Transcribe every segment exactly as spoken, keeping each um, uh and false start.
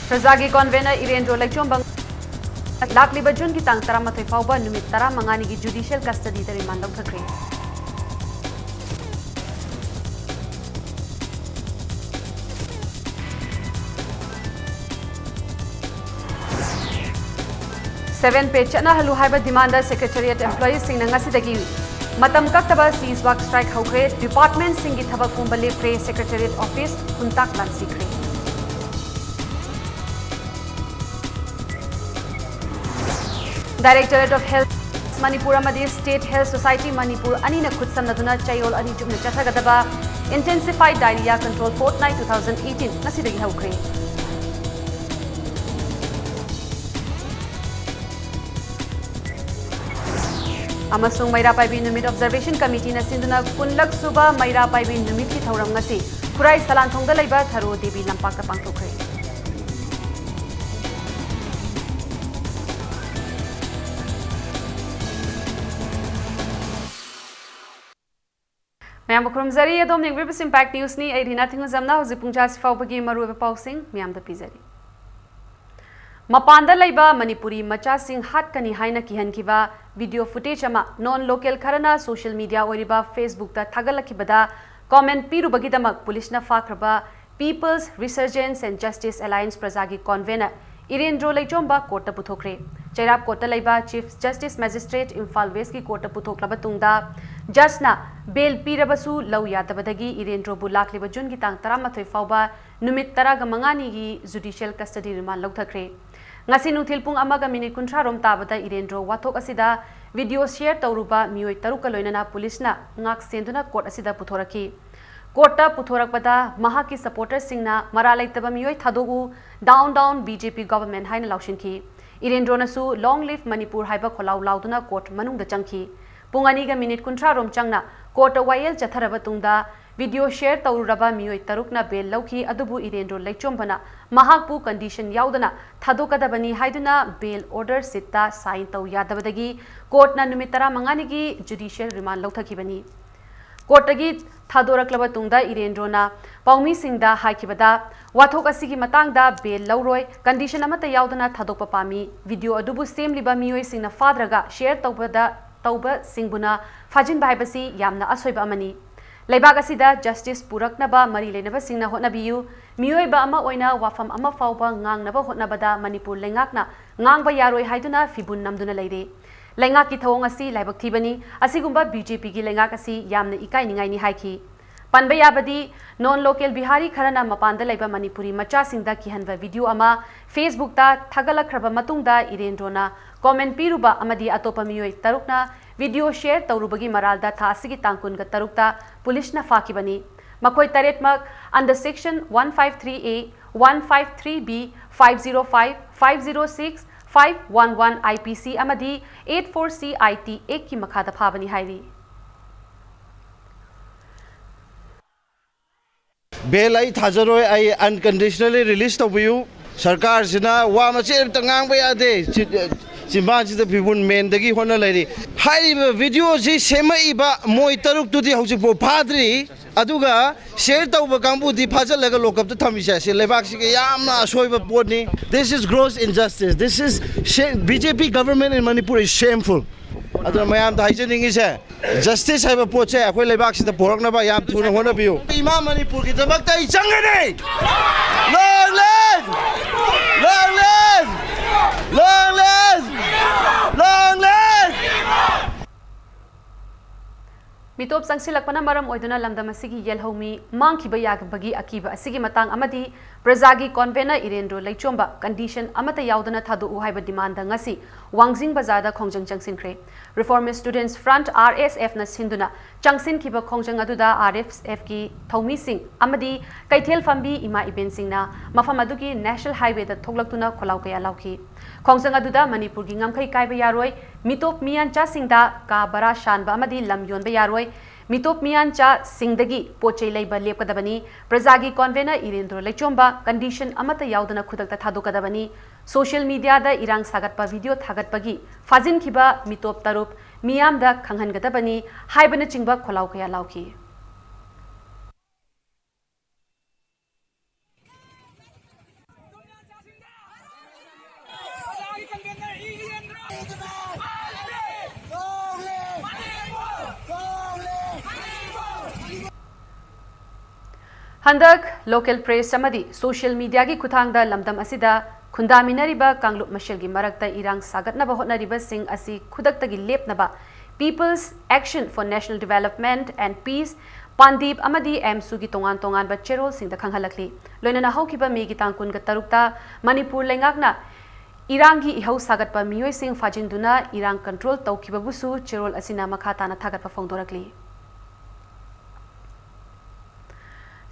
ꯄ꯭ꯔꯖꯥꯒꯤ ꯀꯣꯟꯚꯦꯅꯔ ꯏꯔꯦꯟꯗ꯭ꯔꯣ ꯂꯩꯆꯣꯝꯕ ꯂꯥꯛꯂꯤꯕ ꯖꯨꯟꯒꯤ ꯇꯥꯡ ꯇꯔꯥꯃꯥꯊꯣꯏ ꯐꯥꯎꯕ ꯅꯨꯃꯤꯠ ꯇꯔꯥꯃꯉꯥꯅꯤꯒꯤ ꯖꯨꯗꯤꯁꯤꯌꯦꯜ ꯀꯁꯇꯗꯤꯗ ꯔꯤꯃꯥꯟ ꯂꯧꯊꯈ꯭ꯔꯦ꯫ ꯁꯦꯚꯦꯟ ꯄꯦ ꯆꯠꯅꯍꯜꯂꯨ ꯍꯥꯏꯕ ꯗꯤꯃꯥꯟꯗ ꯁꯦꯀ꯭ꯔꯦꯇꯦꯔꯤꯌꯦꯠ ꯑꯦꯝꯄ꯭ꯂꯣꯌꯤꯁꯁꯤꯡꯅ ꯉꯁꯤꯗꯒꯤ ꯃꯇꯝ ꯀꯛꯇꯕ ꯁꯤꯖ ꯋꯥꯛ ꯁ꯭ꯇ꯭ꯔꯥꯏꯛ ꯍꯧꯈ꯭ꯔꯦ꯫ ꯗꯤꯄꯥꯔꯠꯃꯦꯟꯠꯁꯤꯡꯒꯤ ꯊꯕꯛ ꯄꯨꯝꯕ ꯂꯦꯞꯈ꯭ꯔꯦ꯫ ꯁꯦꯀ꯭ꯔꯦꯇꯦꯔꯤꯌꯦꯠ ꯑꯣꯐꯤꯁ ꯈꯨꯟꯇꯥꯛ ꯂꯥꯟꯁꯤꯈ꯭ꯔꯦ꯫ Directorate of Health ꯃꯅꯤꯄꯨꯔ ꯑꯃꯗꯤ State Health Society ꯃꯅꯤꯄꯨꯔ ꯑꯅꯤꯅ ꯈꯨꯠꯁꯝꯅꯗꯨꯅ ꯆꯌꯣꯜ ꯑꯅꯤ ꯆꯨꯞꯅ ꯆꯠꯊꯒꯗꯕ Intensified Diarrhoea Control Fortnight two thousand eighteen ꯉꯁꯤꯗꯒꯤ ꯍꯧꯈ꯭ꯔꯦ꯫ ꯑꯃꯁꯨꯡ ꯃꯩꯔꯥ ꯄꯥꯏꯕꯤ ꯅꯨꯃꯤꯠ ꯑꯣꯕꯖꯔꯕꯦꯁꯟ ꯀꯃꯤꯇꯤꯅ ꯁꯤꯟꯗꯨꯅ ꯀꯨꯟꯂꯛ ꯁꯨꯕ ꯃꯩꯔꯥ ꯄꯥꯏꯕꯤ ꯅꯨꯃꯤꯠꯀꯤ ꯊꯧꯔꯝ ꯉꯁꯤ ꯈꯨꯔꯥꯏ ꯁꯂꯥꯟꯊꯣꯡꯗ ꯂꯩꯕ ꯊꯔꯣ ꯗꯦꯕꯤ ꯂꯝꯄꯥꯛꯇ ꯄꯥꯡꯊꯣꯛꯈ꯭ꯔꯦ꯫ ꯃꯌꯥꯝꯕꯨ ꯈꯨꯔꯨꯝꯖꯔꯤ꯫ ꯑꯗꯣꯝ ꯌꯦꯡꯕꯤꯔꯤꯕꯁꯤ Impact Newsꯅꯤ꯫ ꯑꯩ ꯔꯤꯅꯥ ꯊꯤꯡꯉꯨꯖꯝꯅ ꯍꯧꯖꯤꯛ ꯄꯨꯡ ꯆꯥꯁꯤ ꯐꯥꯎꯕꯒꯤ ꯃꯔꯨꯑꯣꯏꯕ ꯄꯥꯎꯁꯤꯡ ꯃꯌꯥꯝꯗ ꯄꯤꯖꯔꯤ꯫ ꯃꯄꯥꯟꯗ ꯂꯩꯕ ꯃꯅꯤꯄꯨꯔꯤ ꯃꯆꯥꯁꯤꯡ ꯍꯥꯠꯀꯅꯤ ꯍꯥꯏꯅ ꯀꯤꯍꯟꯈꯤꯕ ꯚꯤꯗꯤꯑꯣ ꯐꯨꯇꯦꯖ ꯑꯃ ꯅꯣꯟ ꯂꯣꯀꯦꯜ ꯈꯔꯅ ꯁꯣꯁꯤꯌꯦꯜ ꯃꯤꯗꯤꯌꯥ ꯑꯣꯏꯔꯤꯕ ꯐꯦꯁꯕꯨꯛꯇ ꯊꯥꯒꯠꯂꯛꯈꯤꯕꯗ ꯀꯃꯦꯟꯠ ꯄꯤꯔꯨꯕꯒꯤꯗꯃꯛ ꯄꯨꯂꯤꯁꯅ ꯐꯥꯈ꯭ꯔꯕ People's Resurgence and Justice Alliance ꯄ꯭ꯔꯖꯥꯒꯤ ꯀꯣꯟꯚꯦꯅꯔ ꯏꯔꯦꯟꯗ꯭ꯔꯣ ꯂꯩꯆꯣꯝꯕ ꯀꯣꯔꯠꯇ ꯄꯨꯊꯣꯛꯈ꯭ꯔꯦ꯫ ꯆꯩꯔꯥꯞ ꯀꯣꯔꯠꯇ ꯂꯩꯕ ꯆꯤꯐ ꯖꯁꯇꯤꯁ ꯃꯦꯖꯤꯁꯇ꯭ꯔꯦꯠ ꯏꯝꯐꯥꯜ ꯋꯦꯁꯀꯤ ꯀꯣꯔꯠꯇ ꯄꯨꯊꯣꯛꯂꯕ ꯇꯨꯡꯗ ꯖꯖꯅ ꯕꯦꯜ ꯄꯤꯔꯕꯁꯨ ꯂꯧ ꯌꯥꯗꯕꯗꯒꯤ ꯏꯔꯦꯟꯗ꯭ꯔꯣꯕꯨ ꯂꯥꯛꯂꯤꯕ ꯖꯨꯟꯒꯤ ꯇꯥꯡ ꯇꯔꯥꯃꯥꯊꯣꯏ ꯐꯥꯎꯕ ꯅꯨꯃꯤꯠ ꯇꯔꯥꯒ ꯃꯉꯥꯅꯤꯒꯤ ꯖꯨꯗꯤꯁꯤꯌꯦꯜ ꯀꯁꯇꯗꯤ ꯔꯤꯃꯥꯟ ꯂꯧꯊꯈ꯭ꯔꯦ꯫ ꯉꯁꯤ ꯅꯨꯡꯊꯤꯜ ꯄꯨꯡ ꯑꯃꯒ ꯃꯤꯅꯤꯠ ꯀꯨꯟꯊ꯭ꯔꯥ ꯔꯣꯝ ꯇꯥꯕꯗ ꯏꯔꯦꯟꯗ꯭ꯔꯣ ꯋꯥꯊꯣꯛ ꯑꯁꯤꯗ ꯚꯤꯗꯤꯑꯣ ꯁꯤꯌꯔ ꯇꯧꯔꯨꯕ ꯃꯤꯑꯣꯏ ꯇꯔꯨꯛꯀ ꯂꯣꯏꯅꯅ ꯄꯨꯂꯤꯁꯅ ꯉꯥꯛ ꯁꯦꯟꯗꯨꯅ ꯀꯣꯔꯠ ꯑꯁꯤꯗ ꯄꯨꯊꯣꯔꯛꯈꯤ꯫ ꯀꯣꯔꯠꯇ ꯄꯨꯊꯣꯔꯛꯄꯗ ꯃꯍꯥꯛꯀꯤ ꯁꯄꯣꯔꯇꯔꯁꯤꯡꯅ "ꯃꯔꯥꯜ ꯂꯩꯇꯕ ꯃꯤꯑꯣꯏ ꯊꯥꯗꯣꯛꯎ, down down B J P government" ꯍꯥꯏꯅ ꯂꯥꯎꯁꯤꯟꯈꯤ꯫ ꯏꯔꯦꯟꯗ꯭ꯔꯣꯅꯁꯨ "Long live Manipur" ꯍꯥꯏꯕ ꯈꯣꯜꯂꯥꯎ ꯂꯥꯎꯗꯨꯅ ꯀꯣꯔꯠ ꯃꯅꯨꯡꯗ ꯆꯪꯈꯤ꯫ ꯄꯨꯡ ꯑꯅꯤꯒ ꯃꯤꯅꯤꯠ ꯀꯨꯟꯊ꯭ꯔꯥ ꯔꯣꯝ ꯆꯪꯅ ꯀꯣꯔꯠꯇ ꯋꯥꯌꯦꯜ ꯆꯠꯊꯔꯕ ꯇꯨꯡꯗ ꯚꯤꯗꯤꯑꯣ ꯁꯤꯌꯔ ꯇꯧꯔꯨꯔꯕ ꯃꯤꯑꯣꯏ ꯇꯔꯨꯛꯅ ꯕꯦꯜ ꯂꯧꯈꯤ꯫ ꯑꯗꯨꯕꯨ ꯏꯔꯦꯟꯗ꯭ꯔꯣ ꯂꯩꯆꯣꯝꯕꯅ ꯃꯍꯥꯛꯄꯨ ꯀꯟꯗꯤꯁꯟ ꯌꯥꯎꯗꯅ ꯊꯥꯗꯣꯛꯀꯗꯕꯅꯤ ꯍꯥꯏꯗꯨꯅ ꯕꯦꯜ ꯑꯣꯔꯗꯔ ꯁꯤꯠꯇ ꯁꯥꯏꯟ ꯇꯧ ꯌꯥꯗꯕꯗꯒꯤ ꯀꯣꯔꯠꯅ ꯅꯨꯃꯤꯠ ꯇꯔꯥꯃꯉꯥꯅꯤꯒꯤ ꯖꯨꯗꯤꯁꯤꯌꯦꯜ ꯔꯤꯃꯥꯟ ꯂꯧꯊꯈꯤꯕꯅꯤ꯫ ꯀꯣꯔꯠꯇꯒꯤ ꯊꯥꯗꯣꯔꯛꯂꯕ ꯇꯨꯡꯗ ꯏꯔꯦꯟꯗ꯭ꯔꯣꯅ ꯄꯥꯎꯃꯤꯁꯤꯡꯗ ꯍꯥꯏꯈꯤꯕꯗ, ꯋꯥꯊꯣꯛ ꯑꯁꯤꯒꯤ ꯃꯇꯥꯡꯗ ꯕꯦꯜ ꯂꯧꯔꯣꯏ, ꯀꯟꯗꯤꯁꯟ ꯑꯃꯠꯇ ꯌꯥꯎꯗꯅ ꯊꯥꯗꯣꯛꯄ ꯄꯥꯝꯃꯤ꯫ ꯚꯤꯗꯤꯑꯣ ꯑꯗꯨꯕꯨ ꯁꯦꯝꯂꯤꯕ ꯃꯤꯑꯣꯏꯁꯤꯡꯅ ꯐꯥꯗ꯭ꯔꯒ ꯁꯦꯌꯔ ꯇꯧꯕꯗ, ꯇꯧꯕꯁꯤꯡꯕꯨꯅ ꯐꯥꯖꯤꯟꯕ ꯍꯥꯏꯕꯁꯤ ꯌꯥꯝꯅ ꯑꯁꯣꯏꯕ ꯑꯃꯅꯤ꯫ ꯂꯩꯕꯥꯛ ꯑꯁꯤꯗ ꯖꯁꯇꯤꯁ ꯄꯨꯔꯛꯅꯕ ꯃꯔꯤ ꯂꯩꯅꯕꯁꯤꯡꯅ ꯍꯣꯠꯅꯕꯤꯌꯨ꯫ ꯃꯤꯑꯣꯏꯕ ꯑꯃ ꯑꯣꯏꯅ ꯋꯥꯐꯝ ꯑꯃ ꯐꯥꯎꯕ ꯉꯥꯡꯅꯕ ꯍꯣꯠꯅꯕꯗ ꯃꯅꯤꯄꯨꯔ ꯂꯩꯉꯥꯛꯅ ꯉꯥꯡꯕ ꯌꯥꯔꯣꯏ ꯍꯥꯏꯗꯨꯅ ꯐꯤꯕꯨꯟ ꯅꯝꯗꯨꯅ ꯂꯩꯔꯦ꯫ ꯂꯩꯉꯥꯛꯀꯤ ꯊꯧꯑꯣꯡ ꯑꯁꯤ ꯂꯥꯏꯕꯛ ꯊꯤꯕꯅꯤ꯫ ꯑꯁꯤꯒꯨꯝꯕ ꯕꯤ ꯖꯦ ꯄꯤꯒꯤ ꯂꯩꯉꯥꯛ ꯑꯁꯤ ꯌꯥꯝꯅ ꯏꯀꯥꯏꯅꯤꯡꯉꯥꯏꯅꯤ ꯍꯥꯏꯈꯤ꯫ ꯄꯟꯕ ꯌꯥꯕꯗꯤ, ꯅꯣꯟ ꯂꯣꯀꯦꯜ ꯕꯤꯍꯥꯔꯤ ꯈꯔꯅ ꯃꯄꯥꯟꯗ ꯂꯩꯕ ꯃꯅꯤꯄꯨꯔꯤ ꯃꯆꯥꯁꯤꯡꯗ ꯀꯤꯍꯟꯕ ꯚꯤꯗꯤꯑꯣ ꯑꯃ ꯐꯦꯁꯕꯨꯛꯇ ꯊꯥꯒꯠꯂꯛꯈ꯭ꯔꯕ ꯃꯇꯨꯡꯗ ꯏꯔꯦꯟꯗ꯭ꯔꯣꯅ ꯀꯣꯃꯦꯟ ꯄꯤꯔꯨꯕ ꯑꯃꯗꯤ ꯑꯇꯣꯞꯄ ꯃꯤꯑꯣꯏ ꯇꯔꯨꯛꯅ ꯚꯤꯗꯤꯑꯣ ꯁꯦꯌꯔ ꯇꯧꯔꯨꯕꯒꯤ ꯃꯔꯥꯜꯗ ꯊꯥ ꯑꯁꯤꯒꯤ ꯇꯥꯡ ꯀꯨꯟꯒ ꯇꯔꯨꯛꯇ ꯄꯨꯂꯤꯁꯅ ꯐꯥꯈꯤꯕꯅꯤ꯫ ꯃꯈꯣꯏ ꯇꯔꯦꯠꯃꯛ under section one five three A, one five three B, five zero five, five zero six, five one one I P C ꯑꯃꯗꯤ eight four C I T Act ꯀꯤ ꯃꯈꯥꯗ ꯐꯥꯕꯅꯤ ꯍꯥꯏꯔꯤ꯫ ꯕꯦꯜ ꯑꯩ ꯊꯥꯖꯔꯣꯏ, ꯑꯩ unconditionally release ꯇꯧꯕꯤꯌꯨ꯫ ꯁꯔꯀꯥꯔꯁꯤꯅ ꯋꯥ ꯃꯆꯦꯠ ꯑꯃꯇ ꯉꯥꯡꯕ ꯌꯥꯗꯦ꯫ ꯆꯤ-, ꯆꯤꯝꯕꯥꯟꯁꯤꯗ ꯐꯤꯕꯨꯟ ꯃꯦꯟꯗꯒꯤ ꯍꯣꯠꯅ ꯂꯩꯔꯤ꯫ ꯍꯥꯏꯔꯤꯕ ꯚꯤꯗꯤꯑꯣꯁꯤ ꯁꯦꯝꯃꯛꯏꯕ ꯃꯣꯏ ꯇꯔꯨꯛꯇꯨꯗꯤ ꯍꯧꯖꯤꯛꯐꯥꯎ ꯐꯥꯗ꯭ꯔꯤ꯫ ꯑꯗꯨꯒ ꯁꯦꯌꯔ ꯇꯧꯕ ꯀꯥꯡꯕꯨꯗꯤ ꯐꯥꯖꯤꯜꯂꯒ ꯂꯣꯀꯞꯇ ꯊꯝꯃꯤꯁꯦ, ꯁꯤ ꯂꯩꯕꯥꯛꯁꯤꯒꯤ ꯌꯥꯝꯅ ꯑꯁꯣꯏꯕ ꯄꯣꯠꯅꯤ꯫ This is gross injustice. This is shame. B J P government in Manipur is shameful. ꯑꯗꯨꯅ ꯃꯌꯥꯝꯗ ꯍꯥꯏꯖꯅꯤꯡꯉꯤꯁꯦ, ꯖꯁꯇꯤꯁ ꯍꯥꯏꯕ ꯄꯣꯠꯁꯦ ꯑꯩꯈꯣꯏ ꯂꯩꯕꯥꯛꯁꯤꯗ ꯄꯨꯔꯛꯅꯕ ꯌꯥꯝ ꯊꯨꯅ ꯍꯣꯠꯅꯕꯤꯌꯨ꯫ ꯏꯃꯥ ꯃꯅꯤꯄꯨꯔꯒꯤꯗꯃꯛꯇ ꯑꯩ ꯆꯪꯒꯅꯤ꯫ Long live! Long live! Long live! Long live! ꯃꯤꯇꯣꯞ ꯆꯪꯁꯤꯜꯂꯛꯄꯅ ꯃꯔꯝ ꯑꯣꯏꯗꯨꯅ ꯂꯝꯗꯝ ꯑꯁꯤꯒꯤ ꯌꯦꯜꯍꯧꯃꯤ ꯃꯥꯡꯈꯤꯕ ꯌꯥꯕꯒꯤ ꯑꯀꯤꯕ ꯑꯁꯤꯒꯤ ꯃꯇꯥꯡ ꯑꯃꯗꯤ ꯄ꯭ꯔꯖꯥꯒꯤ ꯀꯣꯟꯚꯦꯅꯔ ꯏꯔꯦꯟꯗ꯭ꯔꯣ ꯂꯩꯆꯣꯝꯕ ꯀꯟꯗꯤꯁꯟ ꯑꯃꯠꯇ ꯌꯥꯎꯗꯅ ꯊꯥꯗꯣꯛꯎ ꯍꯥꯏꯕ ꯗꯤꯃꯥꯟꯗ ꯉꯁꯤ ꯋꯥꯡꯖꯤꯡ ꯕꯖꯥꯔꯗ ꯈꯣꯡꯖꯪ ꯆꯪꯁꯤꯟꯈ꯭ꯔꯦ꯫ Reformist Students Front, R S F ꯅ ꯁꯤꯟꯗꯨꯅ ꯆꯪꯁꯤꯟꯈꯤꯕ ꯈꯣꯡꯖꯪ ꯑꯗꯨꯗ R S F ꯀꯤ ꯊꯧꯃꯤꯁꯤꯡ ꯑꯃꯗꯤ ꯀꯩꯊꯦꯜ ꯐꯝꯕꯤ ꯏꯃꯥ ꯏꯕꯦꯟꯁꯤꯡꯅ ꯃꯐꯝ ꯑꯗꯨꯒꯤ National Highway ꯗ ꯊꯣꯛꯂꯛꯇꯨꯅ ꯈꯣꯜꯂꯥꯎ ꯀꯌꯥ ꯂꯥꯎꯈꯤ꯫ ꯈꯣꯡꯖꯪ ꯑꯗꯨꯗ ꯃꯅꯤꯄꯨꯔꯒꯤ ꯉꯝꯈꯩ ꯀꯥꯏꯕ ꯌꯥꯔꯣꯏ, ꯃꯤꯇꯣꯞ ꯃꯤꯌꯥꯟꯆꯥꯁꯤꯡꯗ ꯀꯥ ꯚꯔꯥ ꯁꯥꯟꯕ ꯑꯃꯗꯤ ꯂꯝ ꯌꯣꯟꯕ ꯌꯥꯔꯣꯏ, ꯃꯤꯇꯣꯞ ꯃꯤꯌꯥꯟꯆꯥꯁꯤꯡꯗꯒꯤ ꯄꯣꯠ ꯆꯩ ꯂꯩꯕ ꯂꯦꯞꯀꯗꯕꯅꯤ, ꯄ꯭ꯔꯖꯥꯒꯤ ꯀꯣꯟꯚꯦꯅꯔ ꯏꯔꯦꯟꯗ꯭ꯔꯣ ꯂꯩꯆꯣꯝꯕ ꯀꯟꯗꯤꯁꯟ ꯑꯃꯠꯇ ꯌꯥꯎꯗꯅ ꯈꯨꯗꯛꯇ ꯊꯥꯗꯣꯛꯀꯗꯕꯅꯤ, social media ꯗ ꯏꯔꯥꯡ ꯁꯥꯒꯠꯄ ꯚꯤꯗꯤꯑꯣ ꯊꯥꯒꯠꯄꯒꯤ ꯐꯥꯖꯤꯟꯈꯤꯕ ꯃꯤꯇꯣꯞ ꯇꯔꯨꯛ ꯃꯤꯌꯥꯝꯗ ꯈꯪꯍꯟꯒꯗꯕꯅꯤ ꯍꯥꯏꯕꯅꯆꯤꯡꯕ ꯈꯣꯜꯂꯥꯎ ꯀꯌꯥ ꯂꯥꯎꯈꯤ꯫ ꯍꯟꯗꯛ local press ꯑꯃꯗꯤ social mediaꯒꯤ ꯈꯨꯠꯊꯥꯡꯗ ꯂꯝꯗꯝ ꯑꯁꯤꯗ ꯈꯨꯟꯗꯥꯃꯤꯟꯅꯔꯤꯕ ꯀꯥꯡꯂꯨꯞ ꯃꯁꯦꯜꯒꯤ ꯃꯔꯛꯇ ꯏꯔꯥꯡ ꯁꯥꯒꯠꯅꯕ ꯍꯣꯠꯅꯔꯤꯕꯁꯤꯡ ꯑꯁꯤ ꯈꯨꯗꯛꯇꯒꯤ ꯂꯦꯞꯅꯕ People's Action for National Development and Peace, ꯄꯥꯟꯗꯤꯞ ꯑꯃꯗꯤ ꯑꯦꯝꯁꯨꯒꯤ ꯇꯣꯉꯥꯟ ꯇꯣꯉꯥꯟꯕ ꯆꯦꯔꯣꯜꯁꯤꯡꯗ ꯈꯪꯍꯜꯂꯛꯂꯤ꯫ ꯂꯣꯏꯅꯅ ꯍꯧꯈꯤꯕ ꯃꯦꯒꯤ ꯇꯥꯡ ꯀꯨꯟꯒ ꯇꯔꯨꯛꯇ ꯃꯅꯤꯄꯨꯔ ꯂꯩꯉꯥꯛꯅ ꯏꯔꯥꯡꯒꯤ ꯏꯍꯧ ꯁꯥꯒꯠꯄ ꯃꯤꯑꯣꯏꯁꯤꯡ ꯐꯥꯖꯤꯟꯗꯨꯅ ꯏꯔꯥꯡ control ꯇꯧꯈꯤꯕꯕꯨꯁꯨ ꯆꯦꯔꯣꯜ ꯑꯁꯤꯅ ꯃꯈꯥ ꯇꯥꯅ ꯊꯥꯒꯠꯄ ꯐꯣꯡꯗꯣꯔꯛꯂꯤ꯫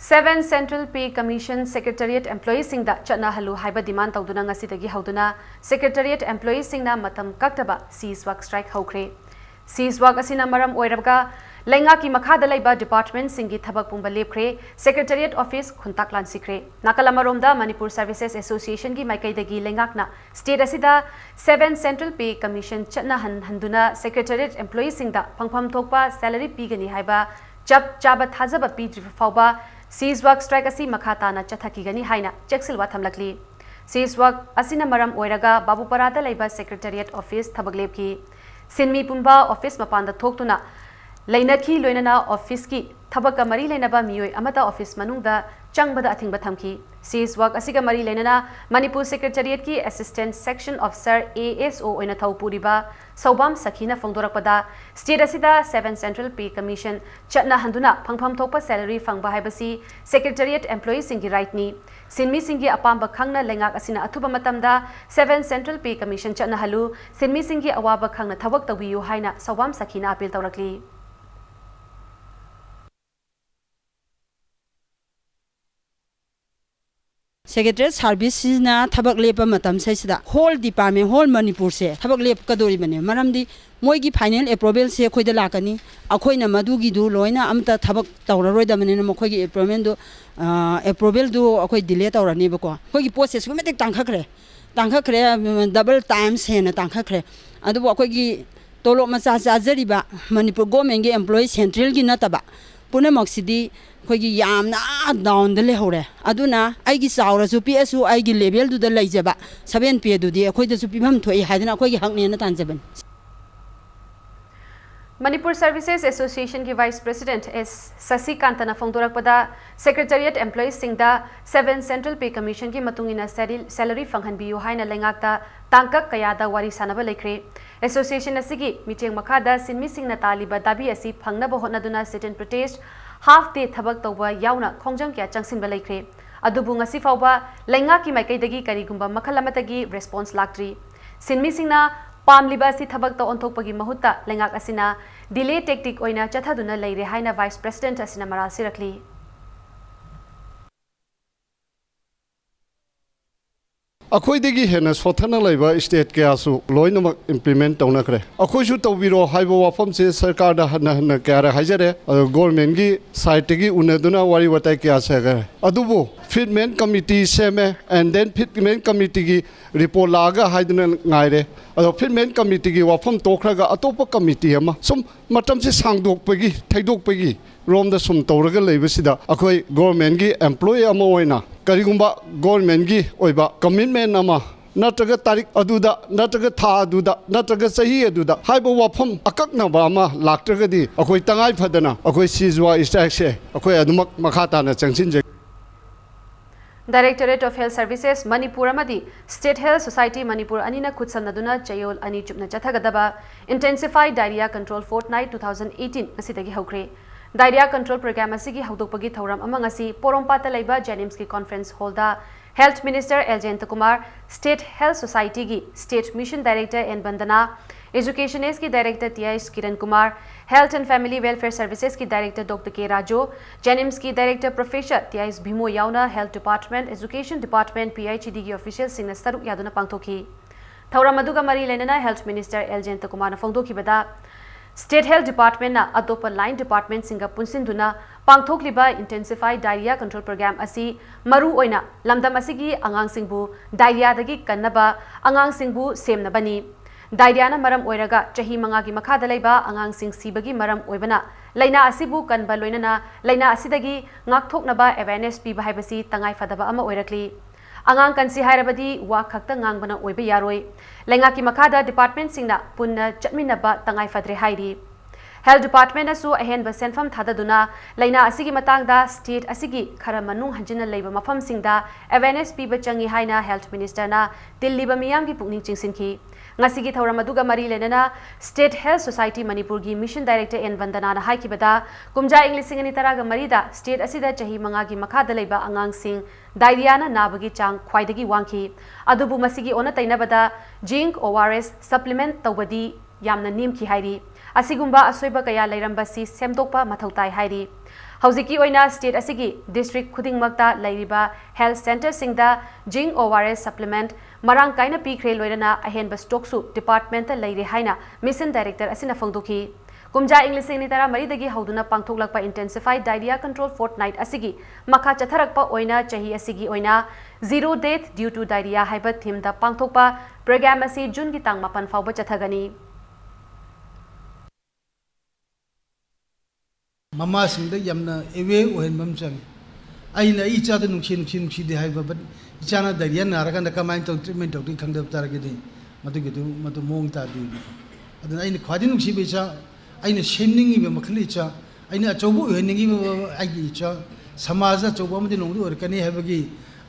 Seven Central Pay Commission Secretariat employeeꯁꯤꯡꯗ ꯆꯠꯅꯍꯜꯂꯨ ꯍꯥꯏꯕ demand ꯇꯧꯗꯨꯅ ꯉꯁꯤꯗꯒꯤ ꯍꯧꯗꯨꯅ Secretariat employeeꯁꯤꯡꯅ ꯃꯇꯝ ꯀꯛꯇꯕ cease work strike ꯍꯧꯈ꯭ꯔꯦ꯫ Cease work ꯑꯁꯤꯅ ꯃꯔꯝ ꯑꯣꯏꯔꯒ ꯂꯩꯉꯥꯛꯀꯤ ꯃꯈꯥꯗ ꯂꯩꯕ departmentꯁꯤꯡꯒꯤ ꯊꯕꯛ ꯄꯨꯝꯕ ꯂꯦꯞꯈ꯭ꯔꯦ, Secretariat office ꯈꯨꯟꯇꯥꯛ ꯂꯥꯟꯁꯤꯈ꯭ꯔꯦ꯫ ꯅꯥꯀꯜ ꯑꯃꯔꯣꯝꯗ Manipur Services Associationꯒꯤ ꯃꯥꯏꯀꯩꯗꯒꯤ ꯂꯩꯉꯥꯛꯅ state ꯑꯁꯤꯗ Seven Central Pay Commission ꯆꯠꯅꯍꯟꯍꯟꯗꯨꯅ Secretariat employeeꯁꯤꯡꯗ ꯐꯪꯐꯝ ꯊꯣꯛꯄ salary ꯄꯤꯒꯅꯤ ꯍꯥꯏꯕ ꯆꯞ ꯆꯥꯕ ꯊꯥꯖꯕ ꯄꯤꯗ꯭ꯔꯤꯕ ꯐꯥꯎꯕ cease work strike ꯑꯁꯤ ꯃꯈꯥ ꯇꯥꯅ ꯆꯠꯊꯈꯤꯒꯅꯤ ꯍꯥꯏꯅ ꯆꯦꯛꯁꯤꯜꯋꯥ ꯊꯝꯂꯛꯂꯤ꯫ Cease work ꯑꯁꯤꯅ ꯃꯔꯝ ꯑꯣꯏꯔꯒ ꯕꯥꯕꯨꯄꯥꯔꯥꯗ ꯂꯩꯕ Secretariat office ꯊꯕꯛ ꯂꯦꯞꯈꯤ꯫ ꯁꯤꯟꯃꯤ ꯄꯨꯝꯕ office ꯃꯄꯥꯟꯗ ꯊꯣꯛꯇꯨꯅ ꯂꯩꯅꯈꯤ, ꯂꯣꯏꯅꯅ officeꯀꯤ ꯊꯕꯛꯀ ꯃꯔꯤ ꯂꯩꯅꯕ ꯃꯤꯑꯣꯏ ꯑꯃꯠꯇ office ꯃꯅꯨꯡꯗ ꯆꯪꯕꯗ ꯑꯊꯤꯡꯕ ꯊꯝꯈꯤ꯫ Cease work ꯑꯁꯤꯒ ꯃꯔꯤ ꯂꯩꯅꯅ Manipur Secretariatꯀꯤ Assistant Section Officer, ASO, ꯑꯣꯏꯅ ꯊꯧ ꯄꯨꯔꯤꯕ ꯁꯧꯕꯥꯝ ꯁꯈꯤꯅ ꯐꯣꯡꯗꯣꯔꯛꯄꯗ, state ꯑꯁꯤꯗ Seven Central Pay Commission ꯆꯠꯅꯍꯟꯗꯨꯅ ꯐꯪꯐꯝ ꯊꯣꯛꯄ salary ꯐꯪꯕ ꯍꯥꯏꯕꯁꯤ Secretariat employeeꯁꯤꯡꯒꯤ rightꯅꯤ꯫ ꯁꯤꯟꯃꯤꯁꯤꯡꯒꯤ ꯑꯄꯥꯝꯕ ꯈꯪꯅ ꯂꯩꯉꯥꯛ ꯑꯁꯤꯅ ꯑꯊꯨꯕ ꯃꯇꯝꯗ Seven Central Pay Commission ꯆꯠꯅꯍꯜꯂꯨ, ꯁꯤꯟꯃꯤꯁꯤꯡꯒꯤ ꯑꯋꯥꯕ ꯈꯪꯅ ꯊꯕꯛ ꯇꯧꯕꯤꯌꯨ ꯍꯥꯏꯅ ꯁꯧꯕꯥꯝ ꯁꯈꯤꯅ appeal ꯇꯧꯔꯛꯂꯤ꯫ Secretariat serviceꯁꯤꯅ ꯊꯕꯛ ꯂꯦꯞꯄ ꯃꯇꯝꯁꯤꯗꯩꯁꯤꯗ whole department, whole ꯃꯅꯤꯄꯨꯔꯁꯦ ꯊꯕꯛ ꯂꯦꯞꯀꯗꯣꯔꯤꯕꯅꯦ꯫ ꯃꯔꯝꯗꯤ ꯃꯣꯏꯒꯤ final approvalꯁꯦ ꯑꯩꯈꯣꯏꯗ ꯂꯥꯛꯀꯅꯤ, ꯑꯩꯈꯣꯏꯅ ꯃꯗꯨꯒꯤꯗꯨ ꯂꯣꯏꯅ ꯑꯝꯇ ꯊꯕꯛ ꯇꯧꯔꯔꯣꯏꯗꯕꯅꯤꯅ ꯃꯈꯣꯏꯒꯤ approvalꯗꯨ, approvalꯗꯨ ꯑꯩꯈꯣꯏ delay ꯇꯧꯔꯅꯦꯕꯀꯣ꯫ ꯑꯩꯈꯣꯏꯒꯤ ꯄꯣꯠꯁꯦ ꯑꯁꯨꯛꯀꯤ ꯃꯇꯤꯛ ꯇꯥꯡꯈꯠꯈ꯭ꯔꯦ, ꯇꯥꯡꯈꯠꯈ꯭ꯔꯦ, double times ꯍꯦꯟꯅ ꯇꯥꯡꯈꯠꯈ꯭ꯔꯦ꯫ ꯑꯗꯨꯕꯨ ꯑꯩꯈꯣꯏꯒꯤ ꯇꯣꯂꯣꯞ ꯃꯆꯥ ꯆꯥꯖꯔꯤꯕ ꯃꯅꯤꯄꯨꯔ governmentꯀꯤ employee, centralꯒꯤ ꯅꯠꯇꯕ, ꯄꯨꯝꯅꯃꯛꯁꯤꯗꯤ ꯑꯩꯈꯣꯏꯒꯤ ꯌꯥꯝꯅ ꯑꯥ downꯗ ꯂꯩꯍꯧꯔꯦ꯫ ꯑꯗꯨꯅ ꯑꯩꯒꯤ ꯆꯥꯎꯔꯁꯨ ꯄꯤꯛꯑꯁꯨ ꯑꯩꯒꯤ levelꯗꯨꯗ ꯂꯩꯖꯕ seven payꯗꯨꯗꯤ ꯑꯩꯈꯣꯏꯗꯁꯨ ꯄꯤꯐꯝ ꯊꯣꯛꯏ ꯍꯥꯏꯗꯅ ꯑꯩꯈꯣꯏꯒꯤ ꯍꯛꯅꯦꯅ ꯇꯥꯟꯖꯕꯅꯤ꯫ ꯃꯅꯤꯄꯨꯔ ꯁꯔꯚꯤꯁꯦꯁ ꯑꯦꯁꯣꯁꯤꯌꯦꯁꯟꯒꯤ ꯚꯥꯏꯁ ꯄ꯭ꯔꯦꯁꯤꯗꯦꯟꯠ ꯑꯦꯁ ꯁꯁꯤꯀꯥꯟꯇꯅ ꯐꯣꯡꯗꯣꯔꯛꯄꯗ, ꯁꯦꯀ꯭ꯔꯦꯇꯔꯤꯌꯦꯠ ꯑꯦꯝꯄ꯭ꯂꯣꯌꯤꯁꯁꯤꯡꯗ ꯁꯚꯦꯟ ꯁꯦꯟꯇ꯭ꯔꯦꯜ ꯄꯦ ꯀꯃꯤꯁꯟꯒꯤ ꯃꯇꯨꯡ ꯏꯟꯅ ꯁꯦꯂꯔꯤ ꯐꯪꯍꯟꯕꯤꯌꯨ ꯍꯥꯏꯅ ꯂꯩꯉꯥꯛꯇ ꯇꯥꯡꯀꯛ ꯀꯌꯥꯗ ꯋꯥꯔꯤ ꯁꯥꯅꯕ ꯂꯩꯈ꯭ꯔꯦ꯫ ꯑꯦꯁꯣꯁꯤꯌꯦꯁꯟ ꯑꯁꯤꯒꯤ ꯃꯤꯠꯌꯦꯡ ꯃꯈꯥꯗ ꯁꯤꯟꯃꯤꯁꯤꯡꯅ ꯇꯥꯜꯂꯤꯕ ꯗꯥꯕꯤ ꯑꯁꯤ ꯐꯪꯅꯕ ꯍꯣꯠꯅꯗꯨꯅ sit-in protest, half day ꯊꯕꯛ ꯇꯧꯕ ꯌꯥꯎꯅ ꯈꯣꯡꯖꯪ ꯀꯌꯥ ꯆꯪꯁꯤꯟꯕ ꯂꯩꯈ꯭ꯔꯦ꯫ ꯑꯗꯨꯕꯨ ꯉꯁꯤ ꯐꯥꯎꯕ ꯂꯩꯉꯥꯛꯀꯤ ꯃꯥꯏꯀꯩꯗꯒꯤ ꯀꯔꯤꯒꯨꯝꯕ ꯃꯈꯜ ꯑꯃꯠꯇꯒꯤ ꯔꯦꯁꯄꯣꯟꯁ ꯂꯥꯛꯇ꯭ꯔꯤ꯫ ꯁꯤꯟꯃꯤꯁꯤꯡꯅ ꯄꯥꯝꯂꯤꯕ ꯑꯁꯤ ꯊꯕꯛꯇ ꯑꯣꯟꯊꯣꯛꯄꯒꯤ ꯃꯍꯨꯠꯇ ꯂꯩꯉꯥꯛ ꯑꯁꯤꯅ ꯗꯤꯂꯦ ꯇꯦꯛꯇꯤꯛ ꯑꯣꯏꯅ ꯆꯠꯊꯗꯨꯅ ꯂꯩꯔꯦ ꯍꯥꯏꯅ ꯚꯥꯏꯁ ꯄ꯭ꯔꯦꯁꯤꯗꯦꯟꯠ ꯑꯁꯤꯅ ꯃꯔꯥꯜ ꯁꯤꯔꯛꯂꯤ꯫ ꯑꯩꯈꯣꯏꯗꯒꯤ ꯍꯦꯟꯅ ꯁꯣꯠꯊꯅ ꯂꯩꯕ ꯁ꯭ꯇꯦꯠ ꯀꯌꯥꯁꯨ ꯂꯣꯏꯅꯃꯛ ꯏꯝꯄ꯭ꯂꯤꯃꯦꯟꯠ ꯇꯧꯅꯈ꯭ꯔꯦ꯫ ꯑꯩꯈꯣꯏꯁꯨ ꯇꯧꯕꯤꯔꯣ ꯍꯥꯏꯕ ꯋꯥꯐꯝꯁꯦ ꯁꯔꯀꯥꯔꯗ ꯍꯟꯅ ꯍꯟꯅ ꯀꯌꯥꯔꯛ ꯍꯥꯏꯖꯔꯦ꯫ ꯑꯗꯣ ꯒꯣꯔꯃꯦꯟꯒꯤ ꯁꯥꯏꯠꯇꯒꯤ ꯎꯅꯗꯨꯅ ꯋꯥꯔꯤ ꯋꯥꯇꯥꯏ ꯀꯌꯥ ꯁꯥꯈ꯭ꯔꯦ꯫ ꯑꯗꯨꯕꯨ ꯐꯤꯠꯃꯦꯟ ꯀꯃꯤꯇꯤ ꯁꯦꯝꯃꯦ, and then ꯐꯤꯠꯃꯦꯟ ꯀꯃꯤꯇꯤꯒꯤ ꯔꯤꯄꯣꯔꯠ ꯂꯥꯛꯑꯒ ꯍꯥꯏꯗꯨꯅ ꯉꯥꯏꯔꯦ꯫ ꯑꯗꯣ ꯐꯤꯠꯃꯦꯟ ꯀꯃꯤꯇꯤꯒꯤ ꯋꯥꯐꯝ ꯇꯣꯛꯈ꯭ꯔꯒ ꯑꯇꯣꯞꯄ ꯀꯃꯤꯇꯤ ꯑꯃ ꯁꯨꯝ ꯃꯇꯝꯁꯦ ꯁꯥꯡꯗꯣꯛꯄꯒꯤ, ꯊꯩꯗꯣꯛꯄꯒꯤ ꯔꯣꯝꯗ ꯁꯨꯝ ꯇꯧꯔꯒ ꯂꯩꯕꯁꯤꯗ ꯑꯩꯈꯣꯏ ꯒꯣꯔꯃꯦꯟꯒꯤ ꯑꯦꯝꯄ꯭ꯂꯣꯌꯤ ꯑꯃ ꯑꯣꯏꯅ ꯀꯔꯤꯒꯨꯝꯕ ꯒꯣꯔꯃꯦꯟꯒꯤ ꯑꯣꯏꯕ ꯀꯃꯤꯠꯃꯦꯟ ꯑꯃ ꯅꯠꯇ꯭ꯔꯒ ꯇꯥꯔꯤꯛ ꯑꯗꯨꯗ ꯅꯠꯇ꯭ꯔꯒ ꯊꯥ ꯑꯗꯨꯗ ꯅꯠꯇ꯭ꯔꯒ ꯆꯍꯤ ꯑꯗꯨꯗ ꯍꯥꯏꯕ ꯋꯥꯐꯝ ꯑꯀꯛꯅꯕ ꯑꯃ ꯂꯥꯛꯇ꯭ꯔꯒꯗꯤ ꯑꯩꯈꯣꯏ ꯇꯉꯥꯏ ꯐꯗꯅ ꯑꯩꯈꯣꯏ ꯁꯤꯖꯋꯥ ꯁ꯭ꯇ꯭ꯔꯥꯏꯛꯁꯦ ꯑꯩꯈꯣꯏ ꯑꯗꯨꯃꯛ ꯃꯈꯥ ꯇꯥꯅ ꯆꯪꯁꯤꯟꯖꯒꯦ꯫ Directorate of Health Services Manipur ꯑꯃꯗꯤ State Health Society ꯃꯅꯤꯄꯨꯔ ꯑꯅꯤꯅ ꯈꯨꯠꯁꯝꯅꯗꯨꯅ ꯆꯌꯣꯜ ꯑꯅꯤ ꯆꯨꯞꯅ ꯆꯠꯊꯒꯗꯕ Intensified Diarrhea Control Fortnight two thousand eighteen ꯉꯁꯤꯗꯒꯤ ꯍꯧꯈ꯭ꯔꯦ꯫ Diarrhea Control Program ꯑꯁꯤꯒꯤ ꯍꯧꯗꯣꯛꯄꯒꯤ ꯊꯧꯔꯝ ꯑꯃ ꯉꯁꯤ ꯄꯣꯔꯣꯝꯄꯥꯠꯇ ꯂꯩꯕ JNIMSꯀꯤ conference hallꯗ Health Minister L Jayanta Kumar, State Health Societyꯒꯤ State Mission Director N Vandana, Educationistꯀꯤ Director T I Kiran Kumar, Health and Family Welfare Servicesꯀꯤ Director Doctor K Raju, JNIMSꯀꯤ Director Professor T I Bhimo ꯌꯥꯎꯅ Health Department, Education Department, PHEDꯒꯤ officialꯁꯤꯡꯅ ꯁꯔꯨꯛ ꯌꯥꯗꯨꯅ ꯄꯥꯡꯊꯣꯛꯈꯤ꯫ ꯊꯧꯔꯝ ꯑꯗꯨꯒ ꯃꯔꯤ ꯂꯩꯅꯅ Health Minister L Jayanta Kumarꯅ ꯐꯣꯡꯗꯣꯛꯈꯤꯕꯗ, State Health Departmentꯅ ꯑꯇꯣꯞꯄ line departmentꯁꯤꯡꯒ ꯄꯨꯟꯁꯤꯟꯗꯨꯅ ꯄꯥꯡꯊꯣꯛꯂꯤꯕ Intensified Diarrhea Control Program ꯑꯁꯤ ꯃꯔꯨ ꯑꯣꯏꯅ ꯂꯝꯗꯝ ꯑꯁꯤꯒꯤ ꯑꯉꯥꯡꯁꯤꯡꯕꯨ diarrheaꯗꯒꯤ ꯀꯟꯅꯕ, ꯑꯉꯥꯡꯁꯤꯡꯕꯨ ꯁꯦꯝꯅꯕꯅꯤ꯫ Diarrheaꯅ ꯃꯔꯝ ꯑꯣꯏꯔꯒ ꯆꯍꯤ ꯃꯉꯥꯒꯤ ꯃꯈꯥꯗ ꯂꯩꯕ ꯑꯉꯥꯡꯁꯤꯡ ꯁꯤꯕꯒꯤ ꯃꯔꯝ ꯑꯣꯏꯕꯅ, ꯂꯥꯏꯅꯥ ꯑꯁꯤꯕꯨ ꯀꯟꯕ ꯂꯣꯏꯅꯅ ꯂꯥꯏꯅꯥ ꯑꯁꯤꯗꯒꯤ ꯉꯥꯛꯊꯣꯛꯅꯕ awareness ꯄꯤꯕ ꯍꯥꯏꯕꯁꯤ ꯇꯉꯥꯏ ꯐꯗꯕ ꯑꯃ ꯑꯣꯏꯔꯛꯂꯤ꯫ ꯑꯉꯥꯡ ꯀꯟꯁꯤ ꯍꯥꯏꯔꯕꯗꯤ ꯋꯥ ꯈꯛꯇ ꯉꯥꯡꯕꯅ ꯑꯣꯏꯕ ꯌꯥꯔꯣꯏ꯫ ꯂꯩꯉꯥꯛꯀꯤ ꯃꯈꯥꯗ departmentꯁꯤꯡꯅ ꯄꯨꯟꯅ ꯆꯠꯃꯤꯟꯅꯕ ꯇꯉꯥꯏ ꯐꯗ꯭ꯔꯦ ꯍꯥꯏꯔꯤ꯫ Health Department ꯅꯁꯨ ꯑꯍꯦꯟꯕ ꯁꯦꯟꯐꯝ ꯊꯥꯗꯗꯨꯅ ꯂꯩꯅꯥ ꯑꯁꯤꯒꯤ ꯃꯇꯥꯡꯗ state ꯑꯁꯤꯒꯤ ꯈꯔ ꯃꯅꯨꯡ ꯍꯟꯖꯤꯟꯅ ꯂꯩꯕ ꯃꯐꯝꯁꯤꯡꯗ awareness ꯄꯤꯕ ꯆꯪꯏ ꯍꯥꯏꯅ Health Minister ꯅ ꯇꯤꯜꯂꯤꯕ ꯃꯤꯌꯥꯝꯒꯤ ꯄꯨꯛꯅꯤꯡ ꯆꯤꯡꯁꯤꯟꯈꯤ꯫ ꯉꯁꯤꯒꯤ ꯊꯧꯔꯝ ꯑꯗꯨꯒ ꯃꯔꯤ ꯂꯩꯅꯅ State Health Society ꯃꯅꯤꯄꯨꯔꯒꯤ Mission Director ꯑꯦꯟ ꯋꯟꯗꯅꯥꯅ ꯍꯥꯏꯈꯤꯕꯗ, ꯀꯨꯝꯖꯥ ꯏꯪ ꯂꯤꯁꯤꯡ ꯑꯅꯤ ꯇꯔꯥꯒ ꯃꯔꯤꯗ state ꯑꯁꯤꯗ ꯆꯍꯤ ꯃꯉꯥꯒꯤ ꯃꯈꯥꯗ ꯂꯩꯕ ꯑꯉꯥꯡꯁꯤꯡ diarrhea ꯅ ꯅꯥꯕꯒꯤ ꯆꯥꯡ ꯈ꯭ꯋꯥꯏꯗꯒꯤ ꯋꯥꯡꯈꯤ꯫ ꯑꯗꯨꯕꯨ ꯃꯁꯤꯒꯤ ꯑꯣꯟꯅ ꯇꯩꯅꯕꯗ zinc O R S supplement ꯇꯧꯕꯗꯤ ꯌꯥꯝꯅ ꯅꯦꯝꯈꯤ ꯍꯥꯏꯔꯤ꯫ ꯑꯁꯤꯒꯨꯝꯕ ꯑꯁꯣꯏꯕ ꯀꯌꯥ ꯂꯩꯔꯝꯕꯁꯤ ꯁꯦꯝꯗꯣꯛꯄ ꯃꯊꯧ ꯇꯥꯏ ꯍꯥꯏꯔꯤ꯫ ꯍꯧꯖꯤꯛꯀꯤ ꯑꯣꯏꯅ state ꯑꯁꯤꯒꯤ district ꯈꯨꯗꯤꯡꯃꯛꯇ ꯂꯩꯔꯤꯕ health centre ꯁꯤꯡꯗ zinc O R S supplement ꯃꯔꯥꯡ ꯀꯥꯏꯅ ꯄꯤꯈ꯭ꯔꯦ, ꯂꯣꯏꯅꯅ ꯑꯍꯦꯟꯕ stock ꯁꯨ department ꯇ ꯂꯩꯔꯦ ꯍꯥꯏꯅ Mission Director ꯑꯁꯤꯅ ꯐꯣꯡꯗꯣꯛꯈꯤ꯫ ꯀꯨꯝꯖꯥ ꯏꯪ ꯂꯤꯁꯤꯡ ꯑꯅꯤ ꯇꯔꯥꯃꯔꯤꯗꯒꯤ ꯍꯧꯗꯨꯅ ꯄꯥꯡꯊꯣꯛꯂꯛꯄ Intensified Diarrhea Control Fortnight ꯑꯁꯤꯒꯤ ꯃꯈꯥ ꯆꯠꯊꯔꯛꯄ ꯑꯣꯏꯅ ꯆꯍꯤ ꯑꯁꯤꯒꯤ ꯑꯣꯏꯅ Zero Death Due to Diarrhea ꯍꯥꯏꯕ theme ꯗ ꯄꯥꯡꯊꯣꯛꯄ program ꯑꯁꯤ June ꯒꯤ ꯇꯥꯡ ꯃꯥꯄꯟ ꯐꯥꯎꯕ ꯆꯠꯊꯒꯅꯤ꯫ ꯃꯃꯥꯁꯤꯡꯗ ꯌꯥꯝꯅ aware ꯑꯣꯏꯍꯟꯕ ꯑꯃ ꯆꯪꯉꯤ꯫ ꯑꯩꯅ ꯑꯩ ꯏꯆꯥꯗ ꯅꯨꯡꯁꯤ, ꯅꯨꯡꯁꯤ, ꯅꯨꯡꯁꯤꯗꯦ ꯍꯥꯏꯕ, but ꯏꯆꯥꯅ diarrhea ꯅꯥꯔꯀꯥꯟꯗ ꯀꯃꯥꯏꯅ ꯇꯧ, treatment ꯇꯧꯗꯣꯏ ꯈꯪꯗꯕ ꯇꯥꯔꯒꯗꯤ ꯃꯗꯨꯒꯤꯗꯨ, ꯃꯗꯨ ꯃꯑꯣꯡ ꯇꯥꯗꯦ꯫ ꯑꯗꯨꯅ ꯑꯩꯅ ꯈ꯭ꯋꯥꯏꯗꯒꯤ ꯅꯨꯡꯁꯤꯕ ꯏꯆꯥ, ꯑꯩꯅ ꯁꯦꯝꯅꯤꯡꯉꯤꯕ ꯃꯈꯜ ꯏꯆꯥ, ꯑꯩꯅ ꯑꯆꯧꯕ ꯑꯣꯏꯍꯟꯅꯤꯡꯉꯤꯕ ꯑꯩꯒꯤ ꯏꯆꯥ, ꯁꯃꯥꯖ ꯑꯆꯧꯕ ꯑꯃꯗꯤ ꯅꯣꯡꯃꯗꯤ ꯑꯣꯏꯔꯛꯀꯅꯤ ꯍꯥꯏꯕꯒꯤ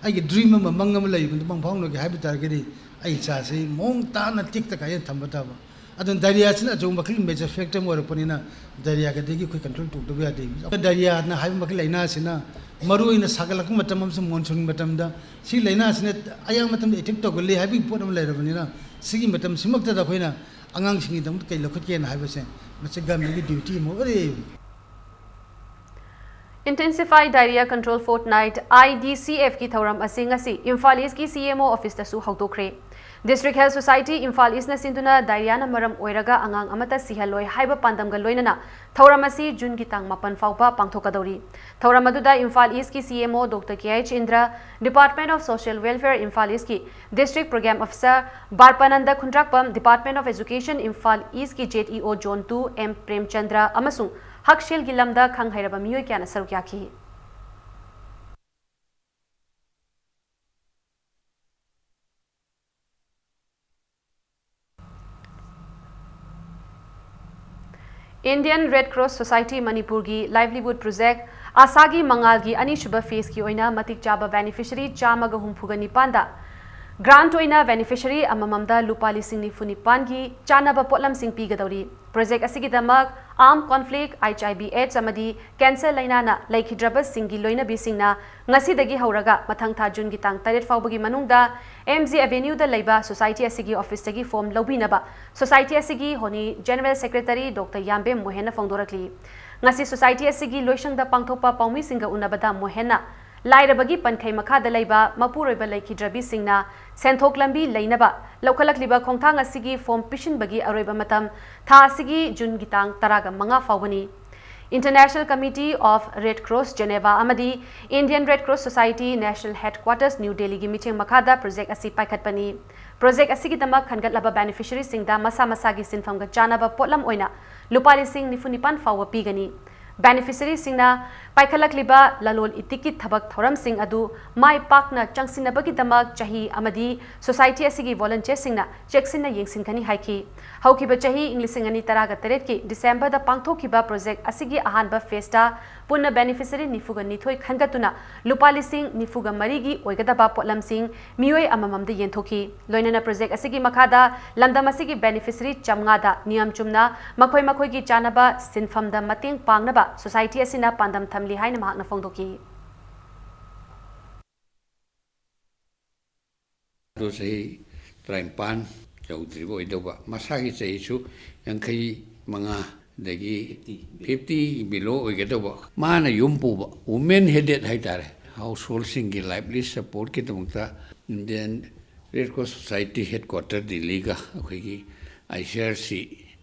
ꯑꯩꯒꯤ dream ꯑꯃ, ꯃꯪ ꯑꯃ ꯂꯩꯕꯗꯨ ꯃꯪ ꯐꯥꯎꯅꯒꯦ ꯍꯥꯏꯕ ꯇꯥꯔꯒꯗꯤ ꯑꯩ ꯏꯆꯥꯁꯤ ꯃꯑꯣꯡ ꯇꯥꯅ ꯇꯦꯛꯇ ꯀꯥꯏꯗꯅ ꯊꯝꯕ ꯇꯥꯕ꯫ ꯑꯗꯨꯅ diarrhea ꯁꯤꯅ ꯑꯆꯧꯕ ꯃꯈꯜꯒꯤ major factor ꯑꯃ ꯑꯣꯏꯔꯛꯄꯅꯤꯅ diarrhea ꯒꯗꯒꯤ ꯑꯩꯈꯣꯏ control ꯇꯧꯗꯕ ꯌꯥꯗꯦ꯫ Diarrhea ꯅ ꯍꯥꯏꯕ ꯃꯈꯜ ꯂꯥꯏꯅꯥꯁꯤꯅ ꯃꯔꯨꯑꯣꯏꯅ ꯁꯥꯒꯠꯂꯛꯄ ꯃꯇꯝ ꯑꯃꯁꯨꯡ monsoon ꯃꯇꯝꯗ ꯁꯤ ꯂꯥꯏꯅꯥꯁꯤꯅ ꯑꯌꯥꯝꯕ ꯃꯇꯝꯗ attack ꯇꯧꯒꯜꯂꯤ ꯍꯥꯏꯕꯒꯤ ꯄꯣꯠ ꯑꯃ ꯂꯩꯔꯕꯅꯤꯅ ꯁꯤꯒꯤ ꯃꯇꯝꯁꯤꯃꯛꯇꯗ ꯑꯩꯈꯣꯏꯅ ꯑꯉꯥꯡꯁꯤꯡꯒꯤꯗꯃꯛꯇ ꯀꯩ ꯂꯧꯈꯠꯀꯦꯅ ꯍꯥꯏꯕꯁꯦ ꯃꯁꯤ government ꯀꯤ duty ꯑꯃ ꯑꯣꯏꯔꯦ꯫ Intensified Diarrhea Control Fortnight, I D C F ꯀꯤ ꯊꯧꯔꯝ ꯑꯁꯤ ꯉꯁꯤ ꯏꯝꯐꯥꯜ East ꯀꯤ C M O office ꯇꯁꯨ ꯍꯧꯗꯣꯛꯈ꯭ꯔꯦ꯫ District Health Society Imphal East ꯅ ꯁꯤꯟꯗꯨꯅ diarrhea ꯅ ꯃꯔꯝ ꯑꯣꯏꯔꯒ ꯑꯉꯥꯡ ꯑꯃꯠꯇ ꯁꯤꯍꯜꯂꯣꯏ ꯍꯥꯏꯕ ꯄꯥꯟꯗꯝꯒ ꯂꯣꯏꯅꯅ ꯊꯧꯔꯝ ꯑꯁꯤ June ꯒꯤ ꯇꯥꯡ ꯃꯥꯄꯟ ꯐꯥꯎꯕ ꯄꯥꯡꯊꯣꯛꯀꯗꯧꯔꯤ꯫ ꯊꯧꯔꯝ ꯑꯗꯨꯗ ꯏꯝꯐꯥꯜ East ꯀꯤ C M O Doctor K H ꯏꯟꯗ꯭ꯔ, Department of Social Welfare Imphal East ꯀꯤ District Program Officer ꯕꯥꯔꯄꯥꯅꯟꯗ Khundrakpam, Department of Education Imphal East ꯀꯤ Z E O Zone two M Premchandra ꯑꯃꯁꯨꯡ ꯍꯛꯁꯦꯜꯒꯤ ꯂꯝꯗ ꯈꯪ ꯍꯩꯔꯕ ꯃꯤꯑꯣꯏ ꯀꯌꯥꯅ ꯁꯔꯨꯛ ꯌꯥꯈꯤ꯫ Indian Red Cross Society ꯃꯅꯤꯄꯨꯔꯒꯤ livelihood project ꯑꯥꯁꯥꯒꯤ ꯃꯉꯥꯜꯒꯤ ꯑꯅꯤꯁꯨꯕ phaseꯀꯤ ꯑꯣꯏꯅ ꯃꯇꯤꯛ ꯆꯥꯕ beneficiary ꯆꯥꯝꯃꯒ ꯍꯨꯝꯐꯨꯒ ꯅꯤꯄꯥꯟꯗ grant ꯑꯣꯏꯅ beneficiary ꯑꯃꯃꯝꯗ ꯂꯨꯄꯥ ꯂꯤꯁꯤꯡ ꯅꯤꯐꯨ ꯅꯤꯄꯥꯟꯒꯤ ꯆꯥꯅꯕ ꯄꯣꯠꯂꯝꯁꯤꯡ ꯄꯤꯒꯗꯧꯔꯤ꯫ Project ꯑꯁꯤꯒꯤꯗꯃꯛ armed conflict, H I V AIDS ꯑꯃꯗꯤ cancer ꯂꯩꯅꯥꯅ ꯂꯩꯈꯤꯗ꯭ꯔꯕꯁꯤꯡꯒꯤ ꯂꯣꯏꯅꯕꯤꯁꯤꯡꯅ ꯉꯁꯤꯗꯒꯤ ꯍꯧꯔꯒ ꯃꯊꯪ ꯊꯥ ꯖꯨꯟꯒꯤ ꯇꯥꯡ ꯇꯔꯦꯠ ꯐꯥꯎꯕꯒꯤ ꯃꯅꯨꯡꯗ M G Avenueꯗ ꯂꯩꯕ society ꯑꯁꯤꯒꯤ officeꯇꯒꯤ form ꯂꯧꯕꯤꯅꯕ society ꯑꯁꯤꯒꯤ ꯍꯣꯅꯤ general secretary Doctor ꯌꯥꯝꯕꯦꯝ ꯃꯣꯍꯦꯟꯅ ꯐꯣꯡꯗꯣꯔꯛꯂꯤ꯫ ꯉꯁꯤ society ꯑꯁꯤꯒꯤ ꯂꯣꯏꯁꯪꯗ ꯄꯥꯡꯊꯣꯛꯄ ꯄꯥꯎꯃꯤꯁꯤꯡꯒ ꯎꯅꯕꯗ ꯃꯣꯍꯦꯟꯅ ꯂꯥꯏꯔꯕꯒꯤ ꯄꯟꯈꯩ ꯃꯈꯥꯗ ꯂꯩꯕ ꯃꯄꯨꯔꯣꯏꯕ ꯂꯩꯈꯤꯗ꯭ꯔꯕꯤꯁꯤꯡꯅ ꯁꯦꯟꯊꯣꯛ ꯂꯝꯕꯤ ꯂꯩꯅꯕ ꯂꯧꯈꯠꯂꯛꯂꯤꯕ ꯈꯣꯡꯊꯥꯡ ꯑꯁꯤꯒꯤ form ꯄꯤꯁꯤꯟꯕꯒꯤ ꯑꯔꯣꯏꯕ ꯃꯇꯝ ꯊꯥ ꯑꯁꯤꯒꯤ ꯖꯨꯟꯒꯤ ꯇꯥꯡ ꯇꯔꯥꯒ ꯃꯉꯥ ꯐꯥꯎꯕꯅꯤ꯫ International Committee of Red Cross Geneva ꯑꯃꯗꯤ Indian Red Cross Society National Headquarters New Delhiꯒꯤ ꯃꯤꯠꯌꯦꯡ ꯃꯈꯥꯗ project ꯑꯁꯤ ꯄꯥꯏꯈꯠꯄꯅꯤ꯫ Project ꯑꯁꯤꯒꯤꯗꯃꯛ ꯈꯟꯒꯠꯂꯕ beneficiaryꯁꯤꯡꯗ ꯃꯁꯥ ꯃꯁꯥꯒꯤ ꯁꯤꯟꯐꯝꯒ ꯆꯥꯅꯕ ꯄꯣꯠꯂꯝ ꯑꯣꯏꯅ ꯂꯨꯄꯥ ꯂꯤꯁꯤꯡ ꯅꯤꯐꯨ ꯅꯤꯄꯥꯟ ꯐꯥꯎꯕ ꯄꯤꯒꯅꯤ꯫ Beneficiaryꯁꯤꯡꯅ ꯄꯥꯏꯈꯠꯂꯛꯂꯤꯕ ꯂꯂꯣꯟ ꯏꯇꯤꯛꯀꯤ ꯊꯕꯛ ꯊꯧꯔꯝꯁꯤꯡ ꯑꯗꯨ ꯃꯥꯏ ꯄꯥꯛꯅ ꯆꯪꯁꯤꯟꯅꯕꯒꯤꯗꯃꯛ ꯆꯍꯤ ꯑꯃꯗꯤ society ꯑꯁꯤꯒꯤ volunteerꯁꯤꯡꯅ ꯆꯦꯛꯁꯤꯟꯅ ꯌꯦꯡꯁꯤꯟꯒꯅꯤ ꯍꯥꯏꯈꯤ꯫ ꯍꯧꯈꯤꯕ ꯆꯍꯤ ꯏꯪ ꯂꯤꯁꯤꯡ ꯑꯅꯤ ꯇꯔꯥꯒ ꯇꯔꯦꯠꯀꯤ Decemberꯗ ꯄꯥꯡꯊꯣꯛꯈꯤꯕ project ꯑꯁꯤꯒꯤ ꯑꯍꯥꯟꯕ phaseꯇ ꯄꯨꯟꯅ beneficiary ꯅꯤꯐꯨꯒ ꯅꯤꯊꯣꯏ ꯈꯟꯒꯠꯇꯨꯅ ꯂꯨꯄꯥ ꯂꯤꯁꯤꯡ ꯅꯤꯐꯨꯒ ꯃꯔꯤꯒꯤ ꯑꯣꯏꯒꯗꯕ ꯄꯣꯠꯂꯝꯁꯤꯡ ꯃꯤꯑꯣꯏ ꯑꯃꯃꯝꯗ ꯌꯦꯟꯊꯣꯛꯈꯤ꯫ ꯂꯣꯏꯅꯅ project ꯑꯁꯤꯒꯤ ꯃꯈꯥꯗ ꯂꯝꯗꯝ ꯑꯁꯤꯒꯤ beneficiary ꯆꯥꯝꯃꯉꯥꯗ ꯅꯤꯌꯝ ꯆꯨꯝꯅ ꯃꯈꯣꯏ ꯃꯈꯣꯏꯒꯤ ꯆꯥꯅꯕ ꯁꯤꯟꯐꯝꯗ ꯃꯇꯦꯡ ꯄꯥꯡꯅꯕ society ꯑꯁꯤꯅ ꯄꯥꯟꯗꯝ ꯊꯝꯂꯤ ꯍꯥꯏꯅ ꯃꯍꯥꯛꯅ ꯐꯣꯡꯗꯣꯛꯈꯤ꯫ ꯑꯗꯨ ꯆꯍꯤ ꯇꯔꯥꯅꯤꯄꯥꯟ ꯌꯧꯗ꯭ꯔꯤꯕ ꯑꯣꯏꯗꯧꯕ, ꯃꯁꯥꯒꯤ ꯆꯍꯤꯁꯨ ꯌꯥꯡꯈꯩ ꯃꯉꯥꯗꯒꯤ fifty below ꯑꯣꯏꯒꯗꯧꯕ, ꯃꯥꯅ ꯌꯨꯝ ꯄꯨꯕ, women headed ꯍꯥꯏꯇꯥꯔꯦ, householdꯁꯤꯡꯒꯤ livelihood supportꯀꯤꯗꯃꯛꯇ Indian Red Cross Society headquarter ꯗꯤꯜꯂꯤꯒ ꯑꯩꯈꯣꯏꯒꯤ I C R C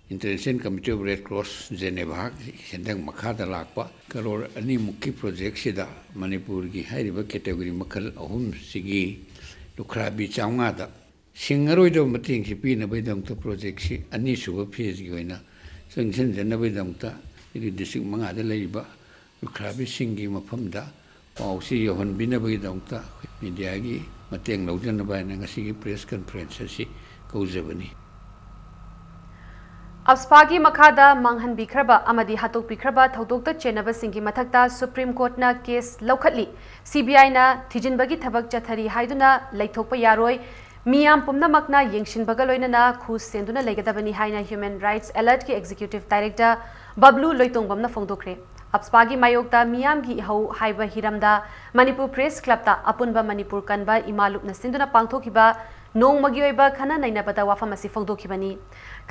International Committee of Red Cross Geneva ꯁꯦꯟꯗꯪ ꯃꯈꯥꯗ ꯂꯥꯛꯄ ꯀꯔꯣꯔ ꯑꯅꯤꯃꯨꯛꯀꯤ projectꯁꯤꯗ ꯃꯅꯤꯄꯨꯔꯒꯤ ꯍꯥꯏꯔꯤꯕ category ꯃꯈꯜ ꯑꯍꯨꯝꯁꯤꯒꯤ ꯂꯨꯈ꯭ꯔꯥꯕꯤ ꯆꯥꯝꯃꯉꯥꯗ ꯁꯤꯡꯉꯔꯣꯏꯗꯕ ꯃꯇꯦꯡꯁꯤ ꯄꯤꯅꯕꯒꯤꯗꯃꯛꯇ projectꯁꯤ ꯑꯅꯤꯁꯨꯕ phaseꯀꯤ ꯑꯣꯏꯅ ꯆꯪꯁꯤꯟꯖꯅꯕꯒꯤꯗꯃꯛꯇ ꯑꯩꯒꯤ district ꯃꯉꯥꯗ ꯂꯩꯔꯤꯕ ꯂꯨꯈ꯭ꯔꯥꯕꯤꯁꯤꯡꯒꯤ ꯃꯐꯝꯗ ꯄꯥꯎꯁꯤ ꯌꯧꯍꯟꯕꯤꯅꯕꯒꯤꯗꯃꯛꯇ mediaꯒꯤ ꯃꯇꯦꯡ ꯂꯧꯖꯅꯕ ꯍꯥꯏꯅ ꯉꯁꯤꯒꯤ press conference ꯑꯁꯤ ꯀꯧꯖꯕꯅꯤ꯫ ꯑꯞꯁꯄꯥꯒꯤ ꯃꯈꯥꯗ ꯃꯥꯡꯍꯟꯕꯤꯈ꯭ꯔꯕ ꯑꯃꯗꯤ ꯍꯥꯠꯇꯣꯛꯄꯤꯈ꯭ꯔꯕ ꯊꯧꯗꯣꯛꯇ ꯆꯦꯟꯅꯕꯁꯤꯡꯒꯤ ꯃꯊꯛꯇ ꯁꯨꯄ꯭ꯔꯤꯝ ꯀꯣꯔꯠꯅ ꯀꯦꯁ ꯂꯧꯈꯠꯂꯤ꯫ ꯁꯤ ꯕꯤ ꯑꯥꯏꯅ ꯊꯤꯖꯤꯟꯕꯒꯤ ꯊꯕꯛ ꯆꯠꯊꯔꯤ ꯍꯥꯏꯗꯨꯅ ꯂꯩꯊꯣꯛꯄ ꯌꯥꯔꯣꯏ꯫ ꯃꯤꯌꯥꯝ ꯄꯨꯝꯅꯃꯛꯅ ꯌꯦꯡꯁꯤꯟꯕꯒ ꯂꯣꯏꯅꯅ ꯈꯨ ꯁꯦꯟꯗꯨꯅ ꯂꯩꯒꯗꯕꯅꯤ ꯍꯥꯏꯅ Human Rights Alert ꯀꯤ Executive Director ꯕꯕ꯭ꯂꯨ ꯂꯣꯏꯇꯣꯡꯕꯝꯅ ꯐꯣꯡꯗꯣꯛꯈ꯭ꯔꯦ꯫ ꯑꯞꯁꯄꯥꯒꯤ ꯃꯥꯌꯣꯛꯇ ꯃꯤꯌꯥꯝꯒꯤ ꯏꯍꯧ ꯍꯥꯏꯕ ꯍꯤꯔꯝꯗ ꯃꯅꯤꯄꯨꯔ ꯄ꯭ꯔꯦꯁ ꯀ꯭ꯂꯕꯇ ꯑꯄꯨꯟꯕ ꯃꯅꯤꯄꯨꯔ ꯀꯟꯕ ꯏꯃꯥ ꯂꯨꯞꯅ ꯁꯤꯟꯗꯨꯅ ꯄꯥꯡꯊꯣꯛꯈꯤꯕ ꯅꯣꯡꯃꯒꯤ ꯑꯣꯏꯕ ꯈꯟꯅ ꯅꯩꯅꯕꯗ ꯋꯥꯐꯝ ꯑꯁꯤ ꯐꯣꯡꯗꯣꯛꯈꯤꯕꯅꯤ꯫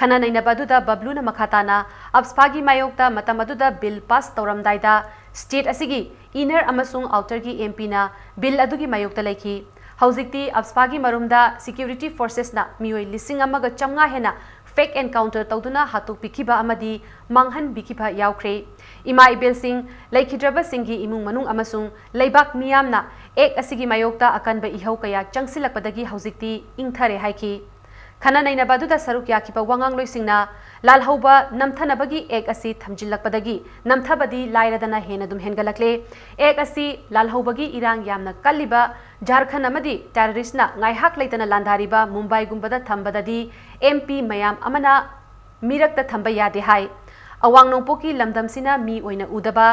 ꯈꯟꯅ ꯅꯩꯅꯕ ꯑꯗꯨꯗ ꯕꯕ꯭ꯂꯨꯅ ꯃꯈꯥ ꯇꯥꯅ ꯑꯞꯁꯄꯥꯒꯤ ꯃꯥꯌꯣꯛꯇ ꯃꯇꯝ ꯑꯗꯨꯗ ꯕꯤꯜ ꯄꯥꯁ ꯇꯧꯔꯝꯗꯥꯏꯗ ꯁ꯭ꯇꯦꯠ ꯑꯁꯤꯒꯤ ꯏꯅꯔ ꯑꯃꯁꯨꯡ ꯑꯥꯎꯇꯔꯒꯤ ꯑꯦꯝ ꯄꯤꯅ ꯕꯤꯜ ꯑꯗꯨꯒꯤ ꯃꯥꯌꯣꯛꯇ ꯂꯩꯈꯤ꯫ ꯍꯧꯖꯤꯛꯇꯤ ꯑꯞꯁꯄꯥꯒꯤ ꯃꯔꯨꯝꯗ ꯁꯦꯀ꯭ꯌꯨꯔꯤꯇꯤ ꯐꯣꯔꯁꯦꯁꯅ ꯃꯤꯑꯣꯏ ꯂꯤꯁꯤꯡ ꯑꯃꯒ ꯆꯥꯝꯃꯉꯥ ꯍꯦꯟꯅ ꯐꯦꯛ ꯑꯦꯟꯀꯥꯎꯟꯇꯔ ꯇꯧꯗꯨꯅ ꯍꯥꯠꯇꯣꯛꯄꯤꯈꯤꯕ ꯑꯃꯗꯤ ꯃꯥꯡꯍꯟꯕꯤꯈꯤꯕ ꯌꯥꯎꯈ꯭ꯔꯦ꯫ ꯏꯃꯥ ꯏꯕꯦꯜꯁꯤꯡ, ꯂꯩꯈꯤꯗ꯭ꯔꯕꯁꯤꯡꯒꯤ ꯏꯃꯨꯡ ꯃꯅꯨꯡ ꯑꯃꯁꯨꯡ ꯂꯩꯕꯥꯛ ꯃꯤꯌꯥꯝꯅ ꯑꯦꯛ ꯑꯁꯤꯒꯤ ꯃꯥꯌꯣꯛꯇ ꯑꯀꯟꯕ ꯏꯍꯧ ꯀꯌꯥ ꯆꯪꯁꯤꯜꯂꯛꯄꯗꯒꯤ ꯍꯧꯖꯤꯛꯇꯤ ꯏꯪꯊꯔꯦ ꯍꯥꯏꯈꯤ꯫ ꯈꯟꯅ ꯅꯩꯅꯕ ꯑꯗꯨꯗ ꯁꯔꯨꯛ ꯌꯥꯈꯤꯕ ꯋꯥꯉꯥꯡꯂꯣꯏꯁꯤꯡꯅ ꯂꯥꯜꯍꯧꯕ ꯅꯝꯊꯅꯕꯒꯤ ꯑꯦꯛ ꯑꯁꯤ ꯊꯝꯖꯤꯜꯂꯛꯄꯗꯒꯤ ꯅꯝꯊꯕꯗꯤ ꯂꯥꯏꯔꯗꯅ ꯍꯦꯟꯅ ꯑꯗꯨꯝ ꯍꯦꯟꯒꯠꯂꯛꯂꯦ꯫ ꯑꯦꯛ ꯑꯁꯤ ꯂꯥꯜꯍꯧꯕꯒꯤ ꯏꯔꯥꯡ ꯌꯥꯝꯅ ꯀꯜꯂꯤꯕ ꯖꯥꯔꯈꯟ ꯑꯃꯗꯤ ꯇꯦꯔꯣꯔꯤꯁ꯭ꯠꯅ ꯉꯥꯏꯍꯥꯛ ꯂꯩꯇꯅ ꯂꯥꯟꯗꯥꯔꯤꯕ ꯃꯨꯝꯕꯥꯏꯒꯨꯝꯕꯗ ꯊꯝꯕꯗꯗꯤ ꯑꯦꯝ ꯄꯤ ꯃꯌꯥꯝ ꯑꯃꯅ ꯃꯤꯔꯛꯇ ꯊꯝꯕ ꯌꯥꯗꯦ ꯍꯥꯏ꯫ ꯑꯋꯥꯡ ꯅꯣꯡꯄꯣꯛꯀꯤ ꯂꯝꯗꯝꯁꯤꯅ ꯃꯤ ꯑꯣꯏꯅ ꯎꯗꯕ,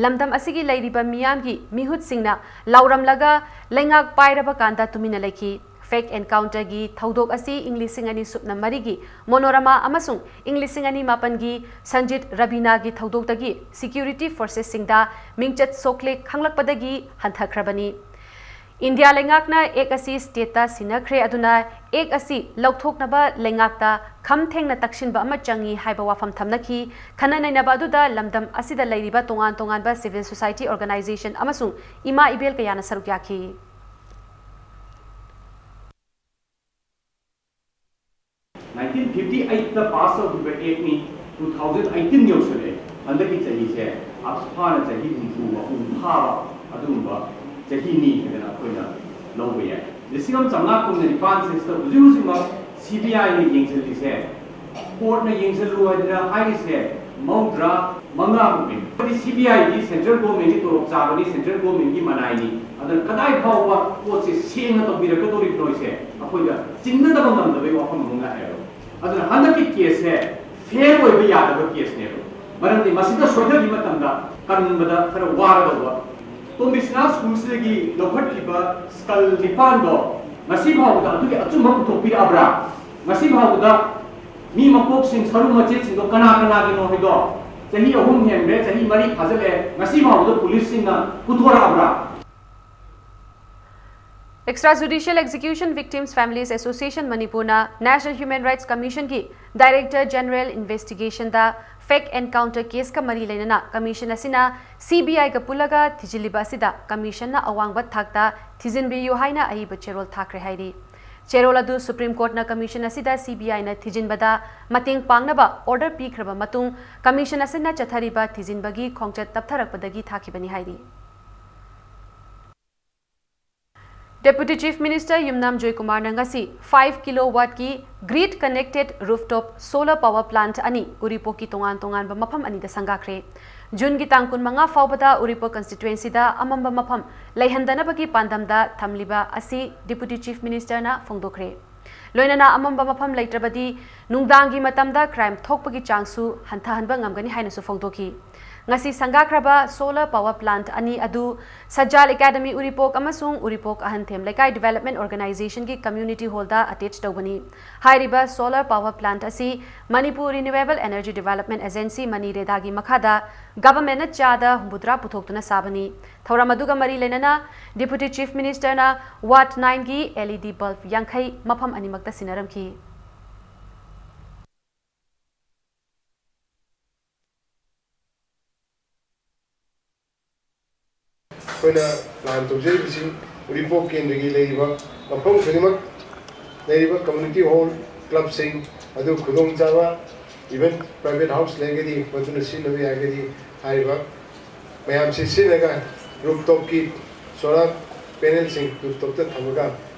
ꯂꯝꯗꯝ ꯑꯁꯤꯒꯤ ꯂꯩꯔꯤꯕ ꯃꯤꯌꯥꯝꯒꯤ ꯃꯤꯍꯨꯠꯁꯤꯡꯅ ꯂꯥꯎꯔꯝꯂꯒ ꯂꯩꯉꯥꯛ ꯄꯥꯏꯔꯕ ꯀꯥꯟꯗ ꯇꯨꯃꯤꯟꯅ ꯂꯩꯈꯤ꯫ ꯐꯦꯛ ꯑꯦꯟꯀꯥꯎꯟꯇꯔꯒꯤ ꯊꯧꯗꯣꯛ ꯑꯁꯤ ꯏꯪ ꯂꯤꯁꯤꯡ ꯑꯅꯤ ꯁꯨꯞꯅ ꯃꯔꯤꯒꯤ ꯃꯣꯅꯣꯔꯃꯥ ꯑꯃꯁꯨꯡ ꯏꯪ ꯂꯤꯁꯤꯡ ꯑꯅꯤ ꯃꯥꯄꯟꯒꯤ ꯁꯟꯖꯤꯠ ꯔꯕꯤꯅꯥꯒꯤ ꯊꯧꯗꯣꯛꯇꯒꯤ ꯁꯦꯀ꯭ꯌꯨꯔꯤꯇꯤ ꯐꯣꯔꯁꯦꯁꯁꯤꯡꯗ ꯃꯤꯡꯆꯠ ꯁꯣꯛꯂꯦ ꯈꯪꯂꯛꯄꯗꯒꯤ ꯍꯟꯊꯈ꯭ꯔꯕꯅꯤ꯫ ꯏꯟꯗꯤꯌꯥ ꯂꯩꯉꯥꯛꯅ ꯑꯦꯛ ꯑꯁꯤ ꯁ꯭ꯇꯦꯠꯇ ꯁꯤꯟꯅꯈ꯭ꯔꯦ, ꯑꯗꯨꯅ ꯑꯦꯛ ꯑꯁꯤ ꯂꯧꯊꯣꯛꯅꯕ ꯂꯩꯉꯥꯛꯇ ꯈꯝ ꯊꯦꯡꯅ ꯇꯛꯁꯤꯟꯕ ꯑꯃ ꯆꯪꯏ ꯍꯥꯏꯕ ꯋꯥꯐꯝ ꯊꯝꯅꯈꯤ꯫ ꯈꯟꯅ ꯅꯩꯅꯕ ꯑꯗꯨꯗ ꯂꯝꯗꯝ ꯑꯁꯤꯗ ꯂꯩꯔꯤꯕ ꯇꯣꯉꯥꯟ ꯇꯣꯉꯥꯟꯕ ꯁꯤꯚꯤꯜ ꯁꯣꯁꯥꯏꯇꯤ ꯑꯣꯔꯒꯅꯥꯏꯖꯦꯁꯟ ꯑꯃꯁꯨꯡ ꯏꯃꯥ ꯏꯕꯦꯜ ꯀꯌꯥꯅ ꯁꯔꯨꯛ ꯌꯥꯈꯤ꯫ ꯅꯥꯏꯟꯇꯤꯟ ꯐꯤꯐꯇꯤ ꯑꯩꯠꯇ ꯄꯥꯁ ꯇꯧꯈꯤꯕ ꯑꯦꯛꯅꯤ, ꯇꯨ ꯊꯥꯎꯖꯟ ꯑꯩꯠꯇꯤꯟ ꯌꯧꯁꯜꯂꯛꯑꯦ꯫ ꯍꯟꯗꯛꯀꯤ ꯆꯍꯤꯁꯦ ꯑꯞꯁꯐꯥꯅ ꯆꯍꯤ ꯍꯨꯝꯐꯨ ꯃꯄꯨꯡ ꯐꯥꯕ ꯑꯗꯨꯒꯨꯝꯕ ꯆꯍꯤꯅꯤ ꯍꯥꯏꯗꯅ ꯑꯩꯈꯣꯏꯅ ꯂꯧꯕ ꯌꯥꯏ꯫ ꯂꯤꯁꯤꯡ ꯑꯃ ꯆꯥꯝꯃꯉꯥ ꯀꯨꯟꯒ ꯅꯤꯄꯥꯟ ꯁꯤꯗ ꯍꯧꯖꯤꯛ ꯍꯧꯖꯤꯛꯃꯛ ꯁꯤ ꯕꯤ ꯑꯥꯏꯅ ꯌꯦꯡꯁꯤꯜꯂꯤꯁꯦ, ꯀꯣꯔꯠꯅ ꯌꯦꯡꯁꯤꯜꯂꯨ ꯍꯥꯏꯗꯅ ꯍꯥꯏꯔꯤꯁꯦ ꯃꯧꯗ꯭ꯔꯥ ꯃꯉꯥꯃꯨꯛꯅꯤ꯫ ꯍꯥꯏꯗꯤ ꯁꯤ ꯕꯤ ꯑꯥꯏꯗꯤ ꯁꯦꯟꯇ꯭ꯔꯦꯜ ꯒꯣꯔꯃꯦꯟꯒꯤ ꯇꯣꯂꯣꯞ ꯆꯥꯕꯅꯤ, ꯁꯦꯟꯇ꯭ꯔꯦꯜ ꯒꯣꯔꯃꯦꯟꯒꯤ ꯃꯅꯥꯏꯅꯤ꯫ ꯑꯗꯨꯅ ꯀꯗꯥꯏ ꯐꯥꯎꯕ ꯄꯣꯠꯁꯦ ꯁꯦꯡꯅ ꯇꯧꯕꯤꯔꯛꯀꯗꯧꯔꯤꯕꯅꯣ ꯍꯥꯏꯁꯦ ꯑꯩꯈꯣꯏꯗ ꯆꯤꯡꯅꯗꯕ ꯉꯝꯗꯕꯒꯤ ꯋꯥꯐꯝ ꯑꯃ ꯂꯥꯛꯑꯦꯕ꯫ ꯑꯗꯨꯅ ꯍꯟꯗꯛꯀꯤ ꯀꯦꯁꯁꯦ ꯐꯦꯌꯔ ꯑꯣꯏꯕ ꯌꯥꯗꯕ ꯀꯦꯁꯅꯦꯕ꯫ ꯃꯔꯝꯗꯤ ꯃꯁꯤꯗ ꯁꯣꯏꯊꯈꯤꯕ ꯃꯇꯝꯗ ꯀꯟꯕꯗ ꯈꯔ ꯋꯥꯒꯗꯧꯕ꯫ ꯇꯣꯝꯕꯤꯁꯅꯥ ꯁ꯭ꯀꯨꯜꯁꯤꯗꯒꯤ ꯂꯧꯈꯠꯈꯤꯕ ꯁ꯭ꯀꯜ ꯅꯤꯄꯥꯟꯗꯣ ꯉꯁꯤ ꯐꯥꯎꯕꯗ ꯑꯗꯨꯒꯤ ꯑꯆꯨꯝꯕ ꯄꯨꯊꯣꯛꯄꯤꯔꯛꯑꯕ꯭ꯔꯥ? ꯉꯁꯤ ꯐꯥꯎꯕꯗ ꯃꯤ ꯃꯀꯣꯛꯁꯤꯡ, ꯁꯔꯨ ꯃꯆꯦꯠꯁꯤꯡꯗꯣ ꯀꯅꯥ ꯀꯅꯥꯒꯤꯅꯣ ꯍꯥꯏꯗꯣ ꯆꯍꯤ ꯑꯍꯨꯝ ꯍꯦꯟꯈ꯭ꯔꯦ, ꯆꯍꯤ ꯃꯔꯤ ꯐꯥꯖꯤꯜꯂꯛꯑꯦ, ꯉꯁꯤ ꯐꯥꯎꯕꯗ ꯄꯨꯂꯤꯁꯁꯤꯡꯅ ꯄꯨꯊꯣꯔꯛꯑꯕ꯭ꯔꯥ? Extrajudicial Execution Victims Families Association ꯃꯅꯤꯄꯨꯔꯅ National Human Rights Commissionꯒꯤ Director General Investigationꯗ fake encounter caseꯀ ꯃꯔꯤ ꯂꯩꯅꯅ commission ꯑꯁꯤꯅ CBIꯒ ꯄꯨꯜꯂꯒ ꯊꯤꯖꯤꯜꯂꯤꯕ ꯑꯁꯤꯗ commissionꯅ ꯑꯋꯥꯡꯕ ꯊꯥꯛꯇ ꯊꯤꯖꯤꯟꯕꯤꯌꯨ ꯍꯥꯏꯅ ꯑꯏꯕ ꯆꯦꯔꯣꯜ ꯊꯥꯈ꯭ꯔꯦ ꯍꯥꯏꯔꯤ꯫ ꯆꯦꯔꯣꯜ ꯑꯗꯨ Supreme Courtꯅ commission ꯑꯁꯤꯗ CBIꯅ ꯊꯤꯖꯤꯟꯕꯗ ꯃꯇꯦꯡ ꯄꯥꯡꯅꯕ order ꯄꯤꯈ꯭ꯔꯕ ꯃꯇꯨꯡ commission ꯑꯁꯤꯅ ꯆꯠꯊꯔꯤꯕ ꯊꯤꯖꯤꯟꯕꯒꯤ ꯈꯣꯡꯆꯠ ꯇꯞꯊꯔꯛꯄꯗꯒꯤ ꯊꯥꯈꯤꯕꯅꯤ ꯍꯥꯏꯔꯤ꯫ Deputy Chief Minister ꯌꯨꯝꯅꯥꯝ ꯖꯣꯏꯀꯨꯃꯥꯔꯅ ꯉꯁꯤ five kilowattꯀꯤ grid connected rooftop solar power plant ꯑꯅꯤ ꯎꯔꯤꯄꯣꯛꯀꯤ ꯇꯣꯉꯥꯟ ꯇꯣꯉꯥꯟꯕ ꯃꯐꯝ ꯑꯅꯤꯗ ꯁꯪꯒꯥꯈ꯭ꯔꯦ꯫ Juneꯒꯤ ꯇꯥꯡ ꯀꯨꯟꯃꯉꯥ ꯐꯥꯎꯕꯗ ꯎꯔꯤꯄꯣꯛ constituencyꯗ ꯑꯃꯝꯕ ꯃꯐꯝ ꯂꯩꯍꯟꯗꯅꯕꯒꯤ ꯄꯥꯟꯗꯝꯗ ꯊꯝꯂꯤꯕ ꯑꯁꯤ Deputy Chief Ministerꯅ ꯐꯣꯡꯗꯣꯛꯈ꯭ꯔꯦ꯫ ꯂꯣꯏꯅꯅ ꯑꯃꯝꯕ ꯃꯐꯝ ꯂꯩꯇ꯭ꯔꯕꯗꯤ ꯅꯨꯡꯗꯥꯡꯒꯤ ꯃꯇꯝꯗ crime ꯊꯣꯛꯄꯒꯤ ꯆꯥꯡꯁꯨ ꯍꯟꯊꯍꯟꯕ ꯉꯝꯒꯅꯤ ꯍꯥꯏꯅꯁꯨ ꯐꯣꯡꯗꯣꯛꯈꯤ꯫ ꯉꯁꯤ ꯁꯪꯒꯥꯈ꯭ꯔꯕ solar power plant ꯑꯅꯤ ꯑꯗꯨ ꯁꯖꯥꯜ Academy ꯎꯔꯤꯄꯣꯛ ꯑꯃꯁꯨꯡ ꯎꯔꯤꯄꯣꯛ ꯑꯍꯟꯊꯦꯝ ꯂꯩꯀꯥꯏ Development Organizationꯒꯤ community hallꯗ attach ꯇꯧꯕꯅꯤ꯫ ꯍꯥꯏꯔꯤꯕ solar power plant ꯑꯁꯤ Manipur Renewable Energy Development Agency, MANREDAꯒꯤ ꯃꯈꯥꯗ governmentꯅ ꯆꯥꯗ ꯍꯨꯝꯐꯨꯇꯔꯥ ꯄꯨꯊꯣꯛꯇꯨꯅ ꯁꯥꯕꯅꯤ꯫ ꯊꯧꯔꯝ ꯑꯗꯨꯒ ꯃꯔꯤ ꯂꯩꯅꯅ Deputy Chief Ministerꯅ Ward nineꯒꯤ LED bulb ꯌꯥꯡꯈꯩ ꯃꯐꯝ ꯑꯅꯤꯃꯛꯇ ꯁꯤꯟꯅꯔꯝꯈꯤ꯫ ꯑꯩꯈꯣꯏꯅ plan ꯇꯧꯖꯔꯤꯕꯁꯤ ꯎꯔꯤꯄꯣꯛ ꯀꯦꯟꯗ꯭ꯔꯒꯤ ꯂꯩꯔꯤꯕ ꯃꯐꯝ ꯈꯨꯗꯤꯡꯃꯛ ꯂꯩꯔꯤꯕ community hall, clubꯁꯤꯡ ꯑꯗꯨ ꯈꯨꯗꯣꯡꯆꯥꯕ, even private house ꯂꯩꯔꯒꯗꯤ ꯃꯗꯨꯅ ꯁꯤꯖꯤꯟꯅꯕ ꯌꯥꯔꯒꯗꯤ ꯍꯥꯏꯔꯤꯕ ꯃꯌꯥꯝꯁꯤ ꯁꯤꯖꯤꯟꯅꯔꯒ rooftopꯀꯤ solar panelꯁꯤꯡ rooftopꯇ ꯊꯝꯃꯒ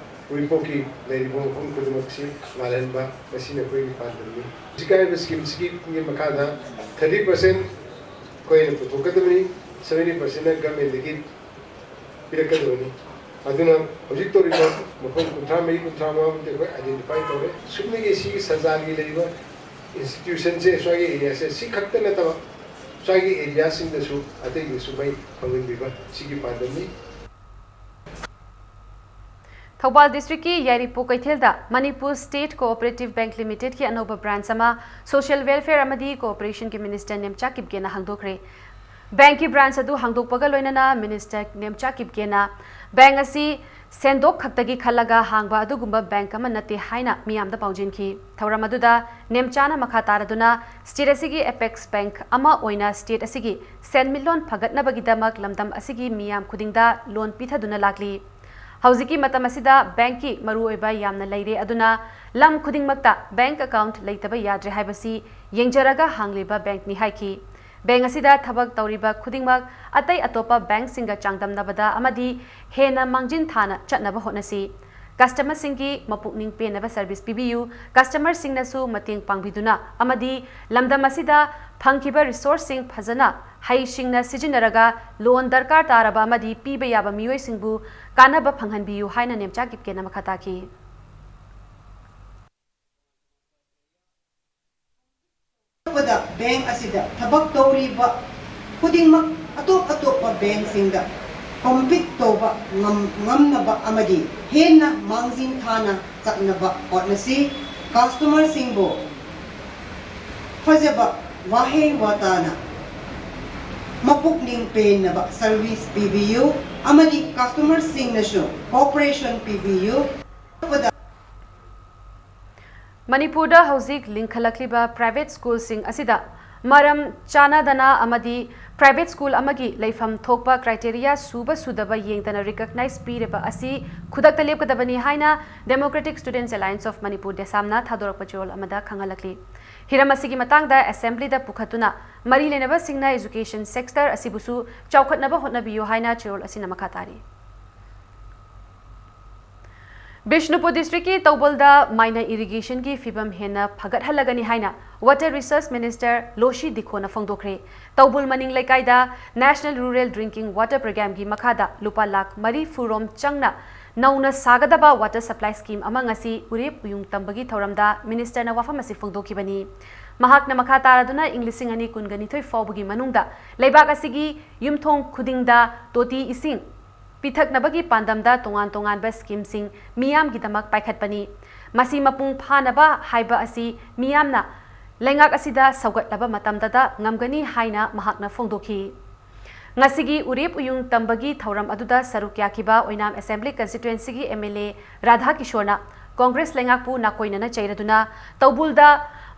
ꯎꯔꯤꯄꯣꯛꯀꯤ ꯂꯩꯔꯤꯕ ꯃꯐꯝ ꯈꯨꯗꯤꯡꯃꯛꯁꯤ ꯉꯥꯜꯍꯟꯕ, ꯃꯁꯤꯅ ꯑꯩꯈꯣꯏꯒꯤ ꯄꯥꯟꯗꯝꯅꯤ꯫ ꯍꯧꯖꯤꯛ ꯍꯥꯏꯔꯤꯕ schemeꯁꯤꯒꯤ ꯃꯈꯥꯗ thirty percent ꯑꯩꯈꯣꯏꯅ ꯄꯨꯊꯣꯛꯀꯗꯕꯅꯤ, seventy percentꯅ governmentꯗꯒꯤ ꯄꯤꯔꯛꯀꯗꯕꯅꯤ꯫ ꯑꯗꯨꯅ ꯍꯧꯖꯤꯛ ꯇꯧꯔꯤꯕ ꯃꯐꯝ ꯀꯨꯟꯊ꯭ꯔꯥ ꯃꯔꯤ, ꯀꯨꯟꯊ꯭ꯔꯥ ꯃꯉꯥꯃꯨꯛꯇꯤ ꯑꯩꯈꯣꯏ identify ꯇꯧꯔꯦ꯫ ꯁꯨꯞꯅꯒꯤ ꯁꯤꯒꯤ ꯁꯖꯥꯜꯒꯤ ꯂꯩꯔꯤꯕ ꯏꯟꯁꯇꯤꯇ꯭ꯌꯨꯁꯟꯁꯦ ꯁ꯭ꯋꯥꯏꯒꯤ ꯑꯦꯔꯤꯌꯥꯁꯦ ꯁꯤ ꯈꯛꯇ ꯅꯠꯇꯕ ꯁ꯭ꯋꯥꯏꯒꯤ ꯑꯦꯔꯤꯌꯥꯁꯤꯡꯗꯁꯨ ꯑꯇꯩꯗꯁꯨ ꯃꯩ ꯐꯪꯍꯟꯕꯤꯕ ꯁꯤꯒꯤ ꯄꯥꯟꯗꯝꯅꯤ꯫ ꯊꯧꯕꯥꯜ ꯗꯤꯁꯇ꯭ꯔꯤꯛꯀꯤ ꯌꯥꯏꯔꯤꯄꯣꯛ ꯀꯩꯊꯦꯜꯗ ꯃꯅꯤꯄꯨꯔ ꯁ꯭ꯇꯦꯠ ꯀꯣꯑꯣꯄꯔꯦꯇꯤꯚ ꯕꯦꯡꯛ ꯂꯤꯃꯤꯇꯦꯗꯀꯤ ꯑꯅꯧꯕ ꯕ꯭ꯔꯥꯟꯆ ꯑꯃ ꯁꯣꯁꯤꯌꯦꯜ ꯋꯦꯜꯐꯦꯌꯔ ꯑꯃꯗꯤ ꯀꯣꯑꯣꯄꯔꯦꯁꯟꯒꯤ ꯃꯤꯅꯤꯁꯇꯔ ꯅꯦꯝꯆꯥ ꯀꯤꯞꯒꯦꯅ ꯍꯥꯡꯗꯣꯛꯈ꯭ꯔꯦ꯫ ꯕꯦꯡꯛꯀꯤ ꯕ꯭ꯔꯥꯟꯆ ꯑꯗꯨ ꯍꯥꯡꯗꯣꯛꯄꯒ ꯂꯣꯏꯅꯅ ꯃꯤꯅꯤꯁꯇꯔ ꯅꯦꯝꯆꯥ ꯀꯤꯞꯒꯦꯅ ꯕꯦꯡꯛ ꯑꯁꯤ ꯁꯦꯟꯗꯣꯛ ꯈꯛꯇꯒꯤ ꯈꯜꯂꯒ ꯍꯥꯡꯕ ꯑꯗꯨꯒꯨꯝꯕ ꯕꯦꯡꯛ ꯑꯃ ꯅꯠꯇꯦ ꯍꯥꯏꯅ ꯃꯤꯌꯥꯝꯗ ꯄꯥꯎꯖꯦꯟꯈꯤ꯫ ꯊꯧꯔꯝ ꯑꯗꯨꯗ ꯅꯦꯝꯆꯥꯅ ꯃꯈꯥ ꯇꯥꯔꯗꯨꯅ ꯁ꯭ꯇꯦꯠ ꯑꯁꯤꯒꯤ ꯑꯦꯄꯦꯛꯁ ꯕꯦꯡꯛ ꯑꯃ ꯑꯣꯏꯅ ꯁ꯭ꯇꯦꯠ ꯑꯁꯤꯒꯤ ꯁꯦꯟꯃꯤꯠꯂꯣꯟ ꯐꯒꯠꯅꯕꯒꯤꯗꯃꯛ ꯂꯝꯗꯝ ꯑꯁꯤꯒꯤ ꯃꯤꯌꯥꯝ ꯈꯨꯗꯤꯡꯗ ꯂꯣꯟ ꯄꯤꯊꯗꯨꯅ ꯂꯥꯛꯂꯤ꯫ ꯍꯧꯖꯤꯛꯀꯤ ꯃꯇꯝ ꯑꯁꯤꯗ ꯕꯦꯡꯛꯀꯤ ꯃꯔꯨꯑꯣꯏꯕ ꯌꯥꯝꯅ ꯂꯩꯔꯦ, ꯑꯗꯨꯅ ꯂꯝ ꯈꯨꯗꯤꯡꯃꯛꯇ ꯕꯦꯡꯛ ꯑꯦꯀꯥꯎꯟꯠ ꯂꯩꯇꯕ ꯌꯥꯗ꯭ꯔꯦ ꯍꯥꯏꯕꯁꯤ ꯌꯦꯡꯖꯔꯒ ꯍꯥꯡꯂꯤꯕ ꯕꯦꯡꯛꯅꯤ ꯍꯥꯏꯈꯤ꯫ ꯕꯦꯡꯛ ꯑꯁꯤꯗ ꯊꯕꯛ ꯇꯧꯔꯤꯕ ꯈꯨꯗꯤꯡꯃꯛ ꯑꯇꯩ ꯑꯇꯣꯞꯄ ꯕꯦꯡꯛꯁꯤꯡꯒ ꯆꯥꯡꯗꯝꯅꯕꯗ ꯑꯃꯗꯤ ꯍꯦꯟꯅ ꯃꯥꯡꯖꯤꯟ ꯊꯥꯅ ꯆꯠꯅꯕ ꯍꯣꯠꯅꯁꯤ꯫ ꯀꯁꯇꯃꯔꯁꯤꯡꯒꯤ ꯃꯄꯨꯛꯅꯤꯡ ꯄꯦꯟꯅꯕ ꯁꯔꯚꯤꯁ ꯄꯤꯕꯤꯌꯨ꯫ ꯀꯁꯇꯃꯔꯁꯤꯡꯅꯁꯨ ꯃꯇꯦꯡ ꯄꯥꯡꯕꯤꯗꯨꯅ ꯑꯃꯗꯤ ꯂꯝꯗꯝ ꯑꯁꯤꯗ ꯐꯪꯈꯤꯕ ꯔꯤꯁꯣꯔꯁꯁꯤꯡ ꯐꯖꯅ ꯍꯩꯁꯤꯡꯅ ꯁꯤꯖꯤꯟꯅꯔꯒ ꯂꯣꯟ ꯗꯔꯀꯥꯔ ꯇꯥꯔꯕ ꯑꯃꯗꯤ ꯄꯤꯕ ꯌꯥꯕ ꯃꯤꯑꯣꯏꯁꯤꯡꯕꯨ ꯀꯥꯟꯅꯕ ꯐꯪꯍꯟꯕꯤꯌꯨ ꯍꯥꯏꯅ ꯅꯦꯝꯆꯥ ꯀꯤꯞꯒꯦꯅ ꯃꯈꯥ ꯇꯥꯈꯤ꯫ ꯑꯇꯣꯞꯄꯗ ꯕꯦꯡꯛ ꯑꯁꯤꯗ ꯊꯕꯛ ꯇꯧꯔꯤꯕ ꯈꯨꯗꯤꯡꯃꯛ ꯑꯇꯣꯞ ꯑꯇꯣꯞꯄ ꯕꯦꯡꯛꯁꯤꯡꯗ ꯀꯝꯄꯤꯠ ꯇꯧꯕ ꯉꯝ- ꯉꯝꯅꯕ ꯑꯃꯗꯤ ꯍꯦꯟꯅ ꯃꯥꯡꯖꯤꯟ ꯊꯥꯅ ꯆꯠꯅꯕ ꯍꯣꯠꯅꯁꯤ꯫ ꯀꯁꯇꯃꯔꯁꯤꯡꯕꯨ ꯐꯖꯕ ꯋꯥꯍꯩ ꯋꯥꯇꯥꯅ ꯃꯄꯨꯛꯅꯤꯡ ꯄꯦꯟꯅꯕ ꯁꯔꯚꯤꯁ ꯄꯤꯕꯤꯌꯨ ꯑꯃꯗꯤ ꯀꯁꯇꯃꯔꯁꯤꯡꯅꯁꯨ ꯀꯣꯑꯣꯄꯔꯦꯁꯟ ꯄꯤꯕꯤꯌꯨ꯫ ꯃꯅꯤꯄꯨꯔꯗ ꯍꯧꯖꯤꯛ ꯂꯤꯡꯈꯠꯂꯛꯂꯤꯕ ꯄ꯭ꯔꯥꯏꯚꯦꯠ ꯁ꯭ꯀꯨꯜꯁꯤꯡ ꯑꯁꯤꯗ ꯃꯔꯝ ꯆꯥꯅꯗꯅ ꯑꯃꯗꯤ ꯄ꯭ꯔꯥꯏꯚꯦꯠ ꯁ꯭ꯀꯨꯜ ꯑꯃꯒꯤ ꯂꯩꯐꯝ ꯊꯣꯛꯄ ꯀ꯭ꯔꯥꯏꯇꯦꯔꯤꯌꯥ ꯁꯨꯕ ꯁꯨꯗꯕ ꯌꯦꯡꯗꯅ ꯔꯤꯀꯛꯅꯥꯏꯖ ꯄꯤꯔꯤꯕ ꯑꯁꯤ ꯈꯨꯗꯛꯇ ꯂꯦꯞꯀꯗꯕꯅꯤ ꯍꯥꯏꯅ Democratic Students Alliance of Manipur, ꯗꯦꯁꯥꯝꯅ ꯊꯥꯗꯣꯔꯛꯄ ꯆꯦꯔꯣꯜ ꯑꯃꯗ ꯈꯪꯍꯜꯂꯛꯂꯤ꯫ ꯍꯤꯔꯝ ꯑꯁꯤꯒꯤ ꯃꯇꯥꯡꯗ ꯑꯦꯁꯦꯝꯕ꯭ꯂꯤꯗ ꯄꯨꯈꯠꯇꯨꯅ ꯃꯔꯤ ꯂꯩꯅꯕꯁꯤꯡꯅ ꯏꯖꯨꯀꯦꯁꯟ ꯁꯦꯛꯇꯔ ꯑꯁꯤꯕꯨꯁꯨ ꯆꯥꯎꯈꯠꯅꯕ ꯍꯣꯠꯅꯕꯤꯌꯨ ꯍꯥꯏꯅ ꯆꯦꯔꯣꯜ ꯑꯁꯤꯅ ꯃꯈꯥ ꯇꯥꯔꯤ꯫ ꯕꯤꯁꯅꯨꯄꯨꯔ ꯗꯤꯁꯇ꯭ꯔꯤꯛꯀꯤ ꯇꯧꯕꯜꯗ ꯃꯥꯏꯅ ꯏꯔꯤꯒꯦꯁꯟꯒꯤ ꯐꯤꯚꯝ ꯍꯦꯟꯅ ꯐꯒꯠꯍꯜꯂꯒꯅꯤ ꯍꯥꯏꯅ ꯋꯥꯇꯔ ꯔꯤꯁꯣꯔꯁ ꯃꯤꯅꯤꯁꯇꯔ ꯂꯣꯁꯤ ꯗꯤꯈꯣꯅ ꯐꯣꯡꯗꯣꯛꯈ꯭ꯔꯦ꯫ ꯇꯧꯕꯜ ꯃꯅꯤꯡ ꯂꯩꯀꯥꯏꯗ ꯅꯦꯁꯅꯦꯜ ꯔꯨꯔꯦꯜ ꯗ꯭ꯔꯤꯡꯀꯤꯡ ꯋꯥꯇꯔ ꯄ꯭ꯔꯣꯒ꯭ꯔꯥꯝꯒꯤ ꯃꯈꯥꯗ ꯂꯨꯄꯥ ꯂꯥꯈ ꯃꯔꯤꯐꯨ ꯔꯣꯝ ꯆꯪꯅ ꯅꯧꯅ ꯁꯥꯒꯗꯕ water supply scheme ꯑꯃ ꯉꯁꯤ ꯎꯔꯦꯞ ꯎꯌꯨꯡ ꯇꯝꯕꯒꯤ ꯊꯧꯔꯝꯗ ꯃꯤꯅꯤꯁꯇꯔꯅ ꯋꯥꯐꯝ ꯑꯁꯤ ꯐꯣꯡꯗꯣꯛꯈꯤꯕꯅꯤ꯫ ꯃꯍꯥꯛꯅ ꯃꯈꯥ ꯇꯥꯔꯗꯨꯅ ꯏꯪ ꯂꯤꯁꯤꯡ ꯑꯅꯤ ꯀꯨꯟꯒ ꯅꯤꯊꯣꯏ ꯐꯥꯎꯕꯒꯤ ꯃꯅꯨꯡꯗ ꯂꯩꯕꯥꯛ ꯑꯁꯤꯒꯤ ꯌꯨꯝꯊꯣꯡ ꯈꯨꯗꯤꯡꯗ ꯇꯣꯇꯤ ꯏꯁꯤꯡ ꯄꯤꯊꯛꯅꯕꯒꯤ ꯄꯥꯟꯗꯝꯗ ꯇꯣꯉꯥꯟ ꯇꯣꯉꯥꯟꯕ schemeꯁꯤꯡ ꯃꯤꯌꯥꯝꯒꯤꯗꯃꯛ ꯄꯥꯏꯈꯠꯄꯅꯤ꯫ ꯃꯁꯤ ꯃꯄꯨꯡ ꯐꯥꯅꯕ ꯍꯥꯏꯕ ꯑꯁꯤ ꯃꯤꯌꯥꯝꯅ ꯂꯩꯉꯥꯛ ꯑꯁꯤꯗ ꯁꯧꯒꯠꯂꯕ ꯃꯇꯝꯗꯇ ꯉꯝꯒꯅꯤ ꯍꯥꯏꯅ ꯃꯍꯥꯛꯅ ꯐꯣꯡꯗꯣꯛꯈꯤ꯫ ꯉꯁꯤꯒꯤ ꯎꯔꯦꯞ ꯎꯌꯨꯡ ꯇꯝꯕꯒꯤ ꯊꯧꯔꯝ ꯑꯗꯨꯗ ꯁꯔꯨꯛ ꯌꯥꯈꯤꯕ ꯑꯣꯏꯅꯥꯝ Assembly Constituencyꯒꯤ M L A Radha ꯀꯤꯁꯣꯔꯅ Congress ꯂꯩꯉꯥꯛꯄꯨ ꯅꯥꯀꯣꯏꯅꯅ ꯆꯩꯔꯗꯨꯅ ꯇꯧꯕꯨꯜꯗ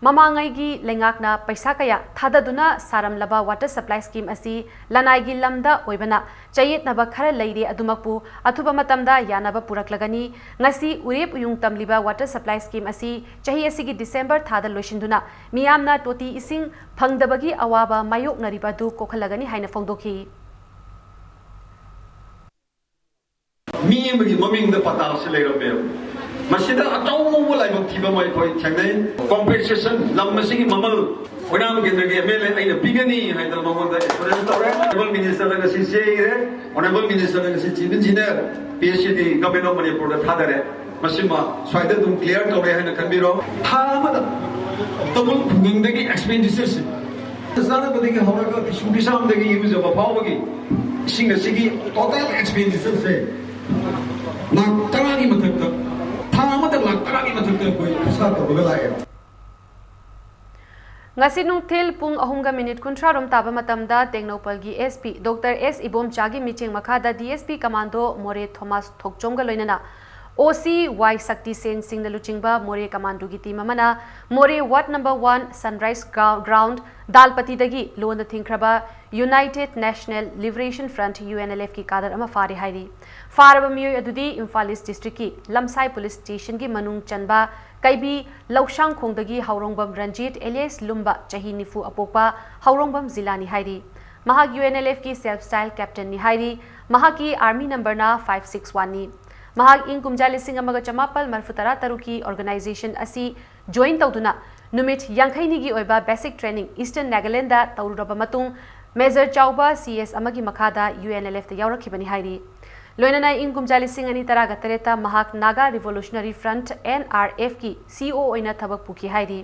ꯃꯃꯥꯡꯉꯩꯒꯤ ꯂꯩꯉꯥꯛꯅ ꯄꯩꯁꯥ ꯀꯌꯥ ꯊꯥꯗꯗꯨꯅ ꯁꯥꯔꯝꯂꯕ water supply scheme ꯑꯁꯤ ꯂꯅꯥꯏꯒꯤ ꯂꯝꯗ ꯑꯣꯏꯕꯅ ꯆꯌꯦꯠꯅꯕ ꯈꯔ ꯂꯩꯔꯦ, ꯑꯗꯨꯃꯛꯄꯨ ꯑꯊꯨꯕ ꯃꯇꯝꯗ ꯌꯥꯅꯕ ꯄꯨꯔꯛꯂꯒꯅꯤ꯫ ꯉꯁꯤ ꯎꯔꯦꯞ ꯎꯌꯨꯡ ꯇꯝꯂꯤꯕ water supply scheme ꯑꯁꯤ ꯆꯍꯤ ꯑꯁꯤꯒꯤ December ꯊꯥꯗ ꯂꯣꯏꯁꯤꯟꯗꯨꯅ ꯃꯤꯌꯥꯝꯅ ꯇꯣꯇꯤ ꯏꯁꯤꯡ ꯐꯪꯗꯕꯒꯤ ꯑꯋꯥꯕ ꯃꯥꯌꯣꯛꯅꯔꯤꯕ ꯑꯗꯨ ꯀꯣꯛꯍꯜꯂꯒꯅꯤ ꯍꯥꯏꯅ ꯐꯣꯡꯗꯣꯛꯈꯤ꯫ ꯃꯤ ꯑꯃꯒꯤ ꯃꯃꯤꯡꯗ ꯄꯇꯥꯁꯤ ꯂꯩꯔꯝꯃꯦꯕ꯫ ꯃꯁꯤꯗ ꯑꯆꯧꯕ ꯂꯥꯏꯕꯛ ꯊꯤꯕ ꯑꯃ ꯑꯩꯈꯣꯏ ꯊꯦꯡꯅꯩ꯫ Compensation, ꯂꯝ ꯑꯁꯤꯒꯤ ꯃꯃꯜ ꯑꯣꯏꯅꯥꯝ ꯀꯦꯟꯗ꯭ꯔꯒꯤ M L A ꯑꯩꯅ ꯄꯤꯒꯅꯤ ꯍꯥꯏꯗꯅ ꯃꯉꯣꯟꯗ assurance ꯇꯧꯔꯦ꯫ Honourable Ministerꯗ ꯉꯁꯤ ꯆꯦ ꯏꯔꯦ꯫ Honourable Ministerꯅ ꯉꯁꯤ Chief Engineer, P H E D, Government of Manipurꯗ ꯊꯥꯗꯔꯦ꯫ ꯃꯁꯤꯃ ꯁ꯭ꯋꯥꯏꯗ ꯑꯗꯨꯝ clear ꯇꯧꯔꯦ ꯍꯥꯏꯅ ꯈꯟꯕꯤꯔꯣ꯫ ꯊꯥ ꯑꯃꯗ ꯇꯥꯡꯈꯨꯜ ꯈꯨꯡꯒꯪꯗꯒꯤ expenditureꯁꯦ, ꯆꯥꯅꯕꯗꯒꯤ ꯍꯧꯔꯒ ꯐꯤꯁꯨ ꯐꯤꯁꯥꯝꯗꯒꯤ ꯏꯔꯨꯖꯕ ꯐꯥꯎꯕꯒꯤ ꯏꯁꯤꯡ ꯑꯁꯤꯒꯤ total expenditure ꯁꯦ ꯂꯥꯛ ꯇꯔꯥꯒꯤ ꯃꯊꯛꯇ, ꯊꯥ ꯑꯃꯗ ꯂꯥꯛ ꯇꯔꯥꯒꯤ ꯃꯊꯛꯇ ꯑꯩꯈꯣꯏ ꯈꯣꯔꯁꯥ ꯇꯧꯔꯒ ꯂꯥꯛꯑꯦꯕ꯫ ꯉꯁꯤ ꯅꯨꯡꯊꯤꯜ ꯄꯨꯡ ꯑꯍꯨꯝꯒ ꯃꯤꯅꯤꯠ ꯀꯨꯟꯊ꯭ꯔꯥ ꯔꯣꯝ ꯇꯥꯕ ꯃꯇꯝꯗ ꯇꯦꯡꯅꯧꯄꯜꯒꯤ S P Doctor S ꯏꯕꯣꯝꯆꯥꯒꯤ ꯃꯤꯠꯌꯦꯡ ꯃꯈꯥꯗ D S P Commando ꯃꯣꯔꯦ ꯊꯣꯃꯥꯁ ꯊꯣꯛꯆꯣꯝꯒ ꯂꯣꯏꯅꯅ O C Y ꯁꯛꯇꯤ ꯁꯦꯟ ꯁꯤꯡꯅ ꯂꯨꯆꯤꯡꯕ ꯃꯣꯔꯦ Commandoꯒꯤ team ꯑꯃꯅ ꯃꯣꯔꯦ Ward number one Sunrise Grou-, Ground ꯗꯥꯜꯄꯇꯤꯗꯒꯤ ꯂꯣꯟꯗ ꯊꯤꯡꯈ꯭ꯔꯕ United National Liberation Front, U N L F ꯀꯤ cadre ꯑꯃ ꯐꯥꯔꯦ ꯍꯥꯏꯔꯤ꯫ ꯐꯥꯔꯕ ꯃꯤꯑꯣꯏ ꯑꯗꯨꯗꯤ ꯏꯝꯐꯥꯜ East Districtꯀꯤ ꯂꯝꯁꯥꯏ Police Stationꯒꯤ ꯃꯅꯨꯡ ꯆꯟꯕ ꯀꯩꯕꯤ ꯂꯧꯁꯥꯡꯈꯣꯡꯗꯒꯤ ꯍꯧꯔꯣꯡꯕꯝ ꯔꯟꯖꯤꯠ alias ꯂꯨꯝꯕ, ꯆꯍꯤ ꯅꯤꯐꯨ ꯑꯄꯣꯛꯄ ꯍꯧꯔꯣꯡꯕꯝ ꯖꯤꯂꯥꯅꯤ ꯍꯥꯏꯔꯤ꯫ ꯃꯍꯥꯛ U N L F ꯀꯤ self style captainꯅꯤ ꯍꯥꯏꯔꯤ꯫ ꯃꯍꯥꯛꯀꯤ army numberꯅ five six oneꯅꯤ꯫ ꯃꯍꯥꯛ ꯏꯪ ꯀꯨꯝꯖꯥ ꯂꯤꯁꯤꯡ ꯑꯃꯒ ꯆꯃꯥꯄꯜ ꯃꯔꯤꯐꯨ ꯇꯔꯥ ꯇꯔꯨꯛꯀꯤ organization ꯑꯁꯤ join ꯇꯧꯗꯨꯅ ꯅꯨꯃꯤꯠ ꯌꯥꯡꯈꯩꯅꯤꯒꯤ ꯑꯣꯏꯕ basic training Eastern Nagalandꯗ ꯇꯧꯔꯨꯔꯕ ꯃꯇꯨꯡ, Major ꯆꯥꯎꯕ C S ꯑꯃꯒꯤ ꯃꯈꯥꯗ U N L Fꯇ ꯌꯥꯎꯔꯛꯈꯤꯕꯅꯤ ꯍꯥꯏꯔꯤ꯫ ꯂꯣꯏꯅꯅ ꯏꯪ ꯀꯨꯝꯖꯥ ꯂꯤꯁꯤꯡ ꯑꯅꯤ ꯇꯔꯥꯒ ꯇꯔꯦꯠꯇ ꯃꯍꯥꯛ Naga Revolutionary Front, N R F ꯀꯤ C E O ꯑꯣꯏꯅ ꯊꯕꯛ ꯄꯨꯈꯤ ꯍꯥꯏꯔꯤ꯫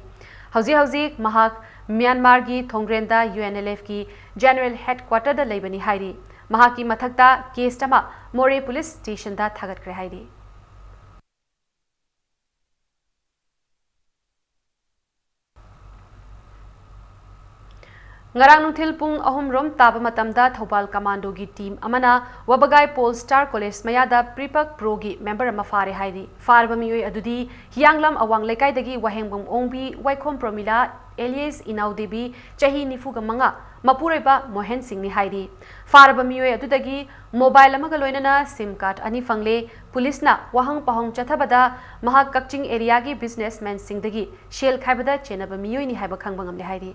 ꯍꯧꯖꯤꯛ ꯍꯧꯖꯤꯛ ꯃꯍꯥꯛ ꯃ꯭ꯌꯥꯟꯃꯥꯔꯒꯤ ꯊꯣꯡꯒ꯭ꯔꯦꯟꯗ U N L F ꯀꯤ General Headquarter ꯗ ꯂꯩꯕꯅꯤ ꯍꯥꯏꯔꯤ꯫ ꯃꯍꯥꯛꯀꯤ ꯃꯊꯛꯇ case ꯑꯃ ꯃꯣꯔꯦ Police Station ꯗ ꯊꯥꯒꯠꯈ꯭ꯔꯦ ꯍꯥꯏꯔꯤ꯫ ꯉꯔꯥꯡ ꯅꯨꯡꯊꯤꯜ ꯄꯨꯡ ꯑꯍꯨꯝ ꯔꯣꯝ ꯇꯥꯕ ꯃꯇꯝꯗ ꯊꯧꯕꯥꯜ ꯀꯃꯥꯟꯗꯣꯒꯤ team ꯑꯃꯅ ꯋꯥꯕꯒꯥꯏ Pole Star College ꯃꯌꯥꯗ ꯄ꯭ꯔꯤꯄꯛ ꯄ꯭ꯔꯣꯒꯤ member ꯑꯃ ꯐꯥꯔꯦ ꯍꯥꯏꯔꯤ꯫ ꯐꯥꯔꯕ ꯃꯤꯑꯣꯏ ꯑꯗꯨꯗꯤ ꯍꯤꯌꯥꯡꯂꯝ ꯑꯋꯥꯡ ꯂꯩꯀꯥꯏꯗꯒꯤ ꯋꯥꯍꯦꯡꯕꯝ ꯑꯣꯡꯕꯤ, ꯋꯥꯏꯈꯣꯝ ꯄ꯭ꯔꯣꯃꯤꯂꯥ alias ꯏꯅꯥꯎꯗꯦꯕꯤ, ꯆꯍꯤ ꯅꯤꯐꯨꯒ ꯃꯉꯥ, ꯃꯄꯨꯔꯣꯏꯕ ꯃꯣꯍꯦꯟ ꯁꯤꯡꯅꯤ ꯍꯥꯏꯔꯤ꯫ ꯐꯥꯔꯕ ꯃꯤꯑꯣꯏ ꯑꯗꯨꯗꯒꯤ mobile ꯑꯃꯒ ꯂꯣꯏꯅꯅ SIM card ꯑꯅꯤ ꯐꯪꯂꯦ꯫ ꯄꯨꯂꯤꯁꯅ ꯋꯥꯍꯪ ꯄꯥꯎꯍꯪ ꯆꯠꯊꯕꯗ ꯃꯍꯥꯛ ꯀꯛꯆꯤꯡ area ꯒꯤ businessman ꯁꯤꯡꯗꯒꯤ ꯁꯦꯜ ꯈꯥꯏꯕꯗ ꯆꯦꯟꯅꯕ ꯃꯤꯑꯣꯏꯅꯤ ꯍꯥꯏꯕ ꯈꯪꯕ ꯉꯝꯂꯦ ꯍꯥꯏꯔꯤ꯫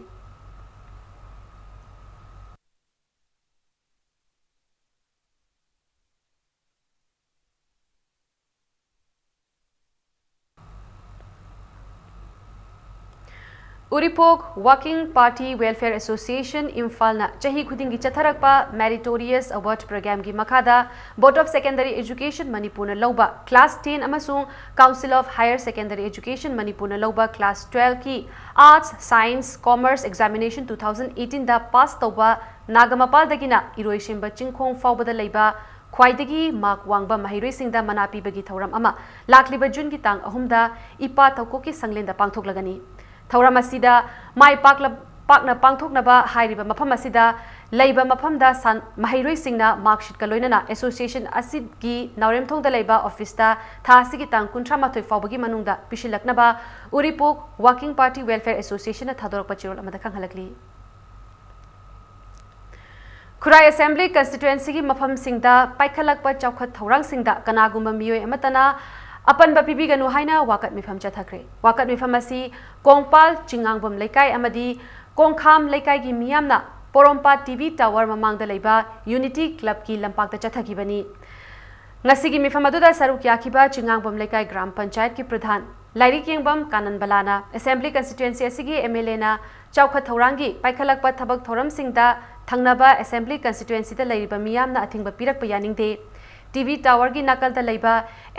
ꯎꯔꯤꯄꯣꯛ Working Party Welfare Association ꯏꯝꯐꯥꯜꯅ ꯆꯍꯤ ꯈꯨꯗꯤꯡꯒꯤ ꯆꯠꯊꯔꯛꯄ Meritorious Award Program ꯒꯤ ꯃꯈꯥꯗ Board of Secondary Education ꯃꯅꯤꯄꯨꯔꯅ ꯂꯧꯕ Class ten ꯑꯃꯁꯨꯡ Council of Higher Secondary Education ꯃꯅꯤꯄꯨꯔꯅ ꯂꯧꯕ Class twelve ꯀꯤ Arts, Science, Commerce Examination two thousand eighteen ꯗ pass ꯇꯧꯕ ꯅꯥꯒꯥꯃꯄꯥꯜꯗꯒꯤꯅ ꯏꯔꯣꯏꯁꯦꯝꯕ ꯆꯤꯡꯈꯣꯡ ꯐꯥꯎꯕꯗ ꯂꯩꯕ ꯈ꯭ꯋꯥꯏꯗꯒꯤ mark ꯋꯥꯡꯕ ꯃꯍꯩꯔꯣꯏꯁꯤꯡꯗ ꯃꯅꯥ ꯄꯤꯕꯒꯤ ꯊꯧꯔꯝ ꯑꯃ ꯂꯥꯛꯂꯤꯕ ꯖꯨꯟꯒꯤ ꯇꯥꯡ ꯑꯍꯨꯝꯗ ꯏꯄꯥ ꯊꯧꯀꯣꯛꯀꯤ ꯁꯪꯂꯦꯟꯗ ꯄꯥꯡꯊꯣꯛꯂꯒꯅꯤ꯫ ꯊꯧꯔꯝ ꯑꯁꯤꯗ ꯃꯥꯏ ꯄꯥꯛꯂ-, ꯄꯥꯛꯅ ꯄꯥꯡꯊꯣꯛꯅꯕ ꯍꯥꯏꯔꯤꯕ ꯃꯐꯝ ꯑꯁꯤꯗ ꯂꯩꯕ ꯃꯐꯝꯗ ꯁꯥꯟ-, ꯃꯍꯩꯔꯣꯏꯁꯤꯡꯅ mark sheet ꯀ ꯂꯣꯏꯅꯅ association ꯑꯁꯤꯒꯤ ꯅꯥꯎꯔꯦꯝꯊꯣꯡꯗ ꯂꯩꯕ office ꯇ ꯊꯥ ꯑꯁꯤꯒꯤ ꯇꯥꯡ ꯀꯨꯟꯊ꯭ꯔꯥ ꯃꯥꯊꯣꯏ ꯐꯥꯎꯕꯒꯤ ꯃꯅꯨꯡꯗ ꯄꯤꯁꯤꯜꯂꯛꯅꯕ ꯎꯔꯤꯄꯣꯛ Working Party Welfare Association ꯅ ꯊꯥꯗꯣꯔꯛꯄ ꯆꯦꯔꯣꯜ ꯑꯃꯗ ꯈꯪꯍꯜꯂꯛꯂꯤ꯫ ꯈꯨꯔꯥꯏ Assembly Constituency ꯒꯤ ꯃꯐꯝꯁꯤꯡꯗ ꯄꯥꯏꯈꯠꯂꯛꯄ ꯆꯥꯎꯈꯠ ꯊꯧꯔꯥꯡꯁꯤꯡꯗ ꯀꯅꯥꯒꯨꯝꯕ ꯃꯤꯑꯣꯏ ꯑꯃꯠꯇꯅ ꯑꯄꯟꯕ ꯄꯤꯕꯤꯒꯅꯨ ꯍꯥꯏꯅ ꯋꯥꯀꯠ ꯃꯤꯐꯝ ꯆꯠꯊꯈ꯭ꯔꯦ꯫ ꯋꯥꯀꯠ ꯃꯤꯐꯝ ꯑꯁꯤ ꯀꯣꯡꯄꯥꯜ ꯆꯤꯡꯉꯥꯡꯕꯝ ꯂꯩꯀꯥꯏ ꯑꯃꯗꯤ ꯀꯣꯡꯈꯥꯝ ꯂꯩꯀꯥꯏꯒꯤ ꯃꯤꯌꯥꯝꯅ ꯄꯣꯔꯣꯝꯄꯥꯠ T V tower ꯃꯃꯥꯡꯗ ꯂꯩꯕ Unity Club ꯀꯤ ꯂꯝꯄꯥꯛꯇ ꯆꯠꯊꯈꯤꯕꯅꯤ꯫ ꯉꯁꯤꯒꯤ ꯃꯤꯐꯝ ꯑꯗꯨꯗ ꯁꯔꯨꯛ ꯌꯥꯈꯤꯕ ꯆꯤꯡꯉꯥꯡꯕꯝ ꯂꯩꯀꯥꯏ ꯒ꯭ꯔꯥꯝ ꯄꯟꯆꯥꯌꯠꯀꯤ ꯄ꯭ꯔꯙꯥꯟ ꯂꯥꯏꯔꯤꯛ ꯌꯦꯡꯕꯝ ꯀꯥꯅꯟꯕꯂꯥꯅ Assembly Constituency ꯑꯁꯤꯒꯤ M L A ꯅ ꯆꯥꯎꯈꯠ ꯊꯧꯔꯥꯡꯒꯤ ꯄꯥꯏꯈꯠꯂꯛꯄ ꯊꯕꯛ ꯊꯧꯔꯝꯁꯤꯡꯗ ꯊꯪꯅꯕ Assembly Constituency ꯗ ꯂꯩꯔꯤꯕ ꯃꯤꯌꯥꯝꯅ ꯑꯊꯤꯡꯕ ꯄꯤꯔꯛꯄ ꯌꯥꯅꯤꯡꯗꯦ꯫ ꯇꯤ ꯚꯤ ꯇꯥꯋꯔꯒꯤ ꯅꯥꯀꯜꯗ ꯂꯩꯕ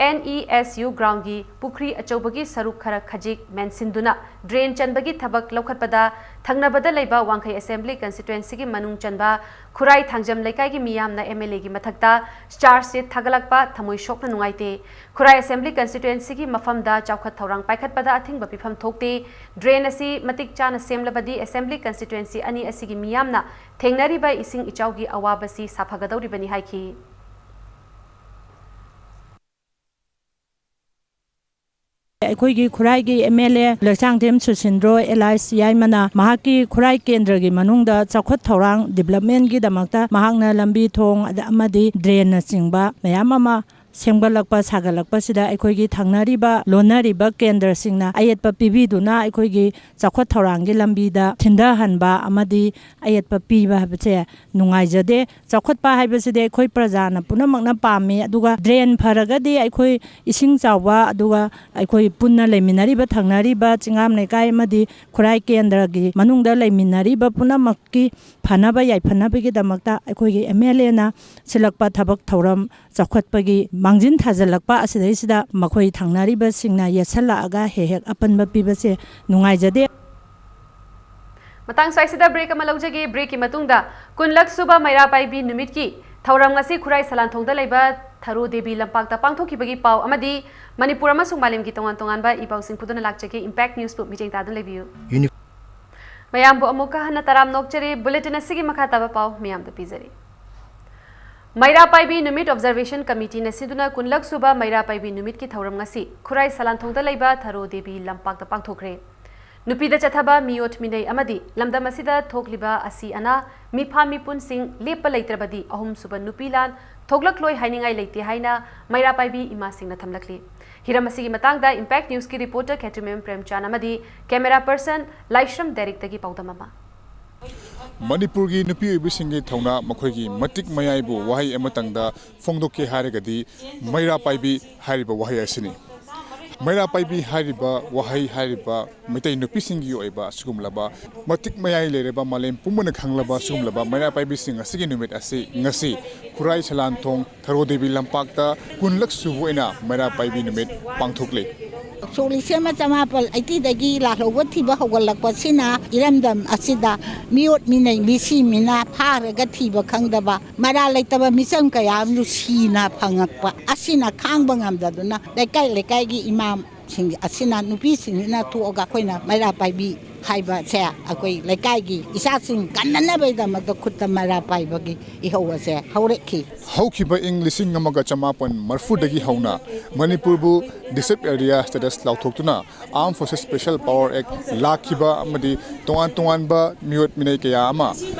ꯑꯦꯟ ꯏ ꯑꯦꯁ ꯌꯨ ꯒ꯭ꯔꯥꯎꯟꯒꯤ ꯄꯨꯈ꯭ꯔꯤ ꯑꯆꯧꯕꯒꯤ ꯁꯔꯨꯛ ꯈꯔ ꯈꯖꯤꯛ ꯃꯦꯟꯁꯤꯟꯗꯨꯅ ꯗ꯭ꯔꯦꯟ ꯆꯟꯕꯒꯤ ꯊꯕꯛ ꯂꯧꯈꯠꯄꯗ ꯊꯪꯅꯕꯗ ꯂꯩꯕ ꯋꯥꯡꯈꯩ ꯑꯦꯁꯦꯝꯕ꯭ꯂꯤ ꯀꯟꯁꯇꯤꯇ꯭ꯋꯦꯟꯁꯤꯒꯤ ꯃꯅꯨꯡ ꯆꯟꯕ ꯈꯨꯔꯥꯏ ꯊꯥꯡꯖꯝ ꯂꯩꯀꯥꯏꯒꯤ ꯃꯤꯌꯥꯝꯅ ꯑꯦꯝ ꯑꯦꯜ ꯑꯦꯒꯤ ꯃꯊꯛꯇ ꯆꯥꯔꯖ ꯁꯤꯠ ꯊꯥꯒꯠꯂꯛꯄ ꯊꯃꯣꯏ ꯁꯣꯛꯅ ꯅꯨꯡꯉꯥꯏꯇꯦ꯫ ꯈꯨꯔꯥꯏ ꯑꯦꯁꯦꯝꯕ꯭ꯂꯤ ꯀꯟꯁꯇꯤꯇ꯭ꯋꯦꯟꯁꯤꯒꯤ ꯃꯐꯝꯗ ꯆꯥꯎꯈꯠ ꯊꯧꯔꯥꯡ ꯄꯥꯏꯈꯠꯄꯗ ꯑꯊꯤꯡꯕ ꯄꯤꯐꯝ ꯊꯣꯛꯇꯦ꯫ ꯗ꯭ꯔꯦꯟ ꯑꯁꯤ ꯃꯇꯤꯛ ꯆꯥꯅ ꯁꯦꯝꯂꯕꯗꯤ ꯑꯦꯁꯦꯝꯕ꯭ꯂꯤ ꯀꯟꯁꯇꯤꯇ꯭ꯋꯦꯟꯁꯤ ꯑꯅꯤ ꯑꯁꯤꯒꯤ ꯃꯤꯌꯥꯝꯅ ꯊꯦꯡꯅꯔꯤꯕ ꯏꯁꯤꯡ ꯏꯆꯥꯎꯒꯤ ꯑꯋꯥꯕꯁꯤ ꯁꯥꯐꯒꯗꯧꯔꯤꯕꯅꯤ ꯍꯥꯏꯈꯤ꯫ ꯑꯩꯈꯣꯏꯒꯤ ꯈꯨꯔꯥꯏꯒꯤ M L A Leishangthem Sushindro alias ꯌꯥꯏꯃꯅ ꯃꯍꯥꯛꯀꯤ ꯈꯨꯔꯥꯏ ꯀꯦꯟꯗ꯭ꯔꯒꯤ ꯃꯅꯨꯡꯗ ꯆꯥꯎꯈꯠ ꯊꯧꯔꯥꯡ ꯗꯤꯕ꯭ꯂꯞꯃꯦꯟꯒꯤꯗꯃꯛꯇ ꯃꯍꯥꯛꯅ ꯂꯝꯕꯤ ꯊꯣꯡ ꯑꯗ-, ꯑꯃꯗꯤ ꯗ꯭ꯔꯦꯟꯅꯆꯤꯡꯕ ꯃꯌꯥꯝ ꯑꯃ ꯁꯦꯝꯒꯠꯂꯛꯄ, ꯁꯥꯒꯠꯂꯛꯄꯁꯤꯗ ꯑꯩꯈꯣꯏꯒꯤ ꯊꯪꯅꯔꯤꯕ, ꯂꯣꯟꯅꯔꯤꯕ ꯀꯦꯟꯗ꯭ꯔꯁꯤꯡꯅ ꯑꯌꯦꯠꯄ ꯄꯤꯕꯤꯗꯨꯅ ꯑꯩꯈꯣꯏꯒꯤ ꯆꯥꯎꯈꯠ ꯊꯧꯔꯥꯡꯒꯤ ꯂꯝꯕꯤꯗ ꯊꯤꯟꯊꯍꯟꯕ ꯑꯃꯗꯤ ꯑꯌꯦꯠꯄ ꯄꯤꯕ ꯍꯥꯏꯕꯁꯦ ꯅꯨꯡꯉꯥꯏꯖꯗꯦ꯫ ꯆꯥꯎꯈꯠꯄ ꯍꯥꯏꯕꯁꯤꯗꯤ ꯑꯩꯈꯣꯏ ꯄ꯭ꯔꯖꯥꯅ ꯄꯨꯝꯅꯃꯛꯅ ꯄꯥꯝꯃꯤ, ꯑꯗꯨꯒ ꯗ꯭ꯔꯦꯟ ꯐꯔꯒꯗꯤ ꯑꯩꯈꯣꯏ ꯏꯁꯤꯡ ꯆꯥꯎꯕ, ꯑꯗꯨꯒ ꯑꯩꯈꯣꯏ ꯄꯨꯟꯅ ꯂꯩꯃꯤꯟꯅꯔꯤꯕ ꯊꯪꯅꯔꯤꯕ ꯆꯤꯡꯉꯥꯝ ꯂꯩꯀꯥꯏ ꯑꯃꯗꯤ ꯈꯨꯔꯥꯏ ꯀꯦꯟꯗ꯭ꯔꯒꯤ ꯃꯅꯨꯡꯗ ꯂꯩꯃꯤꯟꯅꯔꯤꯕ ꯄꯨꯝꯅꯃꯛꯀꯤ ꯐꯅꯕ ꯌꯥꯏꯐꯅꯕꯒꯤꯗꯃꯛꯇ ꯑꯩꯈꯣꯏꯒꯤ ꯑꯦꯝ ꯑꯦꯜ ꯑꯦꯅ ꯁꯤꯜꯂꯛꯄ ꯊꯕꯛ ꯊꯧꯔꯝ ꯆꯥꯎꯈꯠꯄꯒꯤ ꯃꯥꯡꯖꯤꯟ ꯊꯥꯖꯤꯜꯂꯛꯄ ꯑꯁꯤꯗꯩꯁꯤꯗ ꯃꯈꯣꯏ ꯊꯪꯅꯔꯤꯕꯁꯤꯡꯅ ꯌꯦꯠꯁꯜꯂꯛꯑꯒ ꯍꯦꯛ ꯍꯦꯛ ꯑꯄꯟꯕ ꯄꯤꯕꯁꯦ ꯅꯨꯡꯉꯥꯏꯖꯗꯦ꯫ ꯃꯇꯥꯡ ꯁ꯭ꯋꯥꯏꯁꯤꯗ ꯕ꯭ꯔꯦꯛ ꯑꯃ ꯂꯧꯖꯒꯦ꯫ ꯕ꯭ꯔꯦꯛꯀꯤ ꯃꯇꯨꯡꯗ ꯀꯨꯟꯂꯛ ꯁꯨꯕ ꯃꯩꯔꯥ ꯄꯥꯏꯕꯤ ꯅꯨꯃꯤꯠꯀꯤ ꯊꯧꯔꯝ ꯉꯁꯤ ꯈꯨꯔꯥꯏ ꯁꯂꯥꯟꯊꯣꯡꯗ ꯂꯩꯕ ꯊꯔꯣ ꯗꯦꯕꯤ ꯂꯝꯄꯥꯛꯇ ꯄꯥꯡꯊꯣꯛꯈꯤꯕꯒꯤ ꯄꯥꯎ ꯑꯃꯗꯤ ꯃꯅꯤꯄꯨꯔ ꯑꯃꯁꯨꯡ ꯃꯥꯂꯦꯝꯒꯤ ꯇꯣꯉꯥꯟ ꯇꯣꯉꯥꯟꯕ ꯏ ꯄꯥꯎꯁꯤꯡ ꯄꯨꯗꯨꯅ ꯂꯥꯛꯆꯒꯦ꯫ ꯏꯝꯄꯦꯛ ꯅ꯭ꯌꯨꯁꯄꯨ ꯃꯤꯠꯌꯦꯡ ꯇꯥꯗꯨꯅ ꯂꯩꯕꯤꯌꯨ꯫ ꯌꯨꯅꯤ- ꯃꯌꯥꯝꯕꯨ ꯑꯃꯨꯛꯀ ꯍꯟꯅ ꯇꯔꯥꯝ ꯅꯣꯛꯆꯔꯤ꯫ ꯕꯨꯂꯦꯇꯤꯟ ꯑꯁꯤꯒꯤ ꯃꯈꯥ ꯇꯥꯕ ꯄꯥꯎ ꯃꯌꯥꯝꯗ ꯄꯤꯖꯔꯤ꯫ ꯃꯩꯔꯥ ꯄꯥꯏꯕꯤ ꯅꯨꯃꯤꯠ ꯑꯣꯕꯖꯔꯕꯦꯁꯟ ꯀꯃꯤꯇꯤꯅ ꯁꯤꯟꯗꯨꯅ ꯀꯨꯟꯂꯛ ꯁꯨꯕ ꯃꯩꯔꯥ ꯄꯥꯏꯕꯤ ꯅꯨꯃꯤꯠꯀꯤ ꯊꯧꯔꯝ ꯉꯁꯤ ꯈꯨꯔꯥꯏ ꯁꯂꯥꯟꯊꯣꯡꯗ ꯂꯩꯕ ꯊꯔꯣ ꯗꯦꯕꯤ ꯂꯝꯄꯥꯛꯇ ꯄꯥꯡꯊꯣꯛꯈ꯭ꯔꯦ꯫ ꯅꯨꯄꯤꯗ ꯆꯠꯊꯕ ꯃꯤꯑꯣꯠ ꯃꯤꯅꯩ ꯑꯃꯗꯤ ꯂꯝꯗꯝ ꯑꯁꯤꯗ ꯊꯣꯛꯂꯤꯕ ꯑꯁꯤ ꯑꯅꯥ, ꯃꯤꯐꯥ ꯃꯤꯄꯨꯟꯁꯤꯡ ꯂꯦꯞꯄ ꯂꯩꯇ꯭ꯔꯕꯗꯤ ꯑꯍꯨꯝꯁꯨꯕ ꯅꯨꯄꯤ ꯂꯥꯟ ꯊꯣꯛꯂꯛꯂꯣꯏ ꯍꯥꯏꯅꯤꯡꯉꯥꯏ ꯂꯩꯇꯦ ꯍꯥꯏꯅ ꯃꯩꯔꯥ ꯄꯥꯏꯕꯤ ꯏꯃꯥꯁꯤꯡꯅ ꯊꯝꯂꯛꯂꯤ꯫ ꯍꯤꯔꯝ ꯑꯁꯤꯒꯤ ꯃꯇꯥꯡꯗ ꯏꯝꯄꯦꯛ ꯅ꯭ꯌꯨꯁꯀꯤ ꯔꯤꯄꯣꯔꯇꯔ ꯈꯦꯇ꯭ꯔꯤꯃꯌꯨꯝ ꯄ꯭ꯔꯦꯝꯆꯥꯟ ꯑꯃꯗꯤ ꯀꯦꯃꯦꯔꯥ ꯄꯔꯁꯟ ꯂꯥꯏꯁ꯭ꯔꯝ ꯗꯦꯔꯤꯛꯇꯒꯤ ꯄꯥꯎꯗꯝ ꯑꯃ꯫ ꯃꯅꯤꯄꯨꯔꯒꯤ ꯅꯨꯄꯤ ꯑꯣꯏꯕꯤꯁꯤꯡꯒꯤ ꯊꯧꯅꯥ, ꯃꯈꯣꯏꯒꯤ ꯃꯇꯤꯛ ꯃꯌꯥꯏꯕꯨ ꯋꯥꯍꯩ ꯑꯃꯇꯪꯗ ꯐꯣꯡꯗꯣꯛꯀꯦ ꯍꯥꯏꯔꯒꯗꯤ ꯃꯩꯔꯥ ꯄꯥꯏꯕꯤ ꯍꯥꯏꯔꯤꯕ ꯋꯥꯍꯩ ꯑꯁꯤꯅꯤ꯫ ꯃꯩꯔꯥ ꯄꯥꯏꯕꯤ ꯍꯥꯏꯔꯤꯕ ꯋꯥꯍꯩ ꯍꯥꯏꯔꯤꯕ ꯃꯩꯇꯩ ꯅꯨꯄꯤꯁꯤꯡꯒꯤ ꯑꯣꯏꯕ ꯑꯁꯤꯒꯨꯝꯂꯕ ꯃꯇꯤꯛ ꯃꯌꯥꯏ ꯂꯩꯔꯕ ꯃꯥꯂꯦꯝ ꯄꯨꯝꯕꯅ ꯈꯪꯂꯕ ꯑꯁꯤꯒꯨꯝꯂꯕ ꯃꯩꯔꯥ ꯄꯥꯏꯕꯤꯁꯤꯡ ꯑꯁꯤꯒꯤ ꯅꯨꯃꯤꯠ ꯑꯁꯤ ꯉꯁꯤ ꯈꯨꯔꯥꯏ ꯁꯂꯥꯟꯊꯣꯡ ꯊꯔꯣ ꯗꯦꯕꯤ ꯂꯝꯄꯥꯛꯇ ꯀꯨꯟꯂꯛ ꯁꯨꯕ ꯑꯣꯏꯅ ꯃꯩꯔꯥ ꯄꯥꯏꯕꯤ ꯅꯨꯃꯤꯠ ꯄꯥꯡꯊꯣꯛꯂꯤ꯫ ꯁꯣꯛ ꯂꯤꯁꯤꯡ ꯑꯃ ꯆꯃꯥꯄꯜ ꯑꯩꯇꯤꯗꯒꯤ ꯂꯥꯜꯍꯧꯕ ꯊꯤꯕ ꯍꯧꯒꯠꯂꯛꯄꯁꯤꯅ ꯏꯔꯝꯗꯝ ꯑꯁꯤꯗ ꯃꯤꯑꯣꯠ ꯃꯤꯅꯩ ꯃꯤꯁꯤ ꯃꯤꯅꯥ ꯐꯥꯔꯒ ꯊꯤꯕ ꯈꯪꯗꯕ ꯃꯔꯥ ꯂꯩꯇꯕ ꯃꯤꯆꯝ ꯀꯌꯥ ꯑꯃꯁꯨ ꯁꯤꯅ ꯐꯪꯉꯛꯄ ꯑꯁꯤꯅ ꯈꯥꯡꯕ ꯉꯝꯗꯗꯨꯅ ꯂꯩꯀꯥꯏ ꯂꯩꯀꯥꯏꯒꯤ ꯏꯃꯥ ꯁꯤꯡ ꯑꯁꯤꯅ ꯅꯨꯄꯤꯁꯤꯡꯁꯤꯅ ꯊꯣꯛꯑꯒ ꯑꯩꯈꯣꯏꯅ ꯃꯩꯔꯥ ꯄꯥꯏꯕꯤ ꯍꯥꯏꯕꯁꯦ ꯑꯩꯈꯣꯏ ꯂꯩꯀꯥꯏꯒꯤ ꯏꯆꯥꯁꯤꯡ ꯀꯟꯅꯅꯕꯒꯤꯗꯃꯛꯇ ꯈꯨꯠꯇ ꯃꯩꯔꯥ ꯄꯥꯏꯕꯒꯤ ꯏꯍꯧ ꯑꯁꯦ ꯍꯧꯔꯛꯈꯤ꯫ ꯍꯧꯈꯤꯕ ꯏꯪ ꯂꯤꯁꯤꯡ ꯑꯃꯒ ꯆꯃꯥꯄꯟ ꯃꯔꯤꯐꯨꯗꯒꯤ ꯍꯧꯅ ꯃꯅꯤꯄꯨꯔꯕꯨ Disturbed Area Status ꯂꯥꯎꯊꯣꯛꯇꯨꯅ Armed Forces Special Power Act ꯂꯥꯛꯈꯤꯕ ꯑꯃꯗꯤ ꯇꯣꯉꯥꯟ ꯇꯣꯉꯥꯟꯕ ꯃꯤꯑꯣꯠ ꯃꯤꯅꯩ ꯀꯌꯥ ꯑꯃ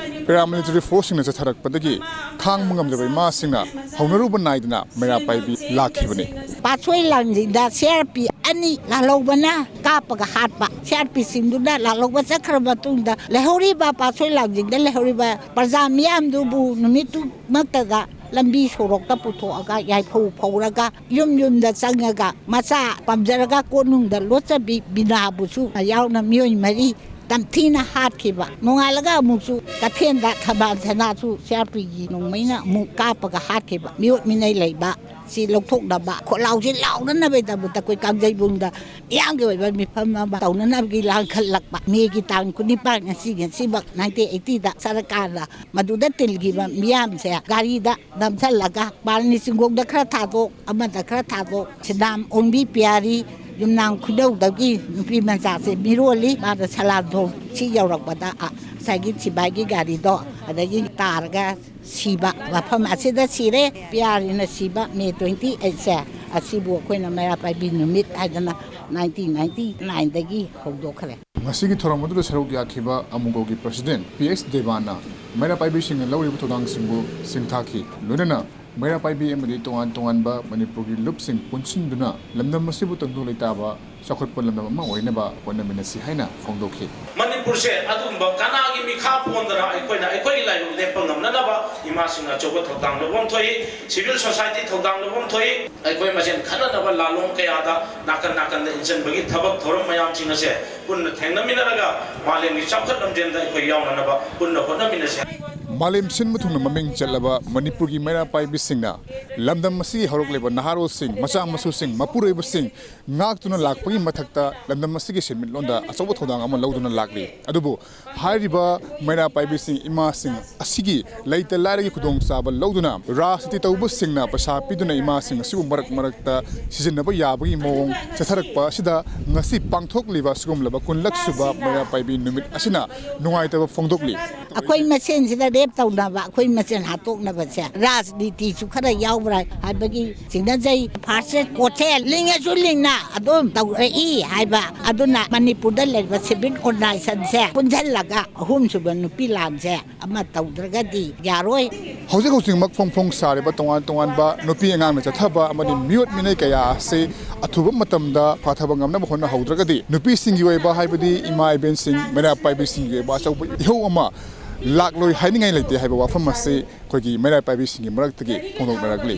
paramilitary forceꯁꯤꯡꯅ ꯆꯠꯊꯔꯛꯄꯗꯒꯤ ꯈꯥꯡꯕ ꯉꯝꯗꯕ ꯏꯃꯥꯁꯤꯡꯅ ꯍꯧꯅꯔꯨꯕ ꯅꯥꯏꯗꯅ ꯃꯩꯔꯥ ꯄꯥꯏꯕꯤ ꯂꯥꯛꯈꯤꯕꯅꯤ꯫ ꯄꯥꯠꯁꯣꯏ ꯂꯥꯡꯖꯤꯡꯗ C R P ꯑꯅꯤ ꯂꯥꯜꯍꯧꯕꯅ ꯀꯥꯞꯄꯒ ꯍꯥꯠꯄ, C R Pꯁꯤꯡꯗꯨꯅ ꯂꯥꯜꯍꯧꯕ ꯆꯠꯈ꯭ꯔ ꯃꯇꯨꯡꯗ ꯂꯩꯍꯧꯔꯤꯕ ꯄꯥꯠꯁꯣꯏ ꯂꯥꯡꯖꯤꯡꯗ ꯂꯩꯍꯧꯔꯤꯕ ꯄ꯭ꯔꯖꯥ ꯃꯤꯌꯥꯝꯗꯨꯕꯨ ꯅꯨꯃꯤꯠꯇꯨꯃꯛꯇꯗ ꯂꯝꯕꯤ ꯁꯣꯔꯣꯛꯇ ꯄꯨꯊꯣꯛꯑꯒ ꯌꯥꯏꯐꯧ ꯐꯧꯔꯒ ꯌꯨꯝ ꯌꯨꯝꯗ ꯆꯪꯉꯒ ꯃꯆꯥ ꯄꯝꯖꯔꯒ ꯀꯣꯅꯨꯡꯗ ꯂꯣꯠꯆꯕꯤ ꯕꯤꯅꯥꯕꯨꯁꯨ ꯌꯥꯎꯅ ꯃꯤꯑꯣꯏ ꯃꯔꯤ ꯇꯝꯊꯤꯅ ꯍꯥꯠꯈꯤꯕ꯫ ꯅꯣꯡꯉꯥꯜꯂꯒ ꯑꯃꯨꯛꯁꯨ ꯀꯩꯊꯦꯜꯗ ꯊꯝꯕꯥꯜ ꯁꯅꯥꯁꯨ C R Pꯒꯤ ꯅꯣꯡꯃꯩꯅ ꯑꯃꯨꯛ ꯀꯥꯞꯄꯒ ꯍꯥꯠꯈꯤꯕ꯫ ꯃꯤꯑꯣꯠ ꯃꯤꯅꯩ ꯂꯩꯕ ꯁꯤ ꯂꯧꯊꯣꯛꯅꯕ, ꯈꯣꯜꯂꯥꯎꯁꯤ ꯂꯥꯎꯅꯅꯕꯒꯤꯗꯃꯛꯇ ꯑꯩꯈꯣꯏ ꯀꯥꯡꯖꯩꯕꯨꯡꯗ ꯃꯤꯌꯥꯝꯒꯤ ꯑꯣꯏꯕ ꯃꯤꯐꯝ ꯑꯃ ꯇꯧꯅꯅꯕꯒꯤ ꯂꯥꯡꯈꯠꯂꯛꯄ꯫ Mayꯒꯤ ꯇꯥꯡ ꯀꯨꯟꯅꯤꯄꯥꯟ ꯉꯁꯤ, ꯉꯁꯤꯃꯛ nineteen eightyꯗ ꯁꯔꯀꯥꯔꯅ ꯃꯗꯨꯗ ꯇꯤꯜꯈꯤꯕ ꯃꯤꯌꯥꯝꯁꯦ ꯒꯥꯔꯤꯗ ꯅꯝꯁꯤꯜꯂꯒ ꯕꯥꯔꯨꯅꯤ ꯆꯤꯡꯈꯣꯡꯗ ꯈꯔ ꯊꯥꯗꯣꯛ, ꯑꯃꯗ ꯈꯔ ꯊꯥꯗꯣꯛ, ꯁꯤꯗꯥꯝ ꯑꯣꯡꯕꯤ ꯄꯤꯌꯥꯔꯤ ꯌꯨꯝꯅꯥꯝ ꯈꯨꯅꯧꯗꯒꯤ ꯅꯨꯄꯤ ꯃꯆꯥꯁꯦ ꯃꯤꯔꯣꯜꯂꯤ꯫ ꯃꯥꯅ ꯁꯂꯥꯟꯊꯣꯡ ꯁꯤ ꯌꯧꯔꯛꯄꯗ, ꯑ, ꯉꯁꯥꯏꯒꯤ ꯁꯤꯕꯥꯏꯒꯤ ꯒꯥꯔꯤꯗꯣ ꯑꯗꯒꯤ ꯇꯥꯔꯒ ꯁꯤꯕ, ꯃꯐꯝ ꯑꯁꯤꯗ ꯁꯤꯔꯦ꯫ ꯄꯤꯌꯥꯔꯤꯅ ꯁꯤꯕ May twenty eightꯁꯦ, ꯑꯁꯤꯕꯨ ꯑꯩꯈꯣꯏꯅ ꯃꯩꯔꯥ ꯄꯥꯏꯕꯤ ꯅꯨꯃꯤꯠ ꯍꯥꯏꯗꯅ nineteen ninety nineꯗꯒꯤ ꯍꯧꯗꯣꯛꯈ꯭ꯔꯦ꯫ ꯉꯁꯤꯒꯤ ꯊꯧꯔꯝ ꯑꯗꯨꯗ ꯁꯔꯨꯛ ꯌꯥꯈꯤꯕ ꯑꯃꯨꯒꯣꯒꯤ president P H ꯗꯦꯕꯥꯅ ꯃꯩꯔꯥ ꯄꯥꯏꯕꯤꯁꯤꯡꯅ ꯂꯧꯔꯤꯕ ꯊꯧꯗꯥꯡꯁꯤꯡꯕꯨ ꯁꯤꯡꯊꯥꯈꯤ꯫ ꯂꯣꯏꯅꯅ ꯃꯩꯔꯥ ꯄꯥꯏꯕꯤ ꯑꯃꯗꯤ ꯇꯣꯉꯥꯟ ꯇꯣꯉꯥꯟꯕ ꯃꯅꯤꯄꯨꯔꯒꯤ ꯂꯨꯞꯁꯤꯡ ꯄꯨꯟꯁꯤꯟꯗꯨꯅ ꯂꯝꯗꯝ ꯑꯁꯤꯕꯨ ꯇꯪꯗꯨ ꯂꯩꯇꯥꯕ ꯆꯥꯎꯈꯠꯄ ꯂꯝꯗꯝ ꯑꯃ ꯑꯣꯏꯅꯕ ꯍꯣꯠꯅꯃꯤꯟꯅꯁꯤ ꯍꯥꯏꯅ ꯐꯣꯡꯗꯣꯛꯈꯤ꯫ ꯃꯅꯤꯄꯨꯔꯁꯦ ꯑꯗꯨꯒꯨꯝꯕ ꯀꯅꯥꯒꯤ ꯃꯤꯈꯥ ꯄꯣꯟꯗꯅ ꯑꯩꯈꯣꯏꯅ ꯑꯩꯈꯣꯏꯒꯤ ꯂꯥꯏꯕꯛ ꯂꯦꯞꯄ ꯉꯝꯅꯅꯕ ꯏꯃꯥꯁꯤꯡꯅ ꯑꯆꯧꯕ ꯊꯧꯗꯥꯡ ꯂꯧꯐꯝ ꯊꯣꯛꯏ, civil society ꯊꯧꯗꯥꯡ ꯂꯧꯐꯝ ꯊꯣꯛꯏ꯫ ꯑꯩꯈꯣꯏ ꯃꯁꯦꯟ ꯈꯠꯅꯅꯕ ꯂꯥꯂꯣꯡ ꯀꯌꯥꯗ ꯅꯥꯀꯟ ꯅꯥꯀꯟꯗ ꯏꯟꯁꯤꯟꯕꯒꯤ ꯊꯕꯛ ꯊꯧꯔꯝ ꯃꯌꯥꯝꯁꯤꯡ ꯑꯁꯦ ꯄꯨꯟꯅ ꯊꯦꯡꯅꯃꯤꯟꯅꯔꯒ ꯃꯥꯂꯦꯝꯒꯤ ꯆꯥꯎꯈꯠ ꯂꯝꯖꯦꯜꯗ ꯑꯩꯈꯣꯏ ꯌꯥꯎꯅꯅꯕ ꯄꯨꯟꯅ ꯍꯣꯠꯅꯃꯤꯟꯅꯁꯤ꯫ ꯃꯥꯂꯦꯝ ꯁꯤꯟꯕ ꯊꯨꯡꯅ ꯃꯃꯤꯡ ꯆꯠꯂꯕ ꯃꯅꯤꯄꯨꯔꯒꯤ ꯃꯩꯔꯥ ꯄꯥꯏꯕꯤꯁꯤꯡꯅ ꯂꯝꯗꯝ ꯑꯁꯤꯒꯤ ꯍꯧꯔꯛꯂꯤꯕ ꯅꯍꯥꯔꯣꯜꯁꯤꯡ, ꯃꯆꯥ ꯃꯁꯨꯁꯤꯡ, ꯃꯄꯨꯔꯣꯏꯕꯁꯤꯡ ꯉꯥꯛꯇꯨꯅ ꯂꯥꯛꯄꯒꯤ ꯃꯊꯛꯇ ꯂꯝꯗꯝ ꯑꯁꯤꯒꯤ ꯁꯦꯟꯃꯤꯠꯂꯣꯟꯗ ꯑꯆꯧꯕ ꯊꯧꯗꯥꯡ ꯑꯃ ꯂꯧꯗꯨꯅ ꯂꯥꯛꯂꯤ꯫ ꯑꯗꯨꯕꯨ ꯍꯥꯏꯔꯤꯕ ꯃꯩꯔꯥ ꯄꯥꯏꯕꯤꯁꯤꯡ, ꯏꯃꯥꯁꯤꯡ ꯑꯁꯤꯒꯤ ꯂꯩꯇ ꯂꯥꯏꯔꯒꯤ ꯈꯨꯗꯣꯡꯆꯥꯕ ꯂꯧꯗꯨꯅ ꯔꯥꯖꯅꯤꯇꯤ ꯇꯧꯕꯁꯤꯡꯅ ꯄꯩꯁꯥ ꯄꯤꯗꯨꯅ ꯏꯃꯥꯁꯤꯡ ꯑꯁꯤꯕꯨ ꯃꯔꯛ ꯃꯔꯛꯇ ꯁꯤꯖꯤꯟꯅꯕ ꯌꯥꯕꯒꯤ ꯃꯑꯣꯡ ꯆꯠꯊꯔꯛꯄ ꯑꯁꯤꯗ ꯉꯁꯤ ꯄꯥꯡꯊꯣꯛꯂꯤꯕ ꯑꯁꯤꯒꯨꯝꯂꯕ ꯀꯨꯟꯂꯛ ꯁꯨꯕ ꯃꯩꯔꯥ ꯄꯥꯏꯕꯤ ꯅꯨꯃꯤꯠ ꯑꯁꯤꯅ ꯅꯨꯡꯉꯥꯏꯇꯕ ꯐꯣꯡꯗꯣꯛꯂꯤ꯫ ꯑꯩꯈꯣꯏ ꯃꯁꯦꯟꯁꯤꯗ ꯔꯦꯞ ꯇꯧꯅꯕ, ꯑꯩꯈꯣꯏ ꯃꯁꯦꯟ ꯍꯥꯠꯇꯣꯛꯅꯕꯁꯦ ꯔꯥꯖꯅꯤꯇꯤꯁꯨ ꯈꯔ ꯌꯥꯎꯕ꯭ꯔꯥ ꯍꯥꯏꯕꯒꯤ ꯆꯤꯡꯅꯖꯩ꯫ ꯐꯥꯔꯁ ꯀꯣꯔꯠꯁꯦ ꯂꯤꯡꯉꯁꯨ ꯂꯤꯡꯅ ꯑꯗꯨꯝ ꯇꯧꯔꯛꯏ ꯍꯥꯏꯕ꯫ ꯑꯗꯨꯅ ꯃꯅꯤꯄꯨꯔꯗ ꯂꯩꯔꯤꯕ ꯁꯤꯚꯤꯛ ꯑꯣꯔꯒꯅꯥꯏꯖꯦꯁꯟꯁꯦ ꯄꯨꯟꯁꯤꯜꯂꯒ ꯑꯍꯨꯝꯁꯨꯕ ꯅꯨꯄꯤ ꯂꯥꯟꯁꯦ ꯑꯃ ꯇꯧꯗ꯭ꯔꯒꯗꯤ ꯌꯥꯔꯣꯏ꯫ ꯍꯧꯖꯤꯛ ꯍꯧꯖꯤꯛꯃꯛ ꯐꯣꯡ ꯐꯣꯡ ꯁꯥꯔꯤꯕ ꯇꯣꯉꯥꯟ ꯇꯣꯉꯥꯟꯕ ꯅꯨꯄꯤ ꯑꯉꯥꯡꯅ ꯆꯠꯊꯕ ꯑꯃꯗꯤ ꯃꯤꯑꯣꯠ ꯃꯤꯅꯩ ꯀꯌꯥ ꯑꯁꯤ ꯑꯊꯨꯕ ꯃꯇꯝꯗ ꯐꯥꯊꯕ ꯉꯝꯅꯕ ꯍꯣꯠꯅꯍꯧꯗ꯭ꯔꯒꯗꯤ ꯅꯨꯄꯤꯁꯤꯡꯒꯤ ꯑꯣꯏꯕ ꯍꯥꯏꯕꯗꯤ ꯏꯃꯥ ꯏꯕꯦꯟꯁꯤꯡ, ꯃꯩꯔꯥ ꯄꯥꯏꯕꯤꯁꯤꯡꯒꯤ ꯑꯣꯏꯕ ꯑꯆꯧꯕ ꯏꯍꯧ ꯑꯃ ꯂꯥꯛꯂꯣꯏ ꯍꯥꯏꯅꯤꯡꯉꯥꯏ ꯂꯩꯇꯦ ꯍꯥꯏꯕ ꯋꯥꯐꯝ ꯑꯁꯤ ꯑꯩꯈꯣꯏꯒꯤ ꯃꯩꯔꯥ ꯄꯥꯏꯕꯤꯁꯤꯡꯒꯤ ꯃꯔꯛꯇꯒꯤ ꯐꯣꯡꯗꯣꯛꯅꯔꯛꯂꯤ꯫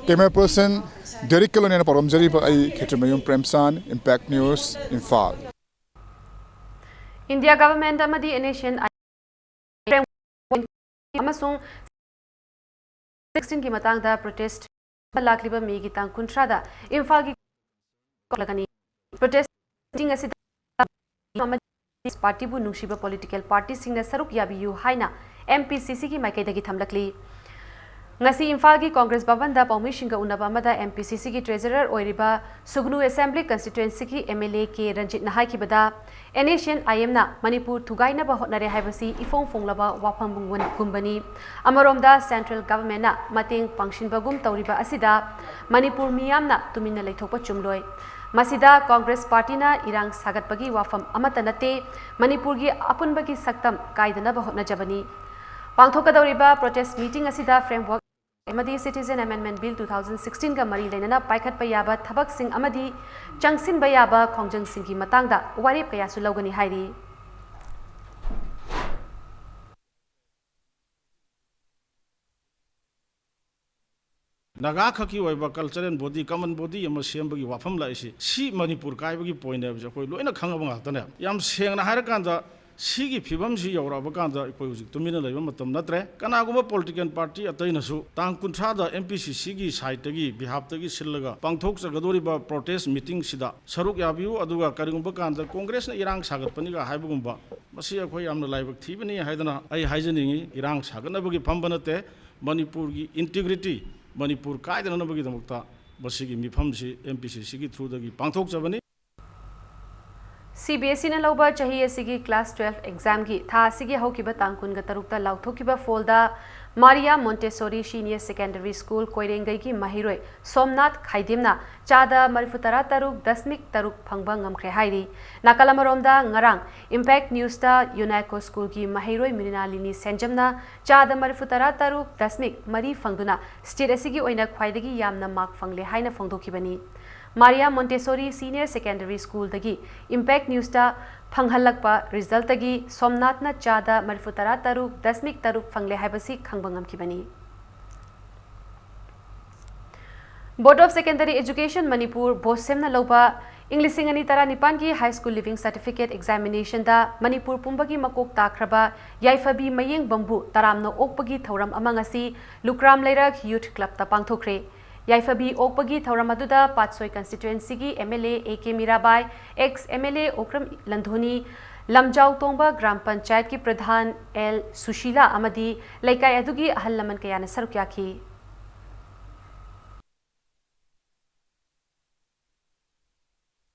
Camera person ꯗꯦꯔꯤꯛꯀ ꯂꯣꯏꯅꯅ ꯄꯥꯎꯗꯝꯖꯔꯤꯕ ꯑꯩ ꯈꯦꯇ꯭ꯔꯤꯃꯌꯨꯝ ꯄ꯭ꯔꯦꯝꯆꯥꯟ, Impact News, Imphal. India government ꯑꯃꯗꯤ NHAI ꯑꯃꯁꯨꯡ ꯁꯤꯛꯁꯇꯤꯟꯒꯤ ꯃꯇꯥꯡꯗ ꯄ꯭ꯔꯣꯇꯦꯁ ꯂꯥꯛꯂꯤꯕ ꯃꯦꯒꯤ ꯇꯥꯡ ꯀꯨꯟꯊ꯭ꯔꯥꯗ ꯏꯝꯐꯥꯜꯒꯤ ꯀꯣꯛꯂꯒꯅꯤ꯫ ꯄ꯭ꯔꯣꯇꯦꯁ ꯃꯤꯇꯤꯡ ꯑꯁꯤꯗ ꯄꯥꯔꯇꯤꯕꯨ ꯅꯨꯡꯁꯤꯕ ꯄꯣꯂꯤꯇꯤꯀꯦꯜ ꯄꯥꯔꯇꯤꯁꯤꯡꯅ ꯁꯔꯨꯛ ꯌꯥꯕꯤꯌꯨ ꯍꯥꯏꯅ MPCCꯒꯤ ꯃꯥꯏꯀꯩꯗꯒꯤ ꯊꯝꯂꯛꯂꯤ꯫ ꯉꯁꯤ ꯏꯝꯐꯥꯜꯒꯤ ꯀꯣꯡꯒ꯭ꯔꯦꯁ ꯚꯕꯟꯗ ꯄꯥꯎꯃꯤꯁꯤꯡꯒ ꯎꯅꯕ ꯑꯃꯗ MPCCꯒꯤ ꯇ꯭ꯔꯦꯖꯔꯔ ꯑꯣꯏꯔꯤꯕ ꯁꯨꯒꯅꯨ ꯑꯦꯁꯦꯝꯕ꯭ꯂꯤ ꯀꯟꯁꯇꯤꯇ꯭ꯋꯦꯟꯁꯤꯒꯤ MLA ꯀꯦ ꯔꯟꯖꯤꯠꯅ ꯍꯥꯏꯈꯤꯕꯗ, NHAIMꯅ ꯃꯅꯤꯄꯨꯔ ꯊꯨꯒꯥꯏꯅꯕ ꯍꯣꯠꯅꯔꯦ ꯍꯥꯏꯕꯁꯤ ꯏꯐꯣꯡ ꯐꯣꯡꯂꯕ ꯋꯥꯐꯝꯒꯨꯝꯕꯅꯤ꯫ ꯑꯃꯔꯣꯝꯗ ꯁꯦꯟꯇ꯭ꯔꯦꯜ ꯒꯚꯔꯟꯃꯦꯟꯠꯅ ꯃꯇꯦꯡ ꯄꯥꯡꯁꯤꯟꯕꯒꯨꯝ ꯇꯧꯔꯤꯕ ꯑꯁꯤꯗ ꯃꯅꯤꯄꯨꯔ ꯃꯤꯌꯥꯝꯅ ꯇꯨꯃꯤꯟꯅ ꯂꯩꯊꯣꯛꯄ ꯆꯨꯝꯂꯣꯏ꯫ ꯃꯁꯤꯗ ꯀꯣꯡꯒ꯭ꯔꯦꯁ ꯄꯥꯔꯇꯤꯅ ꯏꯔꯥꯡ ꯁꯥꯒꯠꯄꯒꯤ ꯋꯥꯐꯝ ꯑꯃꯠꯇ ꯅꯠꯇꯦ, ꯃꯅꯤꯄꯨꯔꯒꯤ ꯑꯄꯨꯟꯕꯒꯤ ꯁꯛꯇꯝ ꯀꯥꯏꯗꯅꯕ ꯍꯣꯠꯅꯖꯕꯅꯤ꯫ ꯄꯥꯡꯊꯣꯛꯀꯗꯧꯔꯤꯕ ꯄ꯭ꯔꯣꯇꯦꯁ ꯃꯤꯇꯤꯡ ꯑꯁꯤꯗ ꯐ꯭ꯔꯦꯝꯋꯥꯔꯛ ꯑꯃꯗꯤ Citizen Amendment Bill two thousand sixteen ꯒ ꯃꯔꯤ ꯂꯩꯅꯅ ꯄꯥꯏꯈꯠꯄ ꯌꯥꯕ ꯊꯕꯛꯁꯤꯡ ꯑꯃꯗꯤ ꯆꯪꯁꯤꯟꯕ ꯌꯥꯕ ꯈꯣꯡꯖꯪꯁꯤꯡꯒꯤ ꯃꯇꯥꯡꯗ ꯋꯥꯔꯦꯞ ꯀꯌꯥꯁꯨ ꯂꯧꯒꯅꯤ ꯍꯥꯏꯔꯤ꯫ ꯅꯥꯒꯥ ꯈꯛꯀꯤ ꯑꯣꯏꯕ cultural body, common body ꯑꯃ ꯁꯦꯝꯕꯒꯤ ꯋꯥꯐꯝ ꯂꯥꯛꯏꯁꯤ, ꯁꯤ ꯃꯅꯤꯄꯨꯔ ꯀꯥꯏꯕꯒꯤ point ꯍꯥꯏꯕꯁꯦ ꯑꯩꯈꯣꯏ ꯂꯣꯏꯅ ꯈꯪꯉꯕ ꯉꯥꯛꯇꯅꯦ꯫ ꯌꯥꯝ ꯁꯦꯡꯅ ꯍꯥꯏꯔꯀꯥꯟꯗ, ꯁꯤꯒꯤ ꯐꯤꯕꯝꯁꯤ ꯌꯧꯔꯛꯑꯕ ꯀꯥꯟꯗ ꯑꯩꯈꯣꯏ ꯍꯧꯖꯤꯛ ꯇꯨꯃꯤꯟꯅ ꯂꯩꯕ ꯃꯇꯝ ꯅꯠꯇ꯭ꯔꯦ꯫ ꯀꯅꯥꯒꯨꯝꯕ political party ꯑꯇꯩꯅꯁꯨ ꯇꯥꯡ ꯀꯨꯟꯊ꯭ꯔꯥꯗ M P C C ꯒꯤ side ꯇꯒꯤ, behalf ꯇꯒꯤ ꯁꯤꯜꯂꯒ ꯄꯥꯡꯊꯣꯛꯆꯒꯗꯧꯔꯤꯕ protest meeting ꯁꯤꯗ ꯁꯔꯨꯛ ꯌꯥꯕꯤꯌꯨ, ꯑꯗꯨꯒ ꯀꯔꯤꯒꯨꯝꯕ ꯀꯥꯟꯗ Congress ꯅ ꯏꯔꯥꯡ ꯁꯥꯒꯠꯄꯅꯤꯒ ꯍꯥꯏꯕꯒꯨꯝꯕ, ꯃꯁꯤ ꯑꯩꯈꯣꯏ ꯌꯥꯝꯅ ꯂꯥꯏꯕꯛ ꯊꯤꯕꯅꯤ ꯍꯥꯏꯗꯅ ꯑꯩ ꯍꯥꯏꯖꯅꯤꯡꯉꯤ꯫ ꯏꯔꯥꯡ ꯁꯥꯒꯠꯅꯕꯒꯤ ꯐꯝꯕ ꯅꯠꯇꯦ꯫ ꯃꯅꯤꯄꯨꯔꯒꯤ integrity, ꯃꯅꯤꯄꯨꯔ ꯀꯥꯏꯗꯅꯅꯕꯒꯤꯗꯃꯛꯇ ꯃꯁꯤꯒꯤ ꯃꯤꯐꯝꯁꯤ M P C C ꯒꯤ through ꯗꯒꯤ ꯄꯥꯡꯊꯣꯛꯆꯕꯅꯤ꯫ C B S E ꯅ ꯂꯧꯕ ꯆꯍꯤ ꯑꯁꯤꯒꯤ class twelve exam ꯒꯤ ꯊꯥ ꯑꯁꯤꯒꯤ ꯍꯧꯈꯤꯕ ꯇꯥꯡ ꯀꯨꯟꯒ ꯇꯔꯨꯛꯇ ꯂꯥꯎꯊꯣꯛꯈꯤꯕ ꯐꯣꯜꯗ Maria Montessori Senior Secondary School ꯀꯣꯏꯔꯦꯡꯒꯩꯒꯤ ꯃꯍꯩꯔꯣꯏ ꯁꯣꯝꯅꯥꯊ ꯈꯥꯏꯗꯦꯝꯅ ꯆꯥꯗ ꯃꯔꯤꯐꯨ ꯇꯔꯥ ꯇꯔꯨꯛ ꯗꯁꯃꯤꯛ ꯇꯔꯨꯛ ꯐꯪꯕ ꯉꯝꯈ꯭ꯔꯦ ꯍꯥꯏꯔꯤ꯫ ꯅꯥꯀꯜ ꯑꯃꯔꯣꯝꯗ, ꯉꯔꯥꯡ Impact News ꯇ UNICO School ꯒꯤ ꯃꯍꯩꯔꯣꯏ ꯃ꯭ꯔꯤꯅꯥꯂꯤꯅꯤ ꯁꯦꯟꯖꯝꯅ ꯆꯥꯗ ꯃꯔꯤꯐꯨ ꯇꯔꯥ ꯇꯔꯨꯛ ꯗꯁꯃꯤꯛ ꯃꯔꯤ ꯐꯪꯗꯨꯅ state ꯑꯁꯤꯒꯤ ꯑꯣꯏꯅ ꯈ꯭ꯋꯥꯏꯗꯒꯤ ꯌꯥꯝꯅ mark ꯐꯪꯂꯦ ꯍꯥꯏꯅ ꯐꯣꯡꯗꯣꯛꯈꯤꯕꯅꯤ꯫ Maria Montessori Senior Secondary School ꯗꯒꯤ Impact News ꯇ ꯐꯪꯍꯜꯂꯛꯄ result ꯇꯒꯤ ꯁꯣꯝꯅꯥꯊꯅ ꯆꯥꯗ ꯃꯔꯤꯐꯨ ꯇꯔꯥ ꯇꯔꯨꯛ ꯗꯁꯃꯤꯛ ꯇꯔꯨꯛ ꯐꯪꯂꯦ ꯍꯥꯏꯕꯁꯤ ꯈꯪꯕ ꯉꯝꯈꯤꯕꯅꯤ꯫ Board of Secondary Education Manipur, ꯕꯣꯁꯦꯝꯅ ꯂꯧꯕ ꯏꯪ ꯂꯤꯁꯤꯡ ꯑꯅꯤ ꯇꯔꯥꯅꯤꯄꯥꯟꯒꯤ High School Leaving Certificate Examination ꯗ ꯃꯅꯤꯄꯨꯔ ꯄꯨꯝꯕꯒꯤ ꯃꯀꯣꯛ ꯇꯥꯈ꯭ꯔꯕ ꯌꯥꯏꯐꯕꯤ ꯃꯌꯦꯡꯕꯝꯕꯨ ꯇꯔꯥꯝꯅ ꯑꯣꯛꯄꯒꯤ ꯊꯧꯔꯝ ꯑꯃ ꯉꯁꯤ ꯂꯨꯀ꯭ꯔꯥꯝ ꯂꯩꯔꯛ Youth Club ꯇ ꯄꯥꯡꯊꯣꯛꯈ꯭ꯔꯦ꯫ ꯌꯥꯏꯐꯕꯤ ꯑꯣꯛꯄꯒꯤ ꯊꯧꯔꯝ ꯑꯗꯨꯗ ꯄꯥꯠꯁꯣꯏ constituency ꯒꯤ M L A A K Mirabai, ex M L A Okram ꯂꯟꯙꯣꯅꯤ, ꯂꯝꯖꯥꯎ ꯇꯣꯡꯕ ꯒ꯭ꯔꯥꯝ ꯄꯟꯆꯥꯌꯠꯀꯤ ꯄ꯭ꯔꯙꯥꯟ ꯑꯦꯜ ꯁꯨꯁꯤꯂꯥ ꯑꯃꯗꯤ ꯂꯩꯀꯥꯏ ꯑꯗꯨꯒꯤ ꯑꯍꯜ ꯂꯃꯟ ꯀꯌꯥꯅ ꯁꯔꯨꯛ ꯌꯥꯈꯤ꯫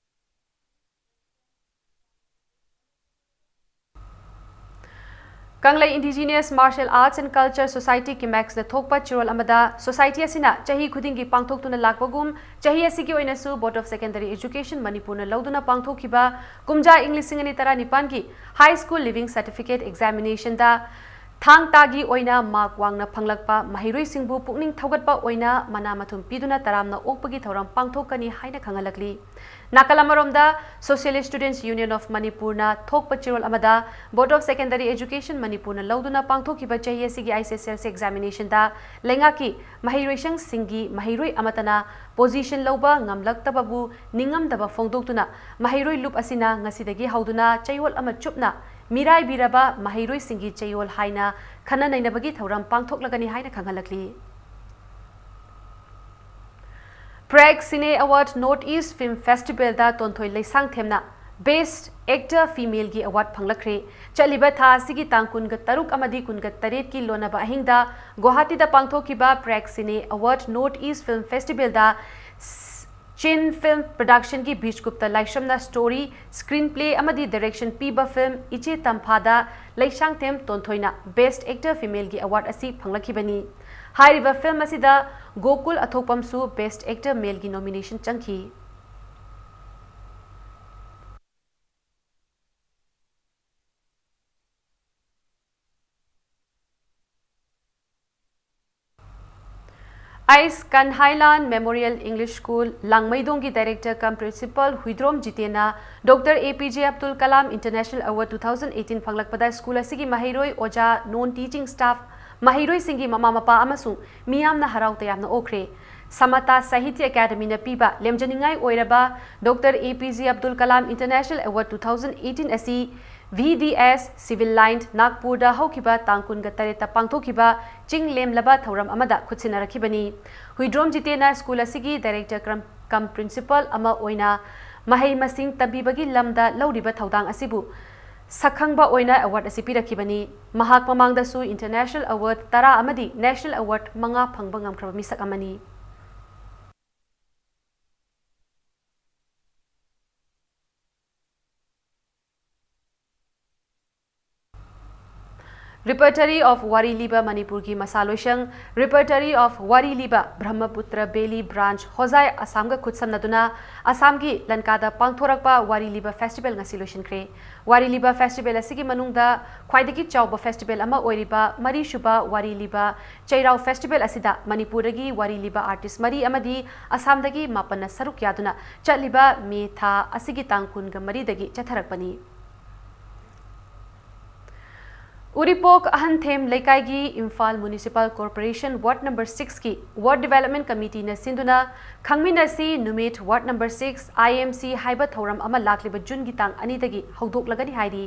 ꯀꯪꯂꯩ Indigenous Martial Arts and Culture Society, ꯀꯤꯃꯦꯛꯁꯅ ꯊꯣꯛꯄ ꯆꯦꯔꯣꯜ ꯑꯃꯗ, society ꯑꯁꯤꯅ ꯆꯍꯤ ꯈꯨꯗꯤꯡꯒꯤ ꯄꯥꯡꯊꯣꯛꯇꯨꯅ ꯂꯥꯛꯄꯒꯨꯝ, ꯆꯍꯤ ꯑꯁꯤꯒꯤ ꯑꯣꯏꯅꯁꯨ Board of Secondary Education ꯃꯅꯤꯄꯨꯔꯅ ꯂꯧꯗꯨꯅ ꯄꯥꯡꯊꯣꯛꯈꯤꯕ ꯀꯨꯝꯖꯥ ꯏꯪ ꯂꯤꯁꯤꯡ ꯑꯅꯤ ꯇꯔꯥꯅꯤꯄꯥꯟꯒꯤ High School Leaving Certificate Examination ꯗ ꯊꯥꯡ ꯇꯥꯒꯤ ꯑꯣꯏꯅ ꯃꯥꯔꯛ ꯋꯥꯡꯅ ꯐꯪꯂꯛꯄ ꯃꯍꯩꯔꯣꯏꯁꯤꯡꯕꯨ ꯄꯨꯛꯅꯤꯡ ꯊꯧꯒꯠꯄ ꯑꯣꯏꯅ ꯃꯅꯥ ꯃꯊꯨꯝ ꯄꯤꯗꯨꯅ ꯇꯔꯥꯝꯅ ꯑꯣꯛꯄꯒꯤ ꯊꯧꯔꯝ ꯄꯥꯡꯊꯣꯛꯀꯅꯤ ꯍꯥꯏꯅ ꯈꯪꯍꯜꯂꯛꯂꯤ꯫ ꯅꯥꯀꯜ ꯑꯃꯔꯣꯝꯗ, Socialist Students Union of ꯃꯅꯤꯄꯨꯔꯅ ꯊꯣꯛꯄ ꯆꯦꯔꯣꯜ ꯑꯃꯗ, Board of Secondary Education ꯃꯅꯤꯄꯨꯔꯅ ꯂꯧꯗꯨꯅ ꯄꯥꯡꯊꯣꯛꯈꯤꯕ ꯆꯍꯤ ꯑꯁꯤꯒꯤ H S S C examination ꯗ ꯂꯩꯉꯥꯛꯀꯤ ꯃꯍꯩꯔꯣꯏꯁꯪꯁꯤꯡꯒꯤ ꯃꯍꯩꯔꯣꯏ ꯑꯃꯠꯇꯅ position ꯂꯧꯕ ꯉꯝꯂꯛꯇꯕꯕꯨ ꯅꯤꯡꯉꯝꯗꯕ ꯐꯣꯡꯗꯣꯛꯇꯨꯅ, ꯃꯍꯩꯔꯣꯏ ꯂꯨꯞ ꯑꯁꯤꯅ ꯉꯁꯤꯗꯒꯤ ꯍꯧꯗꯨꯅ ꯆꯌꯣꯜ ꯑꯃ ꯆꯨꯞꯅ ꯃꯤꯔꯥꯏꯕꯤꯔꯕ ꯃꯍꯩꯔꯣꯏꯁꯤꯡꯒꯤ ꯆꯌꯣꯜ ꯍꯥꯏꯅ ꯈꯟꯅ ꯅꯩꯅꯕꯒꯤ ꯊꯧꯔꯝ ꯄꯥꯡꯊꯣꯛꯂꯒꯅꯤ ꯍꯥꯏꯅ ꯈꯪꯍꯜꯂꯛꯂꯤ꯫ Prag Cine Award North East Film Festival ꯗ ꯇꯣꯟꯊꯣꯏ ꯂꯩꯁꯥꯡꯊꯦꯝꯅ Best Actor Female ꯒꯤ award ꯐꯪꯂꯛꯈ꯭ꯔꯦ꯫ ꯆꯠꯂꯤꯕ ꯊꯥ ꯑꯁꯤꯒꯤ ꯇꯥꯡ ꯀꯨꯟꯒ ꯇꯔꯨꯛ ꯑꯃꯗꯤ ꯀꯨꯟꯒ ꯇꯔꯦꯠꯀꯤ ꯂꯣꯟꯅꯕ ꯑꯍꯤꯡꯗ ꯒꯨꯋꯥꯍꯥꯇꯤꯗ ꯄꯥꯡꯊꯣꯛꯈꯤꯕ Prag Cine Award North East Film Festival ꯗ ꯆꯤꯟ Film Production ꯒꯤ ꯕꯤꯁꯀꯨꯞꯇ ꯂꯥꯏꯁ꯭ꯔꯝꯅ story, screenplay ꯑꯃꯗꯤ direction ꯄꯤꯕ film ꯏꯆꯦ ꯇꯝꯐꯥꯗ ꯂꯩꯁꯥꯡꯊꯦꯝ ꯇꯣꯟꯊꯣꯏꯅ Best Actor Female ꯒꯤ award ꯑꯁꯤ ꯐꯪꯂꯛꯈꯤꯕꯅꯤ꯫ ꯍꯥꯏꯔꯤꯕ film ꯑꯁꯤꯗ ꯒꯣꯀꯨꯜ ꯑꯊꯣꯛꯄꯝꯁꯨ Best Actor Male ꯒꯤ nomination ꯆꯪꯈꯤ꯫ ꯑꯩꯁ ꯀꯟꯍꯥꯏꯂꯥꯟ Memorial English School ꯂꯥꯡꯃꯩꯗꯣꯡꯒꯤ director cum principal Huidrom ꯖꯤꯇꯦꯟꯅ Doctor A P J Abdul Kalam International Award two thousand eighteen ꯐꯪꯂꯛꯄꯗ school ꯑꯁꯤꯒꯤ ꯃꯍꯩꯔꯣꯏ ꯑꯣꯖꯥ, non teaching staff, ꯃꯍꯩꯔꯣꯏꯁꯤꯡꯒꯤ ꯃꯃꯥ ꯃꯄꯥ ꯑꯃꯁꯨꯡ ꯃꯤꯌꯥꯝꯅ ꯍꯔꯥꯎ ꯇꯌꯥꯝꯅ ꯑꯣꯛꯈ꯭ꯔꯦ꯫ ꯁꯃꯇꯥ ꯁꯥꯍꯤꯇ꯭ꯌ ꯑꯦꯀꯥꯗꯃꯤꯅ ꯄꯤꯕ ꯂꯦꯝꯖꯅꯤꯡꯉꯥꯏ ꯑꯣꯏꯔꯕ Doctor A P J Abdul Kalam International Award two thousand eighteen ꯑꯁꯤ V D S Civil Line, ꯅꯥꯒꯄꯨꯔꯗ ꯍꯧꯈꯤꯕ ꯇꯥꯡ ꯀꯨꯟꯒ ꯇꯔꯦꯠꯇ ꯄꯥꯡꯊꯣꯛꯈꯤꯕ ꯆꯤꯡ ꯂꯦꯝꯂꯕ ꯊꯧꯔꯝ ꯑꯃꯗ ꯈꯨꯠꯁꯤꯟꯅꯔꯛꯈꯤꯕꯅꯤ꯫ ꯍꯨꯏꯗ꯭ꯔꯣꯝ ꯖꯤꯇꯦꯟꯅ school ꯑꯁꯤꯒꯤ director cum, cum principal ꯑꯃ ꯑꯣꯏꯅ ꯃꯍꯩ ꯃꯁꯤꯡ ꯇꯝꯕꯤꯕꯒꯤ ꯂꯝꯗ ꯂꯧꯔꯤꯕ ꯊꯧꯗꯥꯡ ꯑꯁꯤꯕꯨ ꯁꯛꯈꯪꯕ ꯑꯣꯏꯅ award ꯑꯁꯤ ꯄꯤꯔꯛꯈꯤꯕꯅꯤ꯫ ꯃꯍꯥꯛ ꯃꯃꯥꯡꯗꯁꯨ International Award ꯇꯔꯥ ꯑꯃꯗꯤ National Award ꯃꯉꯥ ꯐꯪꯕ ꯉꯝꯈ꯭ꯔꯕ ꯃꯤꯁꯛ ꯑꯃꯅꯤ꯫ Repertory of ꯋꯥꯔꯤ ꯂꯤꯕ ꯃꯅꯤꯄꯨꯔꯒꯤ ꯃꯁꯥꯂꯣꯏꯁꯪ, Repertory of ꯋꯥꯔꯤ ꯂꯤꯕ ꯕ꯭ꯔꯍ꯭ꯃꯄꯨꯇ꯭ꯔ ꯕꯦꯂꯤ ꯕ꯭ꯔꯥꯟꯆ ꯍꯣꯖꯥꯏ ꯑꯁꯥꯝꯒ ꯈꯨꯠꯁꯝꯅꯗꯨꯅ ꯑꯁꯥꯝꯒꯤ ꯂꯟꯀꯥꯗ ꯄꯥꯡꯊꯣꯔꯛꯄ ꯋꯥꯔꯤ ꯂꯤꯕ ꯐꯦꯁꯇꯤꯚꯦꯜ ꯉꯁꯤ ꯂꯣꯏꯁꯤꯟꯈ꯭ꯔꯦ꯫ ꯋꯥꯔꯤ ꯂꯤꯕ ꯐꯦꯁꯇꯤꯚꯦꯜ ꯑꯁꯤꯒꯤ ꯃꯅꯨꯡꯗ ꯈ꯭ꯋꯥꯏꯗꯒꯤ ꯆꯥꯎꯕ ꯐꯦꯁꯇꯤꯚꯦꯜ ꯑꯃ ꯑꯣꯏꯔꯤꯕ ꯃꯔꯤꯁꯨꯕ ꯋꯥꯔꯤ ꯂꯤꯕ ꯆꯩꯔꯥꯎ ꯐꯦꯁꯇꯤꯚꯦꯜ ꯑꯁꯤꯗ ꯃꯅꯤꯄꯨꯔꯗꯒꯤ ꯋꯥꯔꯤ ꯂꯤꯕ ꯑꯥꯔꯇꯤꯁ ꯃꯔꯤ ꯑꯃꯗꯤ ꯑꯁꯥꯝꯗꯒꯤ ꯃꯥꯄꯟꯅ ꯁꯔꯨꯛ ꯌꯥꯗꯨꯅ ꯆꯠꯂꯤꯕ ꯃꯦ ꯊꯥ ꯑꯁꯤꯒꯤ ꯇꯥꯡ ꯀꯨꯟꯒ ꯃꯔꯤꯗꯒꯤ ꯆꯠꯊꯔꯛꯄꯅꯤ꯫ ꯎꯔꯤꯄꯣꯛ ꯑꯍꯟꯊꯦꯝ ꯂꯩꯀꯥꯏꯒꯤ Imphal municipal corporation ward number ꯁꯤꯛꯁꯀꯤ ꯋꯥꯔꯗ ꯗꯤꯚꯦꯂꯞꯃꯦꯟ ꯀꯃꯤꯇꯤꯅ ꯁꯤꯟꯗꯨꯅ ꯈꯪꯃꯤꯟꯅꯁꯤ ꯅꯨꯃꯤꯠ ward number six I M C ꯍꯥꯏꯕ ꯊꯧꯔꯝ ꯑꯃ ꯂꯥꯛꯂꯤꯕ ꯖꯨꯟꯒꯤ ꯇꯥꯡ ꯑꯅꯤꯗꯒꯤ ꯍꯧꯗꯣꯛꯂꯒꯅꯤ ꯍꯥꯏꯔꯤ꯫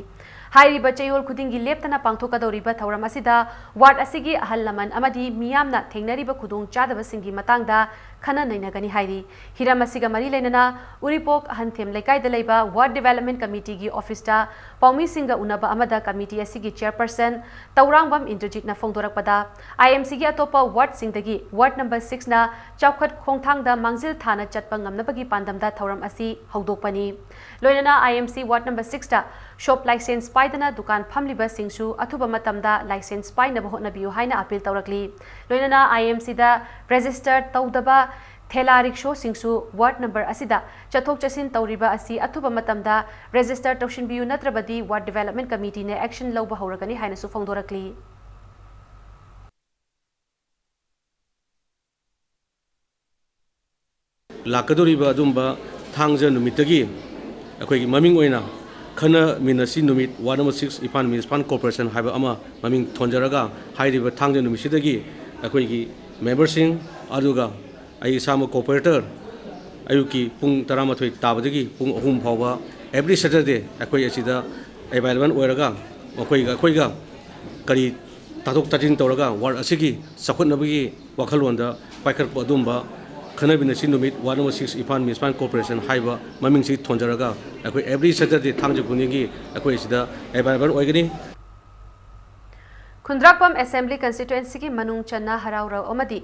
ꯍꯥꯏꯔꯤꯕ ꯆꯌꯣꯜ ꯈꯨꯗꯤꯡꯒꯤ ꯂꯦꯞꯇꯅ ꯄꯥꯡꯊꯣꯛꯀꯗꯧꯔꯤꯕ ꯊꯧꯔꯝ ꯑꯁꯤꯗ ꯋꯥꯔꯗ ꯑꯁꯤꯒꯤ ꯑꯍꯜ ꯂꯃꯟ ꯑꯃꯗꯤ ꯃꯤꯌꯥꯝꯅ ꯊꯦꯡꯅꯔꯤꯕ ꯈꯨꯗꯣꯡꯆꯥꯗꯕꯁꯤꯡꯒꯤ ꯃꯇꯥꯡꯗ ꯈꯟꯅ ꯅꯩꯅꯒꯅꯤ ꯍꯥꯏꯔꯤ꯫ ꯍꯤꯔꯝ ꯑꯁꯤꯒ ꯃꯔꯤ ꯂꯩꯅꯅ ꯎꯔꯤꯄꯣꯛ ꯑꯍꯟꯊꯦꯝ ꯂꯩꯀꯥꯏꯗ ꯂꯩꯕ ꯋꯥꯔꯗ ꯗꯤꯚꯦꯂꯞꯃꯦꯟ ꯀꯃꯤꯇꯤꯒꯤ ꯑꯣꯐꯤꯁꯇ ꯄꯥꯎꯃꯤꯁꯤꯡꯒ ꯎꯅꯕ ꯑꯃꯗ ꯀꯃꯤꯇꯤ ꯑꯁꯤꯒꯤ ꯆꯦꯌꯔꯄꯔꯁꯟ ꯇꯧꯔꯥꯡꯕꯝ ꯏꯟꯗ꯭ꯔꯖꯤꯠꯅ ꯐꯣꯡꯗꯣꯔꯛꯄꯗ, I M C ꯒꯤ ꯑꯇꯣꯞꯄ ꯋꯥꯔꯗꯁꯤꯡꯗꯒꯤ ꯋꯥꯔꯗ ꯅꯝꯕꯔ ꯁꯤꯛꯁꯅ ꯆꯥꯎꯈꯠ ꯈꯣꯡꯊꯥꯡꯗ ꯃꯥꯡꯖꯤꯜ ꯊꯥꯅ ꯆꯠꯄ ꯉꯝꯅꯕꯒꯤ ꯄꯥꯟꯗꯝꯗ ꯊꯧꯔꯝ ꯑꯁꯤ ꯍꯧꯗꯣꯛꯄꯅꯤ꯫ ꯂꯣꯏꯅꯅ I M C ward number ꯁꯤꯛꯁꯇ ꯁꯣꯞ ꯂꯥꯏꯁꯦꯟꯁ ꯄꯥꯏꯗꯅ ꯗꯨꯀꯥꯟ ꯐꯝꯂꯤꯕꯁꯤꯡꯁꯨ ꯑꯊꯨꯕ ꯃꯇꯝꯗ ꯂꯥꯏꯁꯦꯟꯁ ꯄꯥꯏꯅꯕ ꯍꯣꯠꯅꯕꯤꯌꯨ ꯍꯥꯏꯅ ꯑꯄꯤꯜ ꯇꯧꯔꯛꯂꯤ꯫ ꯂꯣꯏꯅꯅ I M C the register ꯇꯧꯗꯕ ꯊꯦꯂꯥ ꯔꯤꯛꯁꯣꯁꯤꯡꯁꯨ ꯋꯥꯔꯗ ꯅꯝꯕꯔ ꯑꯁꯤꯗ ꯆꯠꯊꯣꯛ ꯆꯠꯁꯤꯟ ꯇꯧꯔꯤꯕ ꯑꯁꯤ ꯑꯊꯨꯕ ꯃꯇꯝꯗ ꯔꯦꯖꯤꯁꯇꯔ ꯇꯧꯁꯤꯟꯕꯤꯌꯨ, ꯅꯠꯇ꯭ꯔꯕꯗꯤ ꯋꯥꯔꯗ ꯗꯤꯚꯦꯂꯞꯃꯦꯟ ꯀꯃꯤꯇꯤꯅ ꯑꯦꯛꯁꯟ ꯂꯧꯕ ꯍꯧꯔꯒꯅꯤ ꯍꯥꯏꯅꯁꯨ ꯐꯣꯡꯗꯣꯔꯛꯂꯤ꯫ ꯂꯥꯛꯀꯗꯧꯔꯤꯕ ꯑꯗꯨꯝꯕ ꯊꯥꯡꯖ ꯅꯨꯃꯤꯠꯇꯒꯤ ꯑꯩꯈꯣꯏꯒꯤ ꯃꯃꯤꯡ ꯑꯣꯏꯅ ꯈꯟꯅꯃꯤꯟꯅꯁꯤ ꯅꯨꯃꯤꯠ ward number six Imphal municipal corporation ꯍꯥꯏꯕ ꯑꯃ ꯃꯃꯤꯡ ꯊꯣꯟꯖꯔꯒ, ꯍꯥꯏꯔꯤꯕ ꯊꯥꯡꯖ ꯅꯨꯃꯤꯠꯁꯤꯗꯒꯤ ꯑꯩꯈꯣꯏꯒꯤ ꯃꯦꯝꯕꯔꯁꯤꯡ ꯑꯗꯨꯒ ꯑꯩ ꯏꯁꯥꯃꯛ ꯀꯣꯑꯣꯄꯔꯦꯇꯔ ꯑꯌꯨꯛꯀꯤ ꯄꯨꯡ ꯇꯔꯥꯃꯥꯊꯣꯏ ꯇꯥꯕꯗꯒꯤ ꯄꯨꯡ ꯑꯍꯨꯝ ꯐꯥꯎꯕ every Saturday ꯑꯩꯈꯣꯏ ꯑꯁꯤꯗ available ꯑꯣꯏꯔꯒ ꯃꯈꯣꯏꯒ ꯑꯩꯈꯣꯏꯒ ꯀꯔꯤ ꯇꯥꯊꯣꯛ ꯇꯥꯁꯤꯟ ꯇꯧꯔꯒ ꯋꯥꯔꯗ ꯑꯁꯤꯒꯤ ꯆꯥꯎꯈꯠꯅꯕꯒꯤ ꯋꯥꯈꯜꯂꯣꯟꯗ ꯄꯥꯏꯈꯠꯄ ꯑꯗꯨꯒꯨꯝꯕ ꯈꯟꯅꯃꯤꯟꯅꯁꯤ ꯅꯨꯃꯤꯠ ward number six Imphal municipal corporation ꯍꯥꯏꯕ ꯃꯃꯤꯡꯁꯤ ꯊꯣꯟꯖꯔꯒ ꯑꯩꯈꯣꯏ every Saturday ꯊꯥꯡꯖ ꯈꯨꯗꯤꯡꯒꯤ ꯑꯩꯈꯣꯏ ꯑꯁꯤꯗ available ꯑꯣꯏꯒꯅꯤ꯫ ꯈꯨꯟꯗ꯭ꯔꯥꯛꯄꯝ ꯑꯦꯁꯦꯝꯕ꯭ꯂꯤ ꯀꯟꯁꯇꯤꯇ꯭ꯋꯦꯟꯁꯤꯒꯤ ꯃꯅꯨꯡ ꯆꯟꯅ ꯍꯔꯥꯎꯔꯧ ꯑꯃꯗꯤ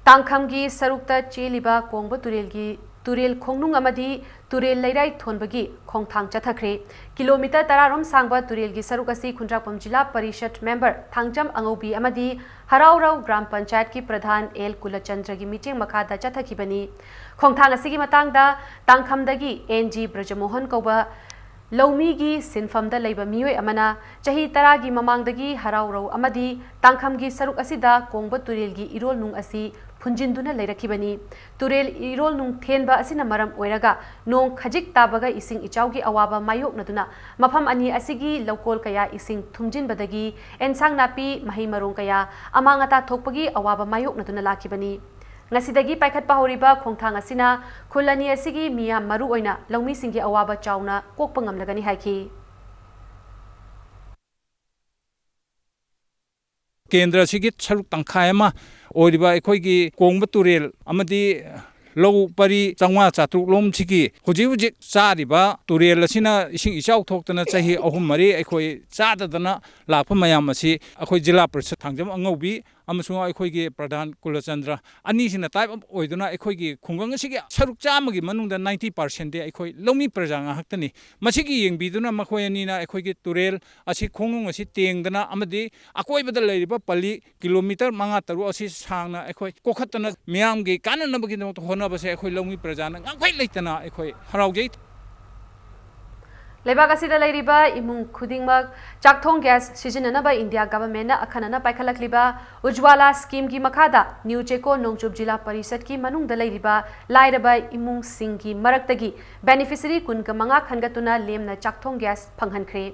ꯇꯥꯡꯈꯝꯒꯤ ꯁꯔꯨꯛꯇ ꯆꯦꯜꯂꯤꯕ ꯀꯣꯡꯕ ꯇꯨꯔꯦꯜꯒꯤ ꯇꯨꯔꯦꯜ ꯈꯣꯡꯅꯨꯡ ꯑꯃꯗꯤ ꯇꯨꯔꯦꯜ ꯂꯩꯔꯥꯏ ꯊꯣꯟꯕꯒꯤ ꯈꯣꯡꯊꯥꯡ ꯆꯠꯊꯈ꯭ꯔꯦ꯫ ꯀꯤꯂꯣꯃꯤꯇꯔ ꯇꯔꯥ ꯔꯣꯝ ꯁꯥꯡꯕ ꯇꯨꯔꯦꯜꯒꯤ ꯁꯔꯨꯛ ꯑꯁꯤ ꯈꯨꯟꯗ꯭ꯔꯥꯛꯄꯝ ꯖꯤꯂꯥ ꯄꯔꯤꯁꯠ ꯃꯦꯝꯕꯔ ꯊꯥꯡꯖꯝ ꯑꯉꯧꯕꯤ ꯑꯃꯗꯤ ꯍꯔꯥꯎꯔꯧ ꯒ꯭ꯔꯥꯝ ꯄꯟꯆꯥꯌꯠꯀꯤ ꯄ꯭ꯔꯙꯥꯟ ꯑꯦꯜ ꯀꯨꯂꯆꯟꯗ꯭ꯔꯒꯤ ꯃꯤꯠꯌꯦꯡ ꯃꯈꯥꯗ ꯆꯠꯊꯈꯤꯕꯅꯤ꯫ ꯈꯣꯡꯊꯥꯡ ꯑꯁꯤꯒꯤ ꯃꯇꯥꯡꯗ ꯇꯥꯡꯈꯝꯗꯒꯤ ꯑꯦꯟ ꯖꯤ ꯕ꯭ꯔꯖꯃꯣꯍꯟ ꯀꯧꯕ ꯂꯧꯃꯤꯒꯤ ꯁꯤꯟꯐꯝꯗ ꯂꯩꯕ ꯃꯤꯑꯣꯏ ꯑꯃꯅ ꯆꯍꯤ ꯇꯔꯥꯒꯤ ꯃꯃꯥꯡꯗꯒꯤ ꯍꯔꯥꯎꯔꯧ ꯑꯃꯗꯤ ꯇꯥꯡꯈꯝꯒꯤ ꯁꯔꯨꯛ ꯑꯁꯤꯗ ꯀꯣꯡꯕ ꯇꯨꯔꯦꯜꯒꯤ ꯏꯔꯣꯜ ꯅꯨꯡ ꯑꯁꯤ ꯐꯨꯟꯖꯤꯟꯗꯨꯅ ꯂꯩꯔꯛꯈꯤꯕꯅꯤ꯫ ꯇꯨꯔꯦꯜ ꯏꯔꯣꯜ ꯅꯨꯡ ꯊꯦꯟꯕ ꯑꯁꯤꯅ ꯃꯔꯝ ꯑꯣꯏꯔꯒ ꯅꯣꯡ ꯈꯖꯤꯛ ꯇꯥꯕꯒ ꯏꯁꯤꯡ ꯏꯆꯥꯎꯒꯤ ꯑꯋꯥꯕ ꯃꯥꯌꯣꯛꯅꯗꯨꯅ ꯃꯐꯝ ꯑꯅꯤ ꯑꯁꯤꯒꯤ ꯂꯧꯀꯣꯜ ꯀꯌꯥ ꯏꯁꯤꯡ ꯊꯨꯝꯖꯤꯟꯕꯗꯒꯤ ꯑꯦꯟꯁꯥꯡ ꯅꯥꯄꯤ, ꯃꯍꯩ ꯃꯔꯣꯡ ꯀꯌꯥ ꯑꯃꯥꯡ ꯑꯇꯥ ꯊꯣꯛꯄꯒꯤ ꯑꯋꯥꯕ ꯃꯥꯌꯣꯛꯅꯗꯨꯅ ꯂꯥꯛꯈꯤꯕꯅꯤ꯫ ꯉꯁꯤꯗꯒꯤ ꯄꯥꯏꯈꯠꯄ ꯍꯧꯔꯤꯕ ꯈꯣꯡꯊꯥꯡ ꯑꯁꯤꯅ ꯈꯨꯜ ꯑꯅꯤ ꯑꯁꯤꯒꯤ ꯃꯤꯌꯥꯝ, ꯃꯔꯨꯑꯣꯏꯅ ꯂꯧꯃꯤꯁꯤꯡꯒꯤ ꯑꯋꯥꯕ ꯆꯥꯎꯅ ꯀꯣꯛꯄ ꯉꯝꯂꯒꯅꯤ ꯍꯥꯏꯈꯤ꯫ ꯀꯦꯟꯗ꯭ꯔ ꯑꯁꯤꯒꯤ ꯁꯔꯨꯛ ꯇꯪꯈꯥꯏ ꯑꯃ ꯑꯣꯏꯔꯤꯕ ꯑꯩꯈꯣꯏꯒꯤ ꯀꯣꯡꯕ ꯇꯨꯔꯦꯜ ꯑꯃꯗꯤ ꯂꯧ ꯄꯔꯤ ꯆꯥꯝꯃꯉꯥ ꯆꯥꯇ꯭ꯔꯨꯛ ꯂꯣꯝꯁꯤꯒꯤ ꯍꯧꯖꯤꯛ ꯍꯧꯖꯤꯛ ꯆꯥꯔꯤꯕ ꯇꯨꯔꯦꯜ ꯑꯁꯤꯅ ꯏꯁꯤꯡ ꯏꯆꯥꯎ ꯊꯣꯛꯇꯅ ꯆꯍꯤ ꯑꯍꯨꯝ ꯃꯔꯤ ꯑꯩꯈꯣꯏ ꯆꯥꯗꯗꯅ ꯂꯥꯛꯄ ꯃꯌꯥꯝ ꯑꯁꯤ ꯑꯩꯈꯣꯏ ꯖꯤꯂꯥ ꯄꯔꯤꯁꯠ ꯊꯥꯡꯖꯝ ꯑꯉꯧꯕꯤ ꯑꯃꯁꯨꯡ ꯑꯩꯈꯣꯏꯒꯤ ꯄ꯭ꯔꯙꯥꯟ ꯀꯨꯂꯆꯟꯗ꯭ꯔ ꯑꯅꯤꯁꯤꯅ ꯇꯥꯏꯞ ꯑꯞ ꯑꯣꯏꯗꯨꯅ ꯑꯩꯈꯣꯏꯒꯤ ꯈꯨꯡꯒꯪ ꯑꯁꯤꯒꯤ ꯁꯔꯨꯛ ꯆꯥꯝꯃꯒꯤ ꯃꯅꯨꯡꯗ ꯅꯥꯏꯟꯇꯤ ꯄꯥꯔꯁꯦꯟꯗꯤ ꯑꯩꯈꯣꯏ ꯂꯧꯃꯤ ꯄ꯭ꯔꯖꯥ ꯉꯥꯛꯇꯅꯤ꯫ ꯃꯁꯤꯒꯤ ꯌꯦꯡꯕꯤꯗꯨꯅ ꯃꯈꯣꯏ ꯑꯅꯤꯅ ꯑꯩꯈꯣꯏꯒꯤ ꯇꯨꯔꯦꯜ ꯑꯁꯤ, ꯈꯣꯡꯅꯨꯡ ꯑꯁꯤ ꯇꯦꯡꯗꯅ ꯑꯃꯗꯤ ꯑꯀꯣꯏꯕꯗ ꯂꯩꯔꯤꯕ ꯄꯜꯂꯤ ꯀꯤꯂꯣꯃꯤꯇꯔ ꯃꯉꯥ ꯇꯔꯨꯛ ꯑꯁꯤ ꯁꯥꯡꯅ ꯑꯩꯈꯣꯏ ꯀꯣꯛꯈꯠꯇꯅ ꯃꯤꯌꯥꯝꯒꯤ ꯀꯥꯟꯅꯅꯕꯒꯤꯗꯃꯛꯇ ꯍꯣꯠꯅꯕꯁꯦ ꯑꯩꯈꯣꯏ ꯂꯧꯃꯤ ꯄ꯭ꯔꯖꯥꯅ ꯉꯝꯈꯩ ꯂꯩꯇꯅ ꯑꯩꯈꯣꯏ ꯍꯔꯥꯎꯖꯩ꯫ ꯂꯩꯕꯥꯛ ꯑꯁꯤꯗ ꯂꯩꯔꯤꯕ ꯏꯃꯨꯡ ꯈꯨꯗꯤꯡꯃꯛ ꯆꯥꯛꯊꯣꯡ ꯒ꯭ꯌꯥꯁ ꯁꯤꯖꯤꯟꯅꯅꯕ ꯏꯟꯗꯤꯌꯥ ꯒꯚꯔꯟꯃꯦꯟꯠꯅ ꯑꯈꯟꯅꯅ ꯄꯥꯏꯈꯠꯂꯛꯂꯤꯕ ꯎꯖ꯭ꯋꯥꯂꯥ ꯁ꯭ꯀꯤꯝꯒꯤ ꯃꯈꯥꯗ ꯅ꯭ꯌꯨ ꯆꯦꯀꯣ ꯅꯣꯡꯆꯨꯞ ꯖꯤꯂꯥ ꯄꯔꯤꯁꯠꯀꯤ ꯃꯅꯨꯡꯗ ꯂꯩꯔꯤꯕ ꯂꯥꯏꯔꯕ ꯏꯃꯨꯡꯁꯤꯡꯒꯤ ꯃꯔꯛꯇꯒꯤ ꯕꯦꯅꯤꯐꯤꯁꯔꯤ ꯀꯨꯟꯒ ꯃꯉꯥ ꯈꯟꯒꯠꯇꯨꯅ ꯂꯦꯝꯅ ꯆꯥꯛꯊꯣꯡ ꯒ꯭ꯌꯥꯁ ꯐꯪꯍꯟꯈ꯭ꯔꯦ꯫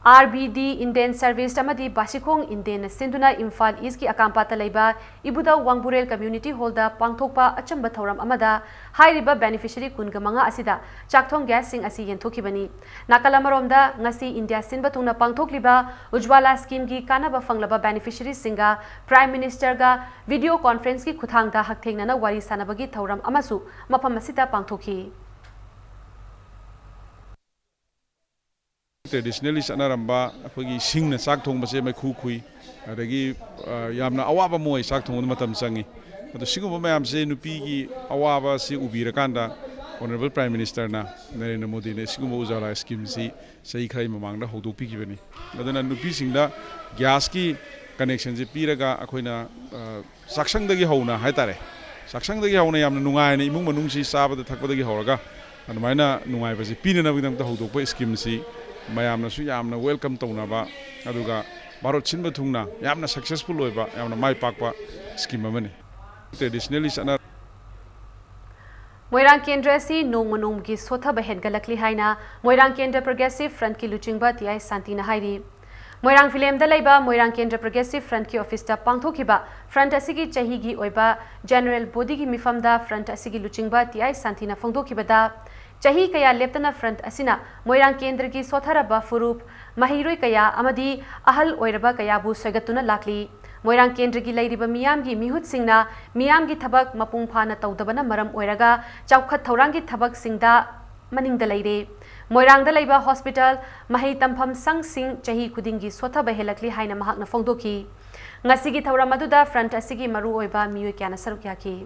R B D Indian service ꯑꯃꯗꯤ ꯕꯥꯁꯤꯈꯣꯡ ꯏꯟꯗꯤꯌꯟꯅ ꯁꯤꯟꯗꯨꯅ ꯏꯝꯐꯥꯜ ꯏꯁꯀꯤ ꯑꯀꯥꯝꯄꯥꯠꯇ ꯂꯩꯕ ꯏꯕꯨꯙꯧ ꯋꯥꯡꯕꯨꯔꯦꯜ ꯀꯝꯃ꯭ꯌꯨꯅꯤꯇꯤ ꯍꯣꯜꯗ ꯄꯥꯡꯊꯣꯛꯄ ꯑꯆꯝꯕ ꯊꯧꯔꯝ ꯑꯃꯗ ꯍꯥꯏꯔꯤꯕ ꯕꯦꯅꯤꯐꯤꯁꯔꯤ ꯀꯨꯟꯒ ꯃꯉꯥ ꯑꯁꯤꯗ ꯆꯥꯛꯊꯣꯡ ꯒ꯭ꯌꯥꯁꯁꯤꯡ ꯑꯁꯤ ꯌꯦꯟꯊꯣꯛꯈꯤꯕꯅꯤ꯫ ꯅꯥꯀꯜ ꯑꯃꯔꯣꯝꯗ, ꯉꯁꯤ ꯏꯟꯗꯤꯌꯥ ꯁꯤꯟꯕ ꯊꯨꯡꯅ ꯄꯥꯡꯊꯣꯛꯂꯤꯕ ꯎꯖ꯭ꯋꯥꯂꯥ ꯁ꯭ꯀꯤꯝꯒꯤ ꯀꯥꯟꯅꯕ ꯐꯪꯂꯕ ꯕꯦꯅꯤꯐꯤꯁꯔꯤꯁꯤꯡꯒ ꯄ꯭ꯔꯥꯏꯝ ꯃꯤꯅꯤꯁꯇꯔꯒ ꯚꯤꯗꯤꯑꯣ ꯀꯣꯟꯐ꯭ꯔꯦꯟꯁꯀꯤ ꯈꯨꯠꯊꯥꯡꯗ ꯍꯛꯊꯦꯡꯅꯅ ꯋꯥꯔꯤ ꯁꯥꯟꯅꯕꯒꯤ ꯊꯧꯔꯝ ꯑꯃꯁꯨ ꯃꯐꯝ ꯑꯁꯤꯗ ꯄꯥꯡꯊꯣꯛꯈꯤ꯫ ꯇ꯭ꯔꯦꯗꯤꯁꯅꯦꯜꯂꯤ ꯆꯠꯅꯔꯝꯕ ꯑꯩꯈꯣꯏꯒꯤ ꯁꯤꯡꯅ ꯆꯥꯛ ꯊꯣꯡꯕꯁꯦ ꯃꯩꯈꯨ ꯈꯨꯏ, ꯑꯗꯒꯤ, ꯑ, ꯌꯥꯝꯅ ꯑꯋꯥꯕ ꯑꯃ ꯑꯣꯏ, ꯆꯥꯛ ꯊꯣꯡꯕꯗ ꯃꯇꯝ ꯆꯪꯉꯤ꯫ ꯑꯗꯣ ꯁꯤꯒꯨꯝꯕ ꯃꯌꯥꯝꯁꯦ, ꯅꯨꯄꯤꯒꯤ ꯑꯋꯥꯕ ꯑꯁꯤ ꯎꯕꯤꯔꯀꯥꯟꯗ Honourable Prime Minister ꯅ, ꯅꯔꯦꯟꯗ꯭ꯔ ꯃꯣꯗꯤꯅ ꯁꯤꯒꯨꯝꯕ ꯎꯖꯥꯂꯥ scheme ꯁꯤ ꯆꯍꯤ ꯈꯔꯒꯤ ꯃꯃꯥꯡꯗ ꯍꯧꯗꯣꯛꯄꯤꯈꯤꯕꯅꯤ꯫ ꯑꯗꯨꯅ ꯅꯨꯄꯤꯁꯤꯡꯗ gas ꯀꯤ connection ꯁꯦ ꯄꯤꯔꯒ ꯑꯩꯈꯣꯏꯅ, ꯑ, ꯆꯥꯛꯁꯪꯗꯒꯤ ꯍꯧꯅ ꯍꯥꯏꯇꯥꯔꯦ, ꯆꯥꯛꯁꯪꯗꯒꯤ ꯍꯧꯅ ꯌꯥꯝꯅ ꯅꯨꯡꯉꯥꯏꯅ ꯏꯃꯨꯡ ꯃꯅꯨꯡꯁꯤ ꯆꯥꯕꯗ ꯊꯛꯄꯗꯒꯤ ꯍꯧꯔꯒ ꯑꯗꯨꯃꯥꯏꯅ ꯅꯨꯡꯉꯥꯏꯕꯁꯤ ꯄꯤꯅꯅꯕꯒꯤꯗꯃꯛꯇ ꯍꯧꯗꯣꯛꯄ scheme ꯁꯤ ꯃꯌꯥꯝꯅꯁꯨ ꯌꯥꯝꯅ welcome ꯇꯧꯅꯕ, ꯑꯗꯨꯒ ꯚꯥꯔꯠ ꯁꯤꯟꯕ ꯊꯨꯡꯅ ꯌꯥꯝꯅ successful ꯑꯣꯏꯕ, ꯌꯥꯝꯅ ꯃꯥꯏ ꯄꯥꯛꯄ scheme ꯑꯃꯅꯤ꯫ Traditionally ꯆꯠꯅ ꯃꯣꯏꯔꯥꯡ ꯀꯦꯟꯗ꯭ꯔ ꯑꯁꯤ ꯅꯣꯡꯃ ꯅꯣꯡꯃꯒꯤ ꯁꯣꯠꯊꯕ ꯍꯦꯟꯒꯠꯂꯛꯂꯤ ꯍꯥꯏꯅ ꯃꯣꯏꯔꯥꯡ ꯀꯦꯟꯗ꯭ꯔ Progressive Front ꯀꯤ ꯂꯨꯆꯤꯡꯕ ꯇꯤ ꯑꯥꯏ ꯁꯥꯟꯇꯤꯅ ꯍꯥꯏꯔꯤ꯫ ꯃꯣꯏꯔꯥꯡ ꯐꯤꯂꯦꯝꯗ ꯂꯩꯕ ꯃꯣꯏꯔꯥꯡ ꯀꯦꯟꯗ꯭ꯔ Progressive Front ꯀꯤ office ꯇ ꯄꯥꯡꯊꯣꯛꯈꯤꯕ front ꯑꯁꯤꯒꯤ ꯆꯍꯤꯒꯤ ꯑꯣꯏꯕ general body ꯒꯤ ꯃꯤꯐꯝꯗ front ꯑꯁꯤꯒꯤ ꯂꯨꯆꯤꯡꯕ ꯇꯤ ꯑꯥꯏ ꯁꯥꯟꯇꯤꯅ ꯐꯣꯡꯗꯣꯛꯈꯤꯕꯗ, ꯆꯍꯤ ꯀꯌꯥ ꯂꯦꯞꯇꯅ front ꯑꯁꯤꯅ ꯃꯣꯏꯔꯥꯡ ꯀꯦꯟꯗ꯭ꯔꯒꯤ ꯁꯣꯠꯊꯔꯕ ꯐꯨꯔꯨꯞ, ꯃꯍꯩꯔꯣꯏ ꯀꯌꯥ ꯑꯃꯗꯤ ꯑꯍꯜ ꯑꯣꯏꯔꯕ ꯀꯌꯥꯕꯨ ꯁꯣꯏꯒꯠꯇꯨꯅ ꯂꯥꯛꯂꯤ꯫ ꯃꯣꯏꯔꯥꯡ ꯀꯦꯟꯗ꯭ꯔꯒꯤ ꯂꯩꯔꯤꯕ ꯃꯤꯌꯥꯝꯒꯤ ꯃꯤꯍꯨꯠꯁꯤꯡꯅ ꯃꯤꯌꯥꯝꯒꯤ ꯊꯕꯛ ꯃꯄꯨꯡ ꯐꯥꯅ ꯇꯧꯗꯕꯅ ꯃꯔꯝ ꯑꯣꯏꯔꯒ ꯆꯥꯎꯈꯠ ꯊꯧꯔꯥꯡꯒꯤ ꯊꯕꯛꯁꯤꯡꯗ ꯃꯅꯤꯡꯗ ꯂꯩꯔꯦ꯫ ꯃꯣꯏꯔꯥꯡꯗ ꯂꯩꯕ hospital, ꯃꯍꯩ ꯇꯝꯐꯝ ꯁꯪꯁꯤꯡ ꯆꯍꯤ ꯈꯨꯗꯤꯡꯒꯤ ꯁꯣꯠꯊꯕ ꯍꯦꯜꯂꯛꯂꯤ ꯍꯥꯏꯅ ꯃꯍꯥꯛꯅ ꯐꯣꯡꯗꯣꯛꯈꯤ꯫ ꯉꯁꯤꯒꯤ ꯊꯧꯔꯝ ꯑꯗꯨꯗ front ꯑꯁꯤꯒꯤ ꯃꯔꯨꯑꯣꯏꯕ ꯃꯤꯑꯣꯏ ꯀꯌꯥꯅ ꯁꯔꯨꯛ ꯌꯥꯈꯤ꯫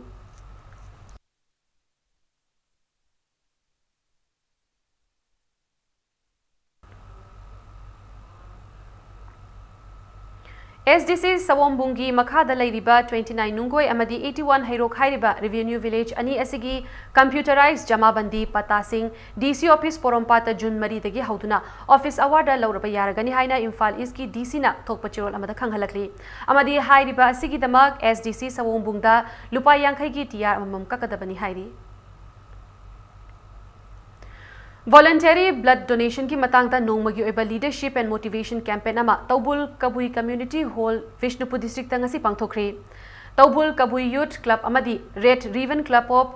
ꯑꯦꯁ ꯗꯤ ꯁꯤ ꯁꯑꯣꯝꯕꯨꯡꯒꯤ ꯃꯈꯥꯗ ꯂꯩꯔꯤꯕ twenty nine ꯅꯨꯡꯒꯣꯏ ꯑꯃꯗꯤ eighty one ꯍꯩꯔꯣꯛ ꯍꯥꯏꯔꯤꯕ revenue village ꯑꯅꯤ ꯑꯁꯤꯒꯤ computerized ꯖꯃꯥꯕꯟꯗꯤ ꯄꯠꯇꯥꯁꯤꯡ ꯗꯤ ꯁꯤ office ꯄꯣꯔꯣꯝꯄꯥꯠꯇ ꯖꯨꯟ ꯃꯔꯤꯗꯒꯤ ꯍꯧꯗꯨꯅ office hour ꯗ ꯂꯧꯔꯕ ꯌꯥꯔꯒꯅꯤ ꯍꯥꯏꯅ ꯏꯝꯐꯥꯜ East ꯀꯤ ꯗꯤ ꯁꯤ ꯅ ꯊꯣꯛꯄ ꯆꯦꯔꯣꯜ ꯑꯃꯗ ꯈꯪꯍꯜꯂꯛꯂꯤ꯫ ꯑꯃꯗꯤ ꯍꯥꯏꯔꯤꯕ ꯑꯁꯤꯒꯤꯗꯃꯛ ꯑꯦꯁ ꯗꯤ ꯁꯤ ꯁꯑꯣꯝꯕꯨꯡꯗ ꯂꯨꯄꯥ ꯌꯥꯡꯈꯩꯒꯤ ꯇꯤ ꯑꯥꯔ ꯑꯃꯃꯝ ꯀꯛꯀꯗꯕꯅꯤ ꯍꯥꯏꯔꯤ꯫ Voluntary blood donation ꯒꯤ ꯃꯇꯥꯡꯗ ꯅꯣꯡꯃꯒꯤ ꯑꯣꯏꯕ leadership and motivation campaign ꯑꯃ ꯇꯧꯕꯨꯜ ꯀꯕꯨꯏ community hall, ꯕꯤꯁꯅꯨꯄꯨꯔ district ꯇ ꯉꯁꯤ ꯄꯥꯡꯊꯣꯛꯈ꯭ꯔꯦ꯫ ꯇꯧꯕꯨꯜ ꯀꯕꯨꯏ Youth Club ꯑꯃꯗꯤ Red Ribbon Club of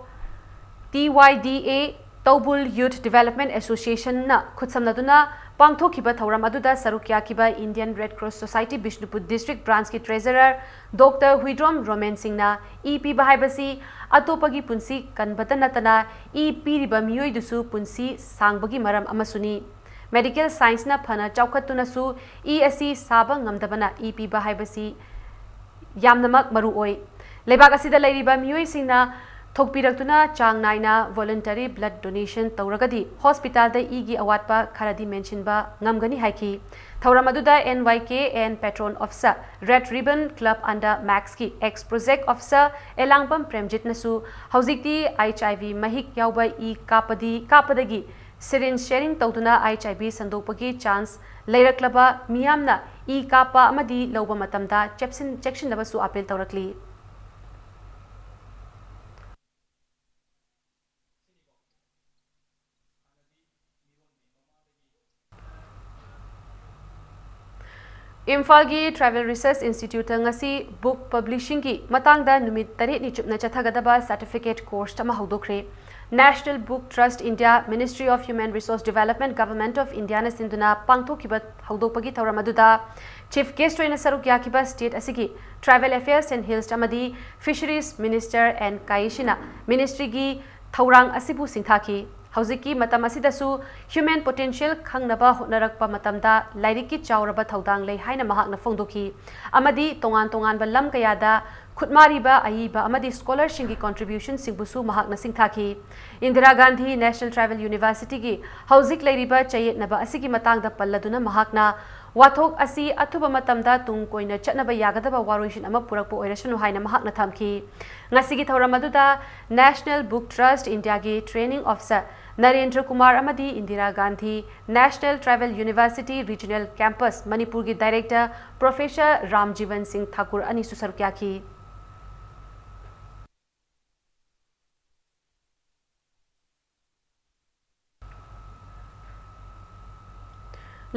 T Y D A, ꯇꯧꯕꯨꯜ Youth Development Association ꯅ ꯈꯨꯠꯁꯝꯅꯗꯨꯅ ꯄꯥꯡꯊꯣꯛꯈꯤꯕ ꯊꯧꯔꯝ ꯑꯗꯨꯗ ꯁꯔꯨꯛ ꯌꯥꯈꯤꯕ Indian Red Cross Society Bishnupur district branch ꯀꯤ treasurer Doctor ꯍꯨꯏꯗ꯭ꯔꯣꯝ ꯔꯣꯃꯦꯟ ꯁꯤꯡꯅ ꯏ ꯄꯤꯕ ꯍꯥꯏꯕꯁꯤ ꯑꯇꯣꯞꯄꯒꯤ ꯄꯨꯟꯁꯤ ꯀꯟꯕꯇ ꯅꯠꯇꯅ ꯏ ꯄꯤꯔꯤꯕ ꯃꯤꯑꯣꯏꯗꯨꯁꯨ ꯄꯨꯟꯁꯤ ꯁꯥꯡꯕꯒꯤ ꯃꯔꯝ ꯑꯃꯁꯨꯅꯤ꯫ Medical science ꯅ ꯐꯅ ꯆꯥꯎꯈꯠꯇꯨꯅꯁꯨ ꯏ ꯑꯁꯤ ꯁꯥꯕ ꯉꯝꯗꯕꯅ ꯏ ꯄꯤꯕ ꯍꯥꯏꯕꯁꯤ ꯌꯥꯝꯅꯃꯛ ꯃꯔꯨ ꯑꯣꯏ꯫ ꯂꯩꯕꯥꯛ ꯑꯁꯤꯗ ꯂꯩꯔꯤꯕ ꯃꯤꯑꯣꯏꯁꯤꯡꯅ ꯊꯣꯛꯄꯤꯔꯛꯇꯨꯅ ꯆꯥꯡ ꯅꯥꯏꯅ voluntary blood donation ꯇꯧꯔꯒꯗꯤ hospitalꯗ ꯏꯒꯤ ꯑꯋꯥꯠꯄ ꯈꯔꯗꯤ ꯃꯦꯟꯁꯤꯟꯕ ꯉꯝꯒꯅꯤ ꯍꯥꯏꯈꯤ꯫ ꯊꯧꯔꯝ ꯑꯗꯨꯗ N Y K N Patron Officer, Red Ribbon Club under Maxꯀꯤ ex Project Officer ꯑꯦꯂꯥꯡꯕꯝ ꯄ꯭ꯔꯦꯝꯖꯤꯠꯅꯁꯨ ꯍꯧꯖꯤꯛꯇꯤ H I V ꯃꯍꯤꯛ ꯌꯥꯎꯕ ꯏ ꯀꯥꯞꯄꯗꯤ, ꯀꯥꯞꯄꯗꯒꯤ syringe sharing ꯇꯧꯗꯨꯅ H I V ꯁꯟꯗꯣꯛꯄꯒꯤ chance ꯂꯩꯔꯛꯂꯕ ꯃꯤꯌꯥꯝꯅ ꯏ ꯀꯥꯞꯄ ꯑꯃꯗꯤ ꯂꯧꯕ ꯃꯇꯝꯗ ꯆꯦꯛꯁꯤꯟ-, ꯆꯦꯛꯁꯤꯟꯅꯕꯁꯨ appeal ꯇꯧꯔꯛꯂꯤ꯫ ꯏꯝꯐꯥꯜꯒꯤ Tribal Research Instituteꯇ ꯉꯁꯤ book publishingꯒꯤ ꯃꯇꯥꯡꯗ ꯅꯨꯃꯤꯠ ꯇꯔꯦꯠꯅꯤ ꯆꯨꯞꯅ ꯆꯠꯊꯒꯗꯕ certificate course ꯑꯃ ꯍꯧꯗꯣꯛꯈ꯭ꯔꯦ꯫ National Book Trust India, Ministry of Human Resource Development, Government of Indiaꯅ ꯁꯤꯟꯗꯨꯅ ꯄꯥꯡꯊꯣꯛꯈꯤꯕ ꯍꯧꯗꯣꯛꯄꯒꯤ ꯊꯧꯔꯝ ꯑꯗꯨꯗ chief guest ꯑꯣꯏꯅ ꯁꯔꯨꯛ ꯌꯥꯈꯤꯕ state ꯑꯁꯤꯒꯤ Tribal Affairs and Health ꯑꯃꯗꯤ Fisheries Minister N ꯀꯥꯌꯦꯁꯤꯅ ministryꯒꯤ ꯊꯧꯔꯥꯡ ꯑꯁꯤꯕꯨ ꯁꯤꯡꯊꯥꯈꯤ꯫ ꯍꯧꯖꯤꯛꯀꯤ ꯃꯇꯝ ꯑꯁꯤꯗꯁꯨ human potential ꯈꯪꯅꯕ ꯍꯣꯠꯅꯔꯛꯄ ꯃꯇꯝꯗ ꯂꯥꯏꯔꯤꯛꯀꯤ ꯆꯥꯎꯔꯕ ꯊꯧꯗꯥꯡ ꯂꯩ ꯍꯥꯏꯅ ꯃꯍꯥꯛꯅ ꯐꯣꯡꯗꯣꯛꯈꯤ ꯑꯃꯗꯤ ꯇꯣꯉꯥꯟ ꯇꯣꯉꯥꯟꯕ ꯂꯝ ꯀꯌꯥꯗ ꯈꯨꯠꯃꯥꯔꯤꯕ ꯑꯏꯕ ꯑꯃꯗꯤ scholarꯁꯤꯡꯒꯤ contributionꯁꯤꯡꯕꯨꯁꯨ ꯃꯍꯥꯛꯅ ꯁꯤꯡꯊꯥꯈꯤ꯫ ꯏꯟꯗꯤꯔꯥ ꯒꯥꯟꯙꯤ National Tribal Universityꯒꯤ ꯍꯧꯖꯤꯛ ꯂꯩꯔꯤꯕ ꯆꯌꯦꯠꯅꯕ ꯑꯁꯤꯒꯤ ꯃꯇꯥꯡꯗ ꯄꯜꯂꯗꯨꯅ ꯃꯍꯥꯛꯅ ꯋꯥꯊꯣꯛ ꯑꯁꯤ ꯑꯊꯨꯕ ꯃꯇꯝꯗ ꯇꯨꯡ ꯀꯣꯏꯅ ꯆꯠꯅꯕ ꯌꯥꯒꯗꯕ ꯋꯥꯔꯣꯏꯁꯤꯟ ꯑꯃ ꯄꯨꯔꯛꯄ ꯑꯣꯏꯔꯁꯅꯨ ꯍꯥꯏꯅ ꯃꯍꯥꯛꯅ ꯊꯝꯈꯤ꯫ ꯉꯁꯤꯒꯤ ꯊꯧꯔꯝ ꯑꯗꯨꯗ National Book Trust Indiaꯒꯤ training officer Narendra Kumar ꯑꯃꯗꯤ Indira Gandhi National Tribal University Regional Campus ꯃꯅꯤꯄꯨꯔꯒꯤ director Professor ꯔꯥꯝꯖꯤꯕꯟ ꯁꯤꯡ ꯊꯥꯀꯨꯔ ꯑꯅꯤꯁꯨ ꯁꯔꯨꯛ ꯌꯥꯈꯤ꯫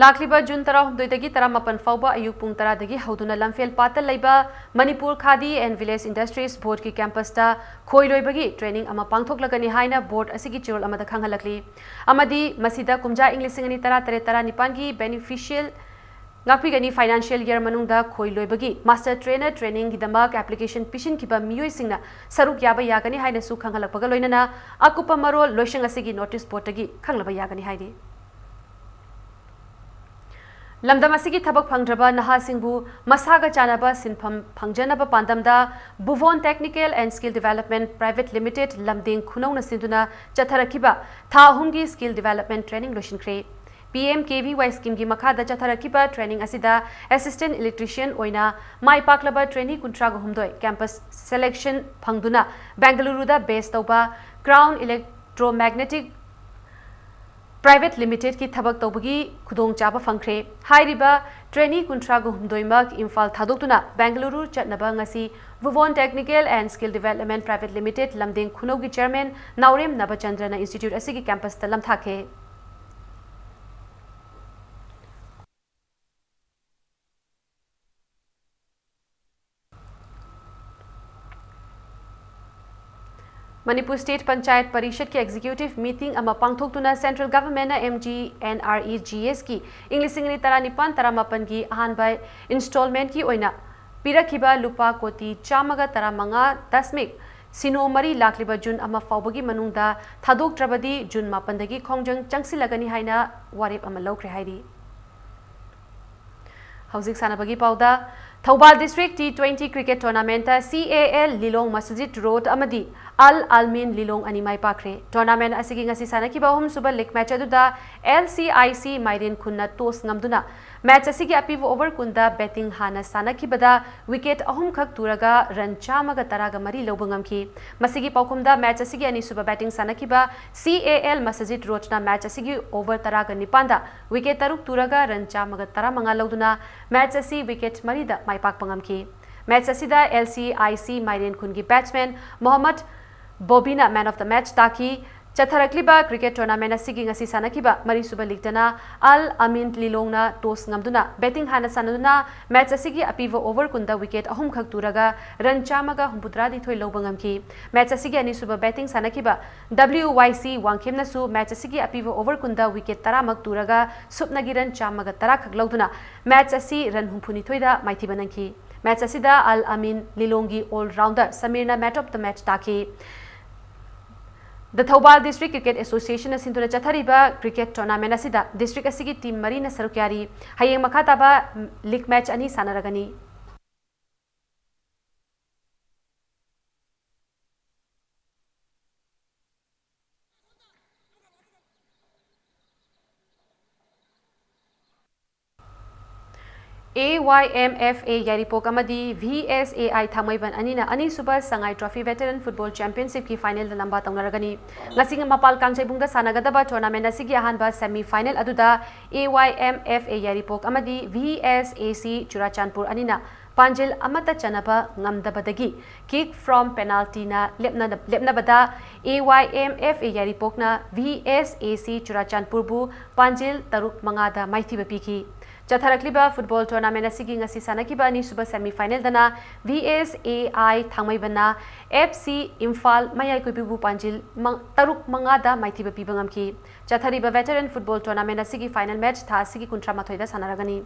ꯂꯥꯛꯂꯤꯕ ꯖꯨꯟ ꯇꯔꯥꯍꯨꯝꯗꯣꯏꯗꯒꯤ ꯇꯔꯥꯃꯥꯄꯟ ꯐꯥꯎꯕ ꯑꯌꯨꯛ ꯄꯨꯡ ꯇꯔꯥꯗꯒꯤ ꯍꯧꯗꯨꯅ ꯂꯝꯐꯦꯜ ꯄꯥꯠꯇ ꯂꯩꯕ Manipur Khadi and Village Industries Boardꯀꯤ campusꯇ ꯈꯣꯏ ꯂꯣꯏꯕꯒꯤ training ꯑꯃ ꯄꯥꯡꯊꯣꯛꯂꯒꯅꯤ ꯍꯥꯏꯅ board ꯑꯁꯤꯒꯤ ꯆꯦꯔꯣꯜ ꯑꯃꯗ ꯈꯪꯍꯜꯂꯛꯂꯤ꯫ ꯑꯃꯗꯤ ꯃꯁꯤꯗ ꯀꯨꯝꯖꯥ ꯏꯪ ꯂꯤꯁꯤꯡ ꯑꯅꯤ ꯇꯔꯥ ꯇꯔꯦꯠ ꯇꯔꯥꯅꯤꯄꯥꯟꯒꯤ beneficial ꯉꯥꯛꯄꯤꯒꯅꯤ꯫ Financial year ꯃꯅꯨꯡꯗ ꯈꯣꯏ ꯂꯣꯏꯕꯒꯤ master trainer trainingꯒꯤꯗꯃꯛ application ꯄꯤꯁꯤꯟꯈꯤꯕ ꯃꯤꯑꯣꯏꯁꯤꯡꯅ ꯁꯔꯨꯛ ꯌꯥꯕ ꯌꯥꯒꯅꯤ ꯍꯥꯏꯅꯁꯨ ꯈꯪꯍꯜꯂꯛꯄꯒ ꯂꯣꯏꯅꯅ ꯑꯀꯨꯞꯄ ꯃꯔꯣꯜ ꯂꯣꯏꯁꯪ ꯑꯁꯤꯒꯤ notice boardꯇꯒꯤ ꯈꯪꯂꯕ ꯌꯥꯒꯅꯤ ꯍꯥꯏꯔꯤ꯫ ꯂꯝꯗꯝ ꯑꯁꯤꯒꯤ ꯊꯕꯛ ꯐꯪꯗ꯭ꯔꯕ ꯅꯍꯥꯁꯤꯡꯕꯨ ꯃꯁꯥꯒ ꯆꯥꯟꯅꯕ ꯁꯤꯟꯐꯝ ꯐꯪꯖꯅꯕ ꯄꯥꯟꯗꯝꯗ ꯕꯨꯕꯣꯟ Technical and Skill Development Private Limited ꯂꯝꯗꯦꯡ ꯈꯨꯅꯧꯅ ꯁꯤꯟꯗꯨꯅ ꯆꯠꯊꯔꯛꯈꯤꯕ ꯊꯥ ꯑꯍꯨꯝꯒꯤ Skill Development Training ꯂꯣꯏꯁꯤꯟꯈ꯭ꯔꯦ꯫ ꯄꯤ ꯑꯦꯝ ꯀꯦ ꯚꯤ ꯋꯥꯏ ꯁ꯭ꯀꯤꯝꯒꯤ ꯃꯈꯥꯗ ꯆꯠꯊꯔꯛꯈꯤꯕ training ꯑꯁꯤꯗ assistant electrician ꯑꯣꯏꯅ ꯃꯥꯏ ꯄꯥꯛꯂꯕ trainee ꯀꯨꯟꯊ꯭ꯔꯥꯒ ꯍꯨꯝꯗꯣꯏ campus selection ꯐꯪꯗꯨꯅ ꯕꯦꯡꯒꯂꯨꯔꯨꯗ base ꯇꯧꯕ Crown Electromagnetic Private Limited ꯀꯤ ꯊꯕꯛ ꯇꯧꯕꯒꯤ ꯈꯨꯗꯣꯡꯆꯥꯕ ꯐꯪꯈ꯭ꯔꯦ꯫ ꯍꯥꯏꯔꯤꯕ trainee ꯀꯨꯟꯊ꯭ꯔꯥꯒ ꯍꯨꯝꯗꯣꯏꯃꯛ ꯏꯝꯐꯥꯜ ꯊꯥꯗꯣꯛꯇꯨꯅ ꯕꯦꯡꯒꯂꯨꯔꯨ ꯆꯠꯅꯕ ꯉꯁꯤ Bhuvan Technical and Skill Development Private Limited ꯂꯝꯗꯦꯡ ꯈꯨꯅꯧꯒꯤ chairman Naorem ꯅꯕꯆꯟꯗ꯭ꯔꯅ institute ꯑꯁꯤꯒꯤ campus ꯇ ꯂꯝꯊꯥꯈꯤ꯫ ꯃꯅꯤꯄꯨꯔ State Panchayat Parishad ꯀꯤ executive meeting ꯑꯃ ꯄꯥꯡꯊꯣꯛꯇꯨꯅ central government ꯅ M G N R E G S ꯀꯤ ꯏꯪ ꯂꯤꯁꯤꯡ ꯑꯅꯤ ꯇꯔꯥꯅꯤꯄꯥꯟ ꯇꯔꯥꯃꯥꯄꯟꯒꯤ ꯑꯍꯥꯟꯕ installment ꯀꯤ ꯑꯣꯏꯅ ꯄꯤꯔꯛꯈꯤꯕ ꯂꯨꯄꯥ ꯀꯣꯇꯤ ꯆꯥꯝꯃꯒ ꯇꯔꯥꯃꯉꯥ ꯗꯁꯃꯤꯛ ꯁꯤꯅꯣ ꯃꯔꯤ ꯂꯥꯛꯂꯤꯕ ꯖꯨꯟ ꯑꯃ ꯐꯥꯎꯕꯒꯤ ꯃꯅꯨꯡꯗ ꯊꯥꯗꯣꯛꯇ꯭ꯔꯕꯗꯤ ꯖꯨꯟ ꯃꯥꯄꯟꯗꯒꯤ ꯈꯣꯡꯖꯪ ꯆꯪꯁꯤꯜꯂꯒꯅꯤ ꯍꯥꯏꯅ ꯋꯥꯔꯦꯞ ꯑꯃ ꯂꯧꯈ꯭ꯔꯦ ꯍꯥꯏꯔꯤ꯫ ꯍꯧꯖꯤꯛ ꯁꯥꯟꯅꯕꯒꯤ ꯄꯥꯎꯗ, Thoubal district T twenty cricket tournament ꯇ C A L Lilong Masjid Road ꯑꯃꯗꯤ Al Amin Lilong ꯑꯅꯤ ꯃꯥꯏ ꯄꯥꯛꯈ꯭ꯔꯦ꯫ Tournament ꯑꯁꯤꯒꯤ ꯉꯁꯤ ꯁꯥꯟꯅꯈꯤꯕ ꯑꯍꯨꯝꯁꯨꯕ league match ꯑꯗꯨꯗ L C I C ꯃꯥꯏꯔꯦꯟ ꯈꯨꯟꯅ toss ꯉꯝꯗꯨꯅ match ꯑꯁꯤꯒꯤ ꯑꯄꯤꯕ over ꯀꯨꯟꯗ batting ꯍꯥꯟꯅ ꯁꯥꯟꯅꯈꯤꯕꯗ wicket ꯑꯍꯨꯝꯈꯛ ꯇꯨꯔꯒ run ꯆꯥꯝꯃꯒ ꯇꯔꯥꯒ ꯃꯔꯤ ꯂꯧꯕ ꯉꯝꯈꯤ꯫ ꯃꯁꯤꯒꯤ ꯄꯥꯎꯈꯨꯝꯗ match ꯑꯁꯤꯒꯤ ꯑꯅꯤꯁꯨꯕ batting ꯁꯥꯟꯅꯈꯤꯕ C A L Masjid Road ꯅ match ꯑꯁꯤꯒꯤ over ꯇꯔꯥꯒ ꯅꯤꯄꯥꯟꯗ wicket ꯇꯔꯨꯛ ꯇꯨꯔꯒ run ꯆꯥꯝꯃꯒ ꯇꯔꯥꯃꯉꯥ ꯂꯧꯗꯨꯅ match ꯑꯁꯤ wicket ꯃꯔꯤꯗ ꯃꯥꯏ ꯄꯥꯛꯄ ꯉꯝꯈꯤ꯫ Match ꯑꯁꯤꯗ L C I C ꯃꯥꯏꯔꯦꯟ ꯈꯨꯟꯒꯤ batsman Mohammad ꯕꯣꯕꯤꯅ man of the match ꯇꯥꯈꯤ꯫ ꯆꯠꯊꯔꯛꯂꯤꯕ cricket tournament ꯑꯁꯤꯒꯤ ꯉꯁꯤ ꯁꯥꯟꯅꯈꯤꯕ ꯃꯔꯤꯁꯨꯕ league ꯇꯅ Al Amin Lilong ꯅ toss ꯉꯝꯗꯨꯅ batting ꯍꯥꯟꯅ ꯁꯥꯟꯅꯗꯨꯅ match ꯑꯁꯤꯒꯤ ꯑꯄꯤꯕ over ꯀꯨꯟꯗ wicket ꯑꯍꯨꯝꯈꯛ ꯇꯨꯔꯒ run ꯆꯥꯝꯃꯒ ꯍꯨꯝꯐꯨꯇꯔꯥꯅꯤꯊꯣꯏ ꯂꯧꯕ ꯉꯝꯈꯤ꯫ Match ꯑꯁꯤꯒꯤ ꯑꯅꯤꯁꯨꯕ batting ꯁꯥꯟꯅꯈꯤꯕ W Y C ꯋꯥꯡꯈꯦꯝꯅꯁꯨ match ꯑꯁꯤꯒꯤ ꯑꯄꯤꯕ over ꯀꯨꯟꯗ wicket ꯇꯔꯥꯃꯛ ꯇꯨꯔꯒ ꯁꯨꯞꯅꯒꯤ run ꯆꯥꯝꯃꯒ ꯇꯔꯥ ꯈꯛ ꯂꯧꯗꯨꯅ match ꯑꯁꯤ run ꯍꯨꯝꯐꯨꯅꯤꯊꯣꯏꯗ ꯃꯥꯏꯊꯤꯕ ꯅꯪꯈꯤ꯫ Match ꯑꯁꯤꯗ Al Amin Lilong ꯒꯤ all rounder ꯁꯃꯤꯔꯅ man of the match ꯇꯥꯈꯤ꯫ The Thoubal District Cricket Association ꯅ ꯁꯤꯟꯗꯨꯅ ꯆꯠꯊꯔꯤꯕ cricket tournament ꯑꯁꯤꯗ district ꯑꯁꯤꯒꯤ team ꯃꯔꯤꯅ ꯁꯔꯨꯛ ꯌꯥꯔꯤ꯫ ꯍꯌꯦꯡ ꯃꯈꯥ ꯇꯥꯕ league match ꯑꯅꯤ ꯁꯥꯟꯅꯔꯒꯅꯤ꯫ A Y M F A ꯌꯥꯏꯔꯤꯄꯣꯛ ꯑꯃꯗꯤ V S A I ꯊꯥꯡꯃꯩꯕꯟ ꯑꯅꯤꯅ ꯑꯅꯤꯁꯨꯕ ꯁꯉꯥꯏ Trophy Veteran Football Championship ꯀꯤ final ꯗ ꯂꯝꯕꯥ ꯇꯧꯅꯔꯒꯅꯤ꯫ ꯉꯁꯤ ꯃꯄꯥꯜ ꯀꯥꯡꯖꯩꯕꯨꯡꯗ ꯁꯥꯟꯅꯒꯗꯕ tournament ꯑꯁꯤꯒꯤ ꯑꯍꯥꯟꯕ semi final ꯑꯗꯨꯗ A Y M F A ꯌꯥꯏꯔꯤꯄꯣꯛ ꯑꯃꯗꯤ V S A C Churachandpur ꯑꯅꯤꯅ ꯄꯥꯟꯖꯤꯜ ꯑꯃꯠꯇ ꯆꯟꯅꯕ ꯉꯝꯗꯕꯗꯒꯤ kick from penalty ꯅ ꯂꯦꯞꯅ-, ꯂꯦꯞꯅꯕꯗ A Y M F A ꯌꯥꯏꯔꯤꯄꯣꯛꯅ V S A C ꯆꯨꯔꯥꯆꯥꯟꯄꯨꯔꯕꯨ ꯄꯥꯟꯖꯤꯜ ꯇꯔꯨꯛ ꯃꯉꯥꯗ ꯃꯥꯏꯊꯤꯕ ꯄꯤꯈꯤ꯫ ꯆꯠꯊꯔꯛꯂꯤꯕ football tournament ꯑꯁꯤꯒꯤ ꯉꯁꯤ ꯁꯥꯟꯅꯈꯤꯕ ꯑꯅꯤꯁꯨꯕ semi final ꯗꯅ V S A I ꯊꯥꯡꯃꯩꯕꯟꯅ F C Imphal ꯃꯌꯥꯏ ꯀꯣꯏꯕꯤꯕꯨ ꯄꯥꯟꯖꯤꯜ ꯃꯪ-, ꯇꯔꯨꯛ ꯃꯉꯥꯗ ꯃꯥꯏꯊꯤꯕ ꯄꯤꯕ ꯉꯝꯈꯤ꯫ ꯆꯠꯊꯔꯤꯕ veteran football tournament ꯑꯁꯤꯒꯤ final match ꯊꯥ ꯑꯁꯤꯒꯤ ꯀꯨꯟꯊ꯭ꯔꯥ ꯃꯥꯊꯣꯏꯗ ꯁꯥꯟꯅꯔꯒꯅꯤ꯫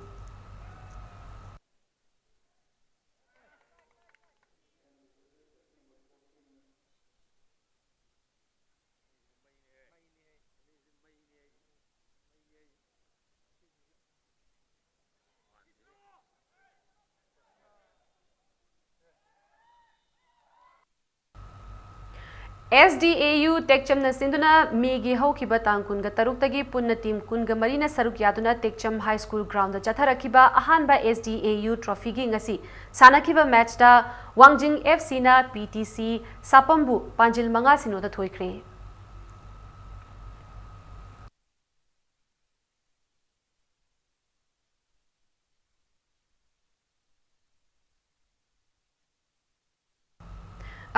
S D A U ꯇꯦꯛꯆꯝꯅ ꯁꯤꯟꯗꯨꯅ ꯃꯦꯒꯤ ꯍꯧꯈꯤꯕ ꯇꯥꯡ ꯀꯨꯟꯒ ꯇꯔꯨꯛꯇꯒꯤ ꯄꯨꯟꯅ team ꯀꯨꯟꯒ ꯃꯔꯤꯅ ꯁꯔꯨꯛ ꯌꯥꯗꯨꯅ ꯇꯦꯛꯆꯝ High School ground ꯗ ꯆꯠꯊꯔꯛꯈꯤꯕ ꯑꯍꯥꯟꯕ S D A U trophy ꯒꯤ ꯉꯁꯤ ꯁꯥꯟꯅꯈꯤꯕ match ꯇ ꯋꯥꯡꯖꯤꯡ F C ꯅ P T C ꯁꯥꯄꯝꯕꯨ ꯄꯥꯟꯖꯤꯜ ꯃꯉꯥ ꯁꯤꯅꯣꯗ ꯊꯣꯏꯈ꯭ꯔꯦ꯫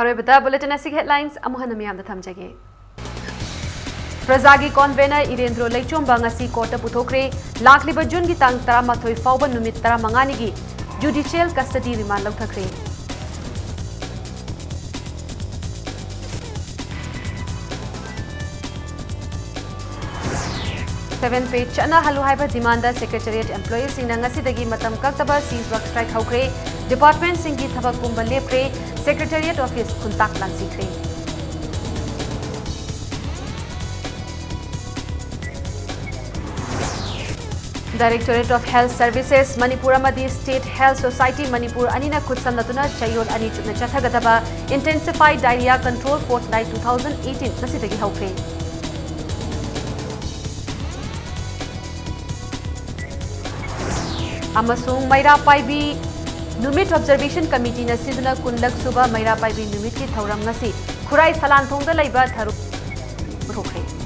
ꯑꯔꯣꯏꯕꯗ bulletin ꯑꯁꯤꯒꯤ headlines ꯑꯃꯨꯛ ꯍꯟꯅ ꯃꯤꯌꯥꯝꯗ ꯊꯝꯖꯒꯦ꯫ ꯄ꯭ꯔꯖꯥꯒꯤ convener ꯏꯔꯦꯟꯗ꯭ꯔꯣ ꯂꯩꯆꯣꯝꯕ ꯉꯁꯤ court ꯇ ꯄꯨꯊꯣꯛꯈ꯭ꯔꯦ꯫ ꯂꯥꯛꯂꯤꯕ June ꯒꯤ ꯇꯥꯡ ꯇꯔꯥꯃꯥꯊꯣꯏ ꯐꯥꯎꯕ ꯅꯨꯃꯤꯠ ꯇꯔꯥꯃꯉꯥꯅꯤꯒꯤ judicial custody remand ꯂꯧꯊꯈ꯭ꯔꯦ꯫ Seven pay ꯆꯠꯅꯍꯜꯂꯨ ꯍꯥꯏꯕ demand ꯗ secretariat employee ꯁꯤꯡꯅ ꯉꯁꯤꯗꯒꯤ ꯃꯇꯝ ꯀꯛꯇꯕ cease work strike ꯍꯧꯈ꯭ꯔꯦ꯫ Department ꯁꯤꯡꯒꯤ ꯊꯕꯛ ꯄꯨꯝꯕ ꯂꯦꯞꯈ꯭ꯔꯦ꯫ Secretariat office ꯈꯨꯟꯇꯥꯛ ꯂꯥꯟꯁꯤꯈ꯭ꯔꯦ꯫ Directorate of Health Services Manipur ꯑꯃꯗꯤ State Health Society Manipur ꯑꯅꯤꯅ ꯈꯨꯠꯁꯝꯅꯗꯨꯅ ꯆꯌꯣꯜ ꯑꯅꯤ ꯆꯨꯞꯅ ꯆꯠꯊꯒꯗꯕ Intensified Diarrhea Control Fortnight two thousand eighteen ꯉꯁꯤꯗꯒꯤ ꯍꯧꯈ꯭ꯔꯦ꯫ ꯑꯃꯁꯨꯡ ꯃꯩꯔꯥ ꯄꯥꯏꯕꯤ ꯅꯨꯃꯤꯠ Observation Committeeꯅ ꯁꯤꯟꯗꯨꯅ ꯀꯨꯟꯂꯛ ꯁꯨꯕ ꯃꯩꯔꯥ ꯄꯥꯏꯕꯤ ꯅꯨꯃꯤꯠꯀꯤ ꯊꯧꯔꯝ ꯉꯁꯤ ꯈꯨꯔꯥꯏ ꯁꯂꯥꯟꯊꯣꯡꯗ ꯂꯩꯕ ꯊꯔꯨ ꯄꯥꯡꯊꯣꯛꯈ꯭ꯔꯦ꯫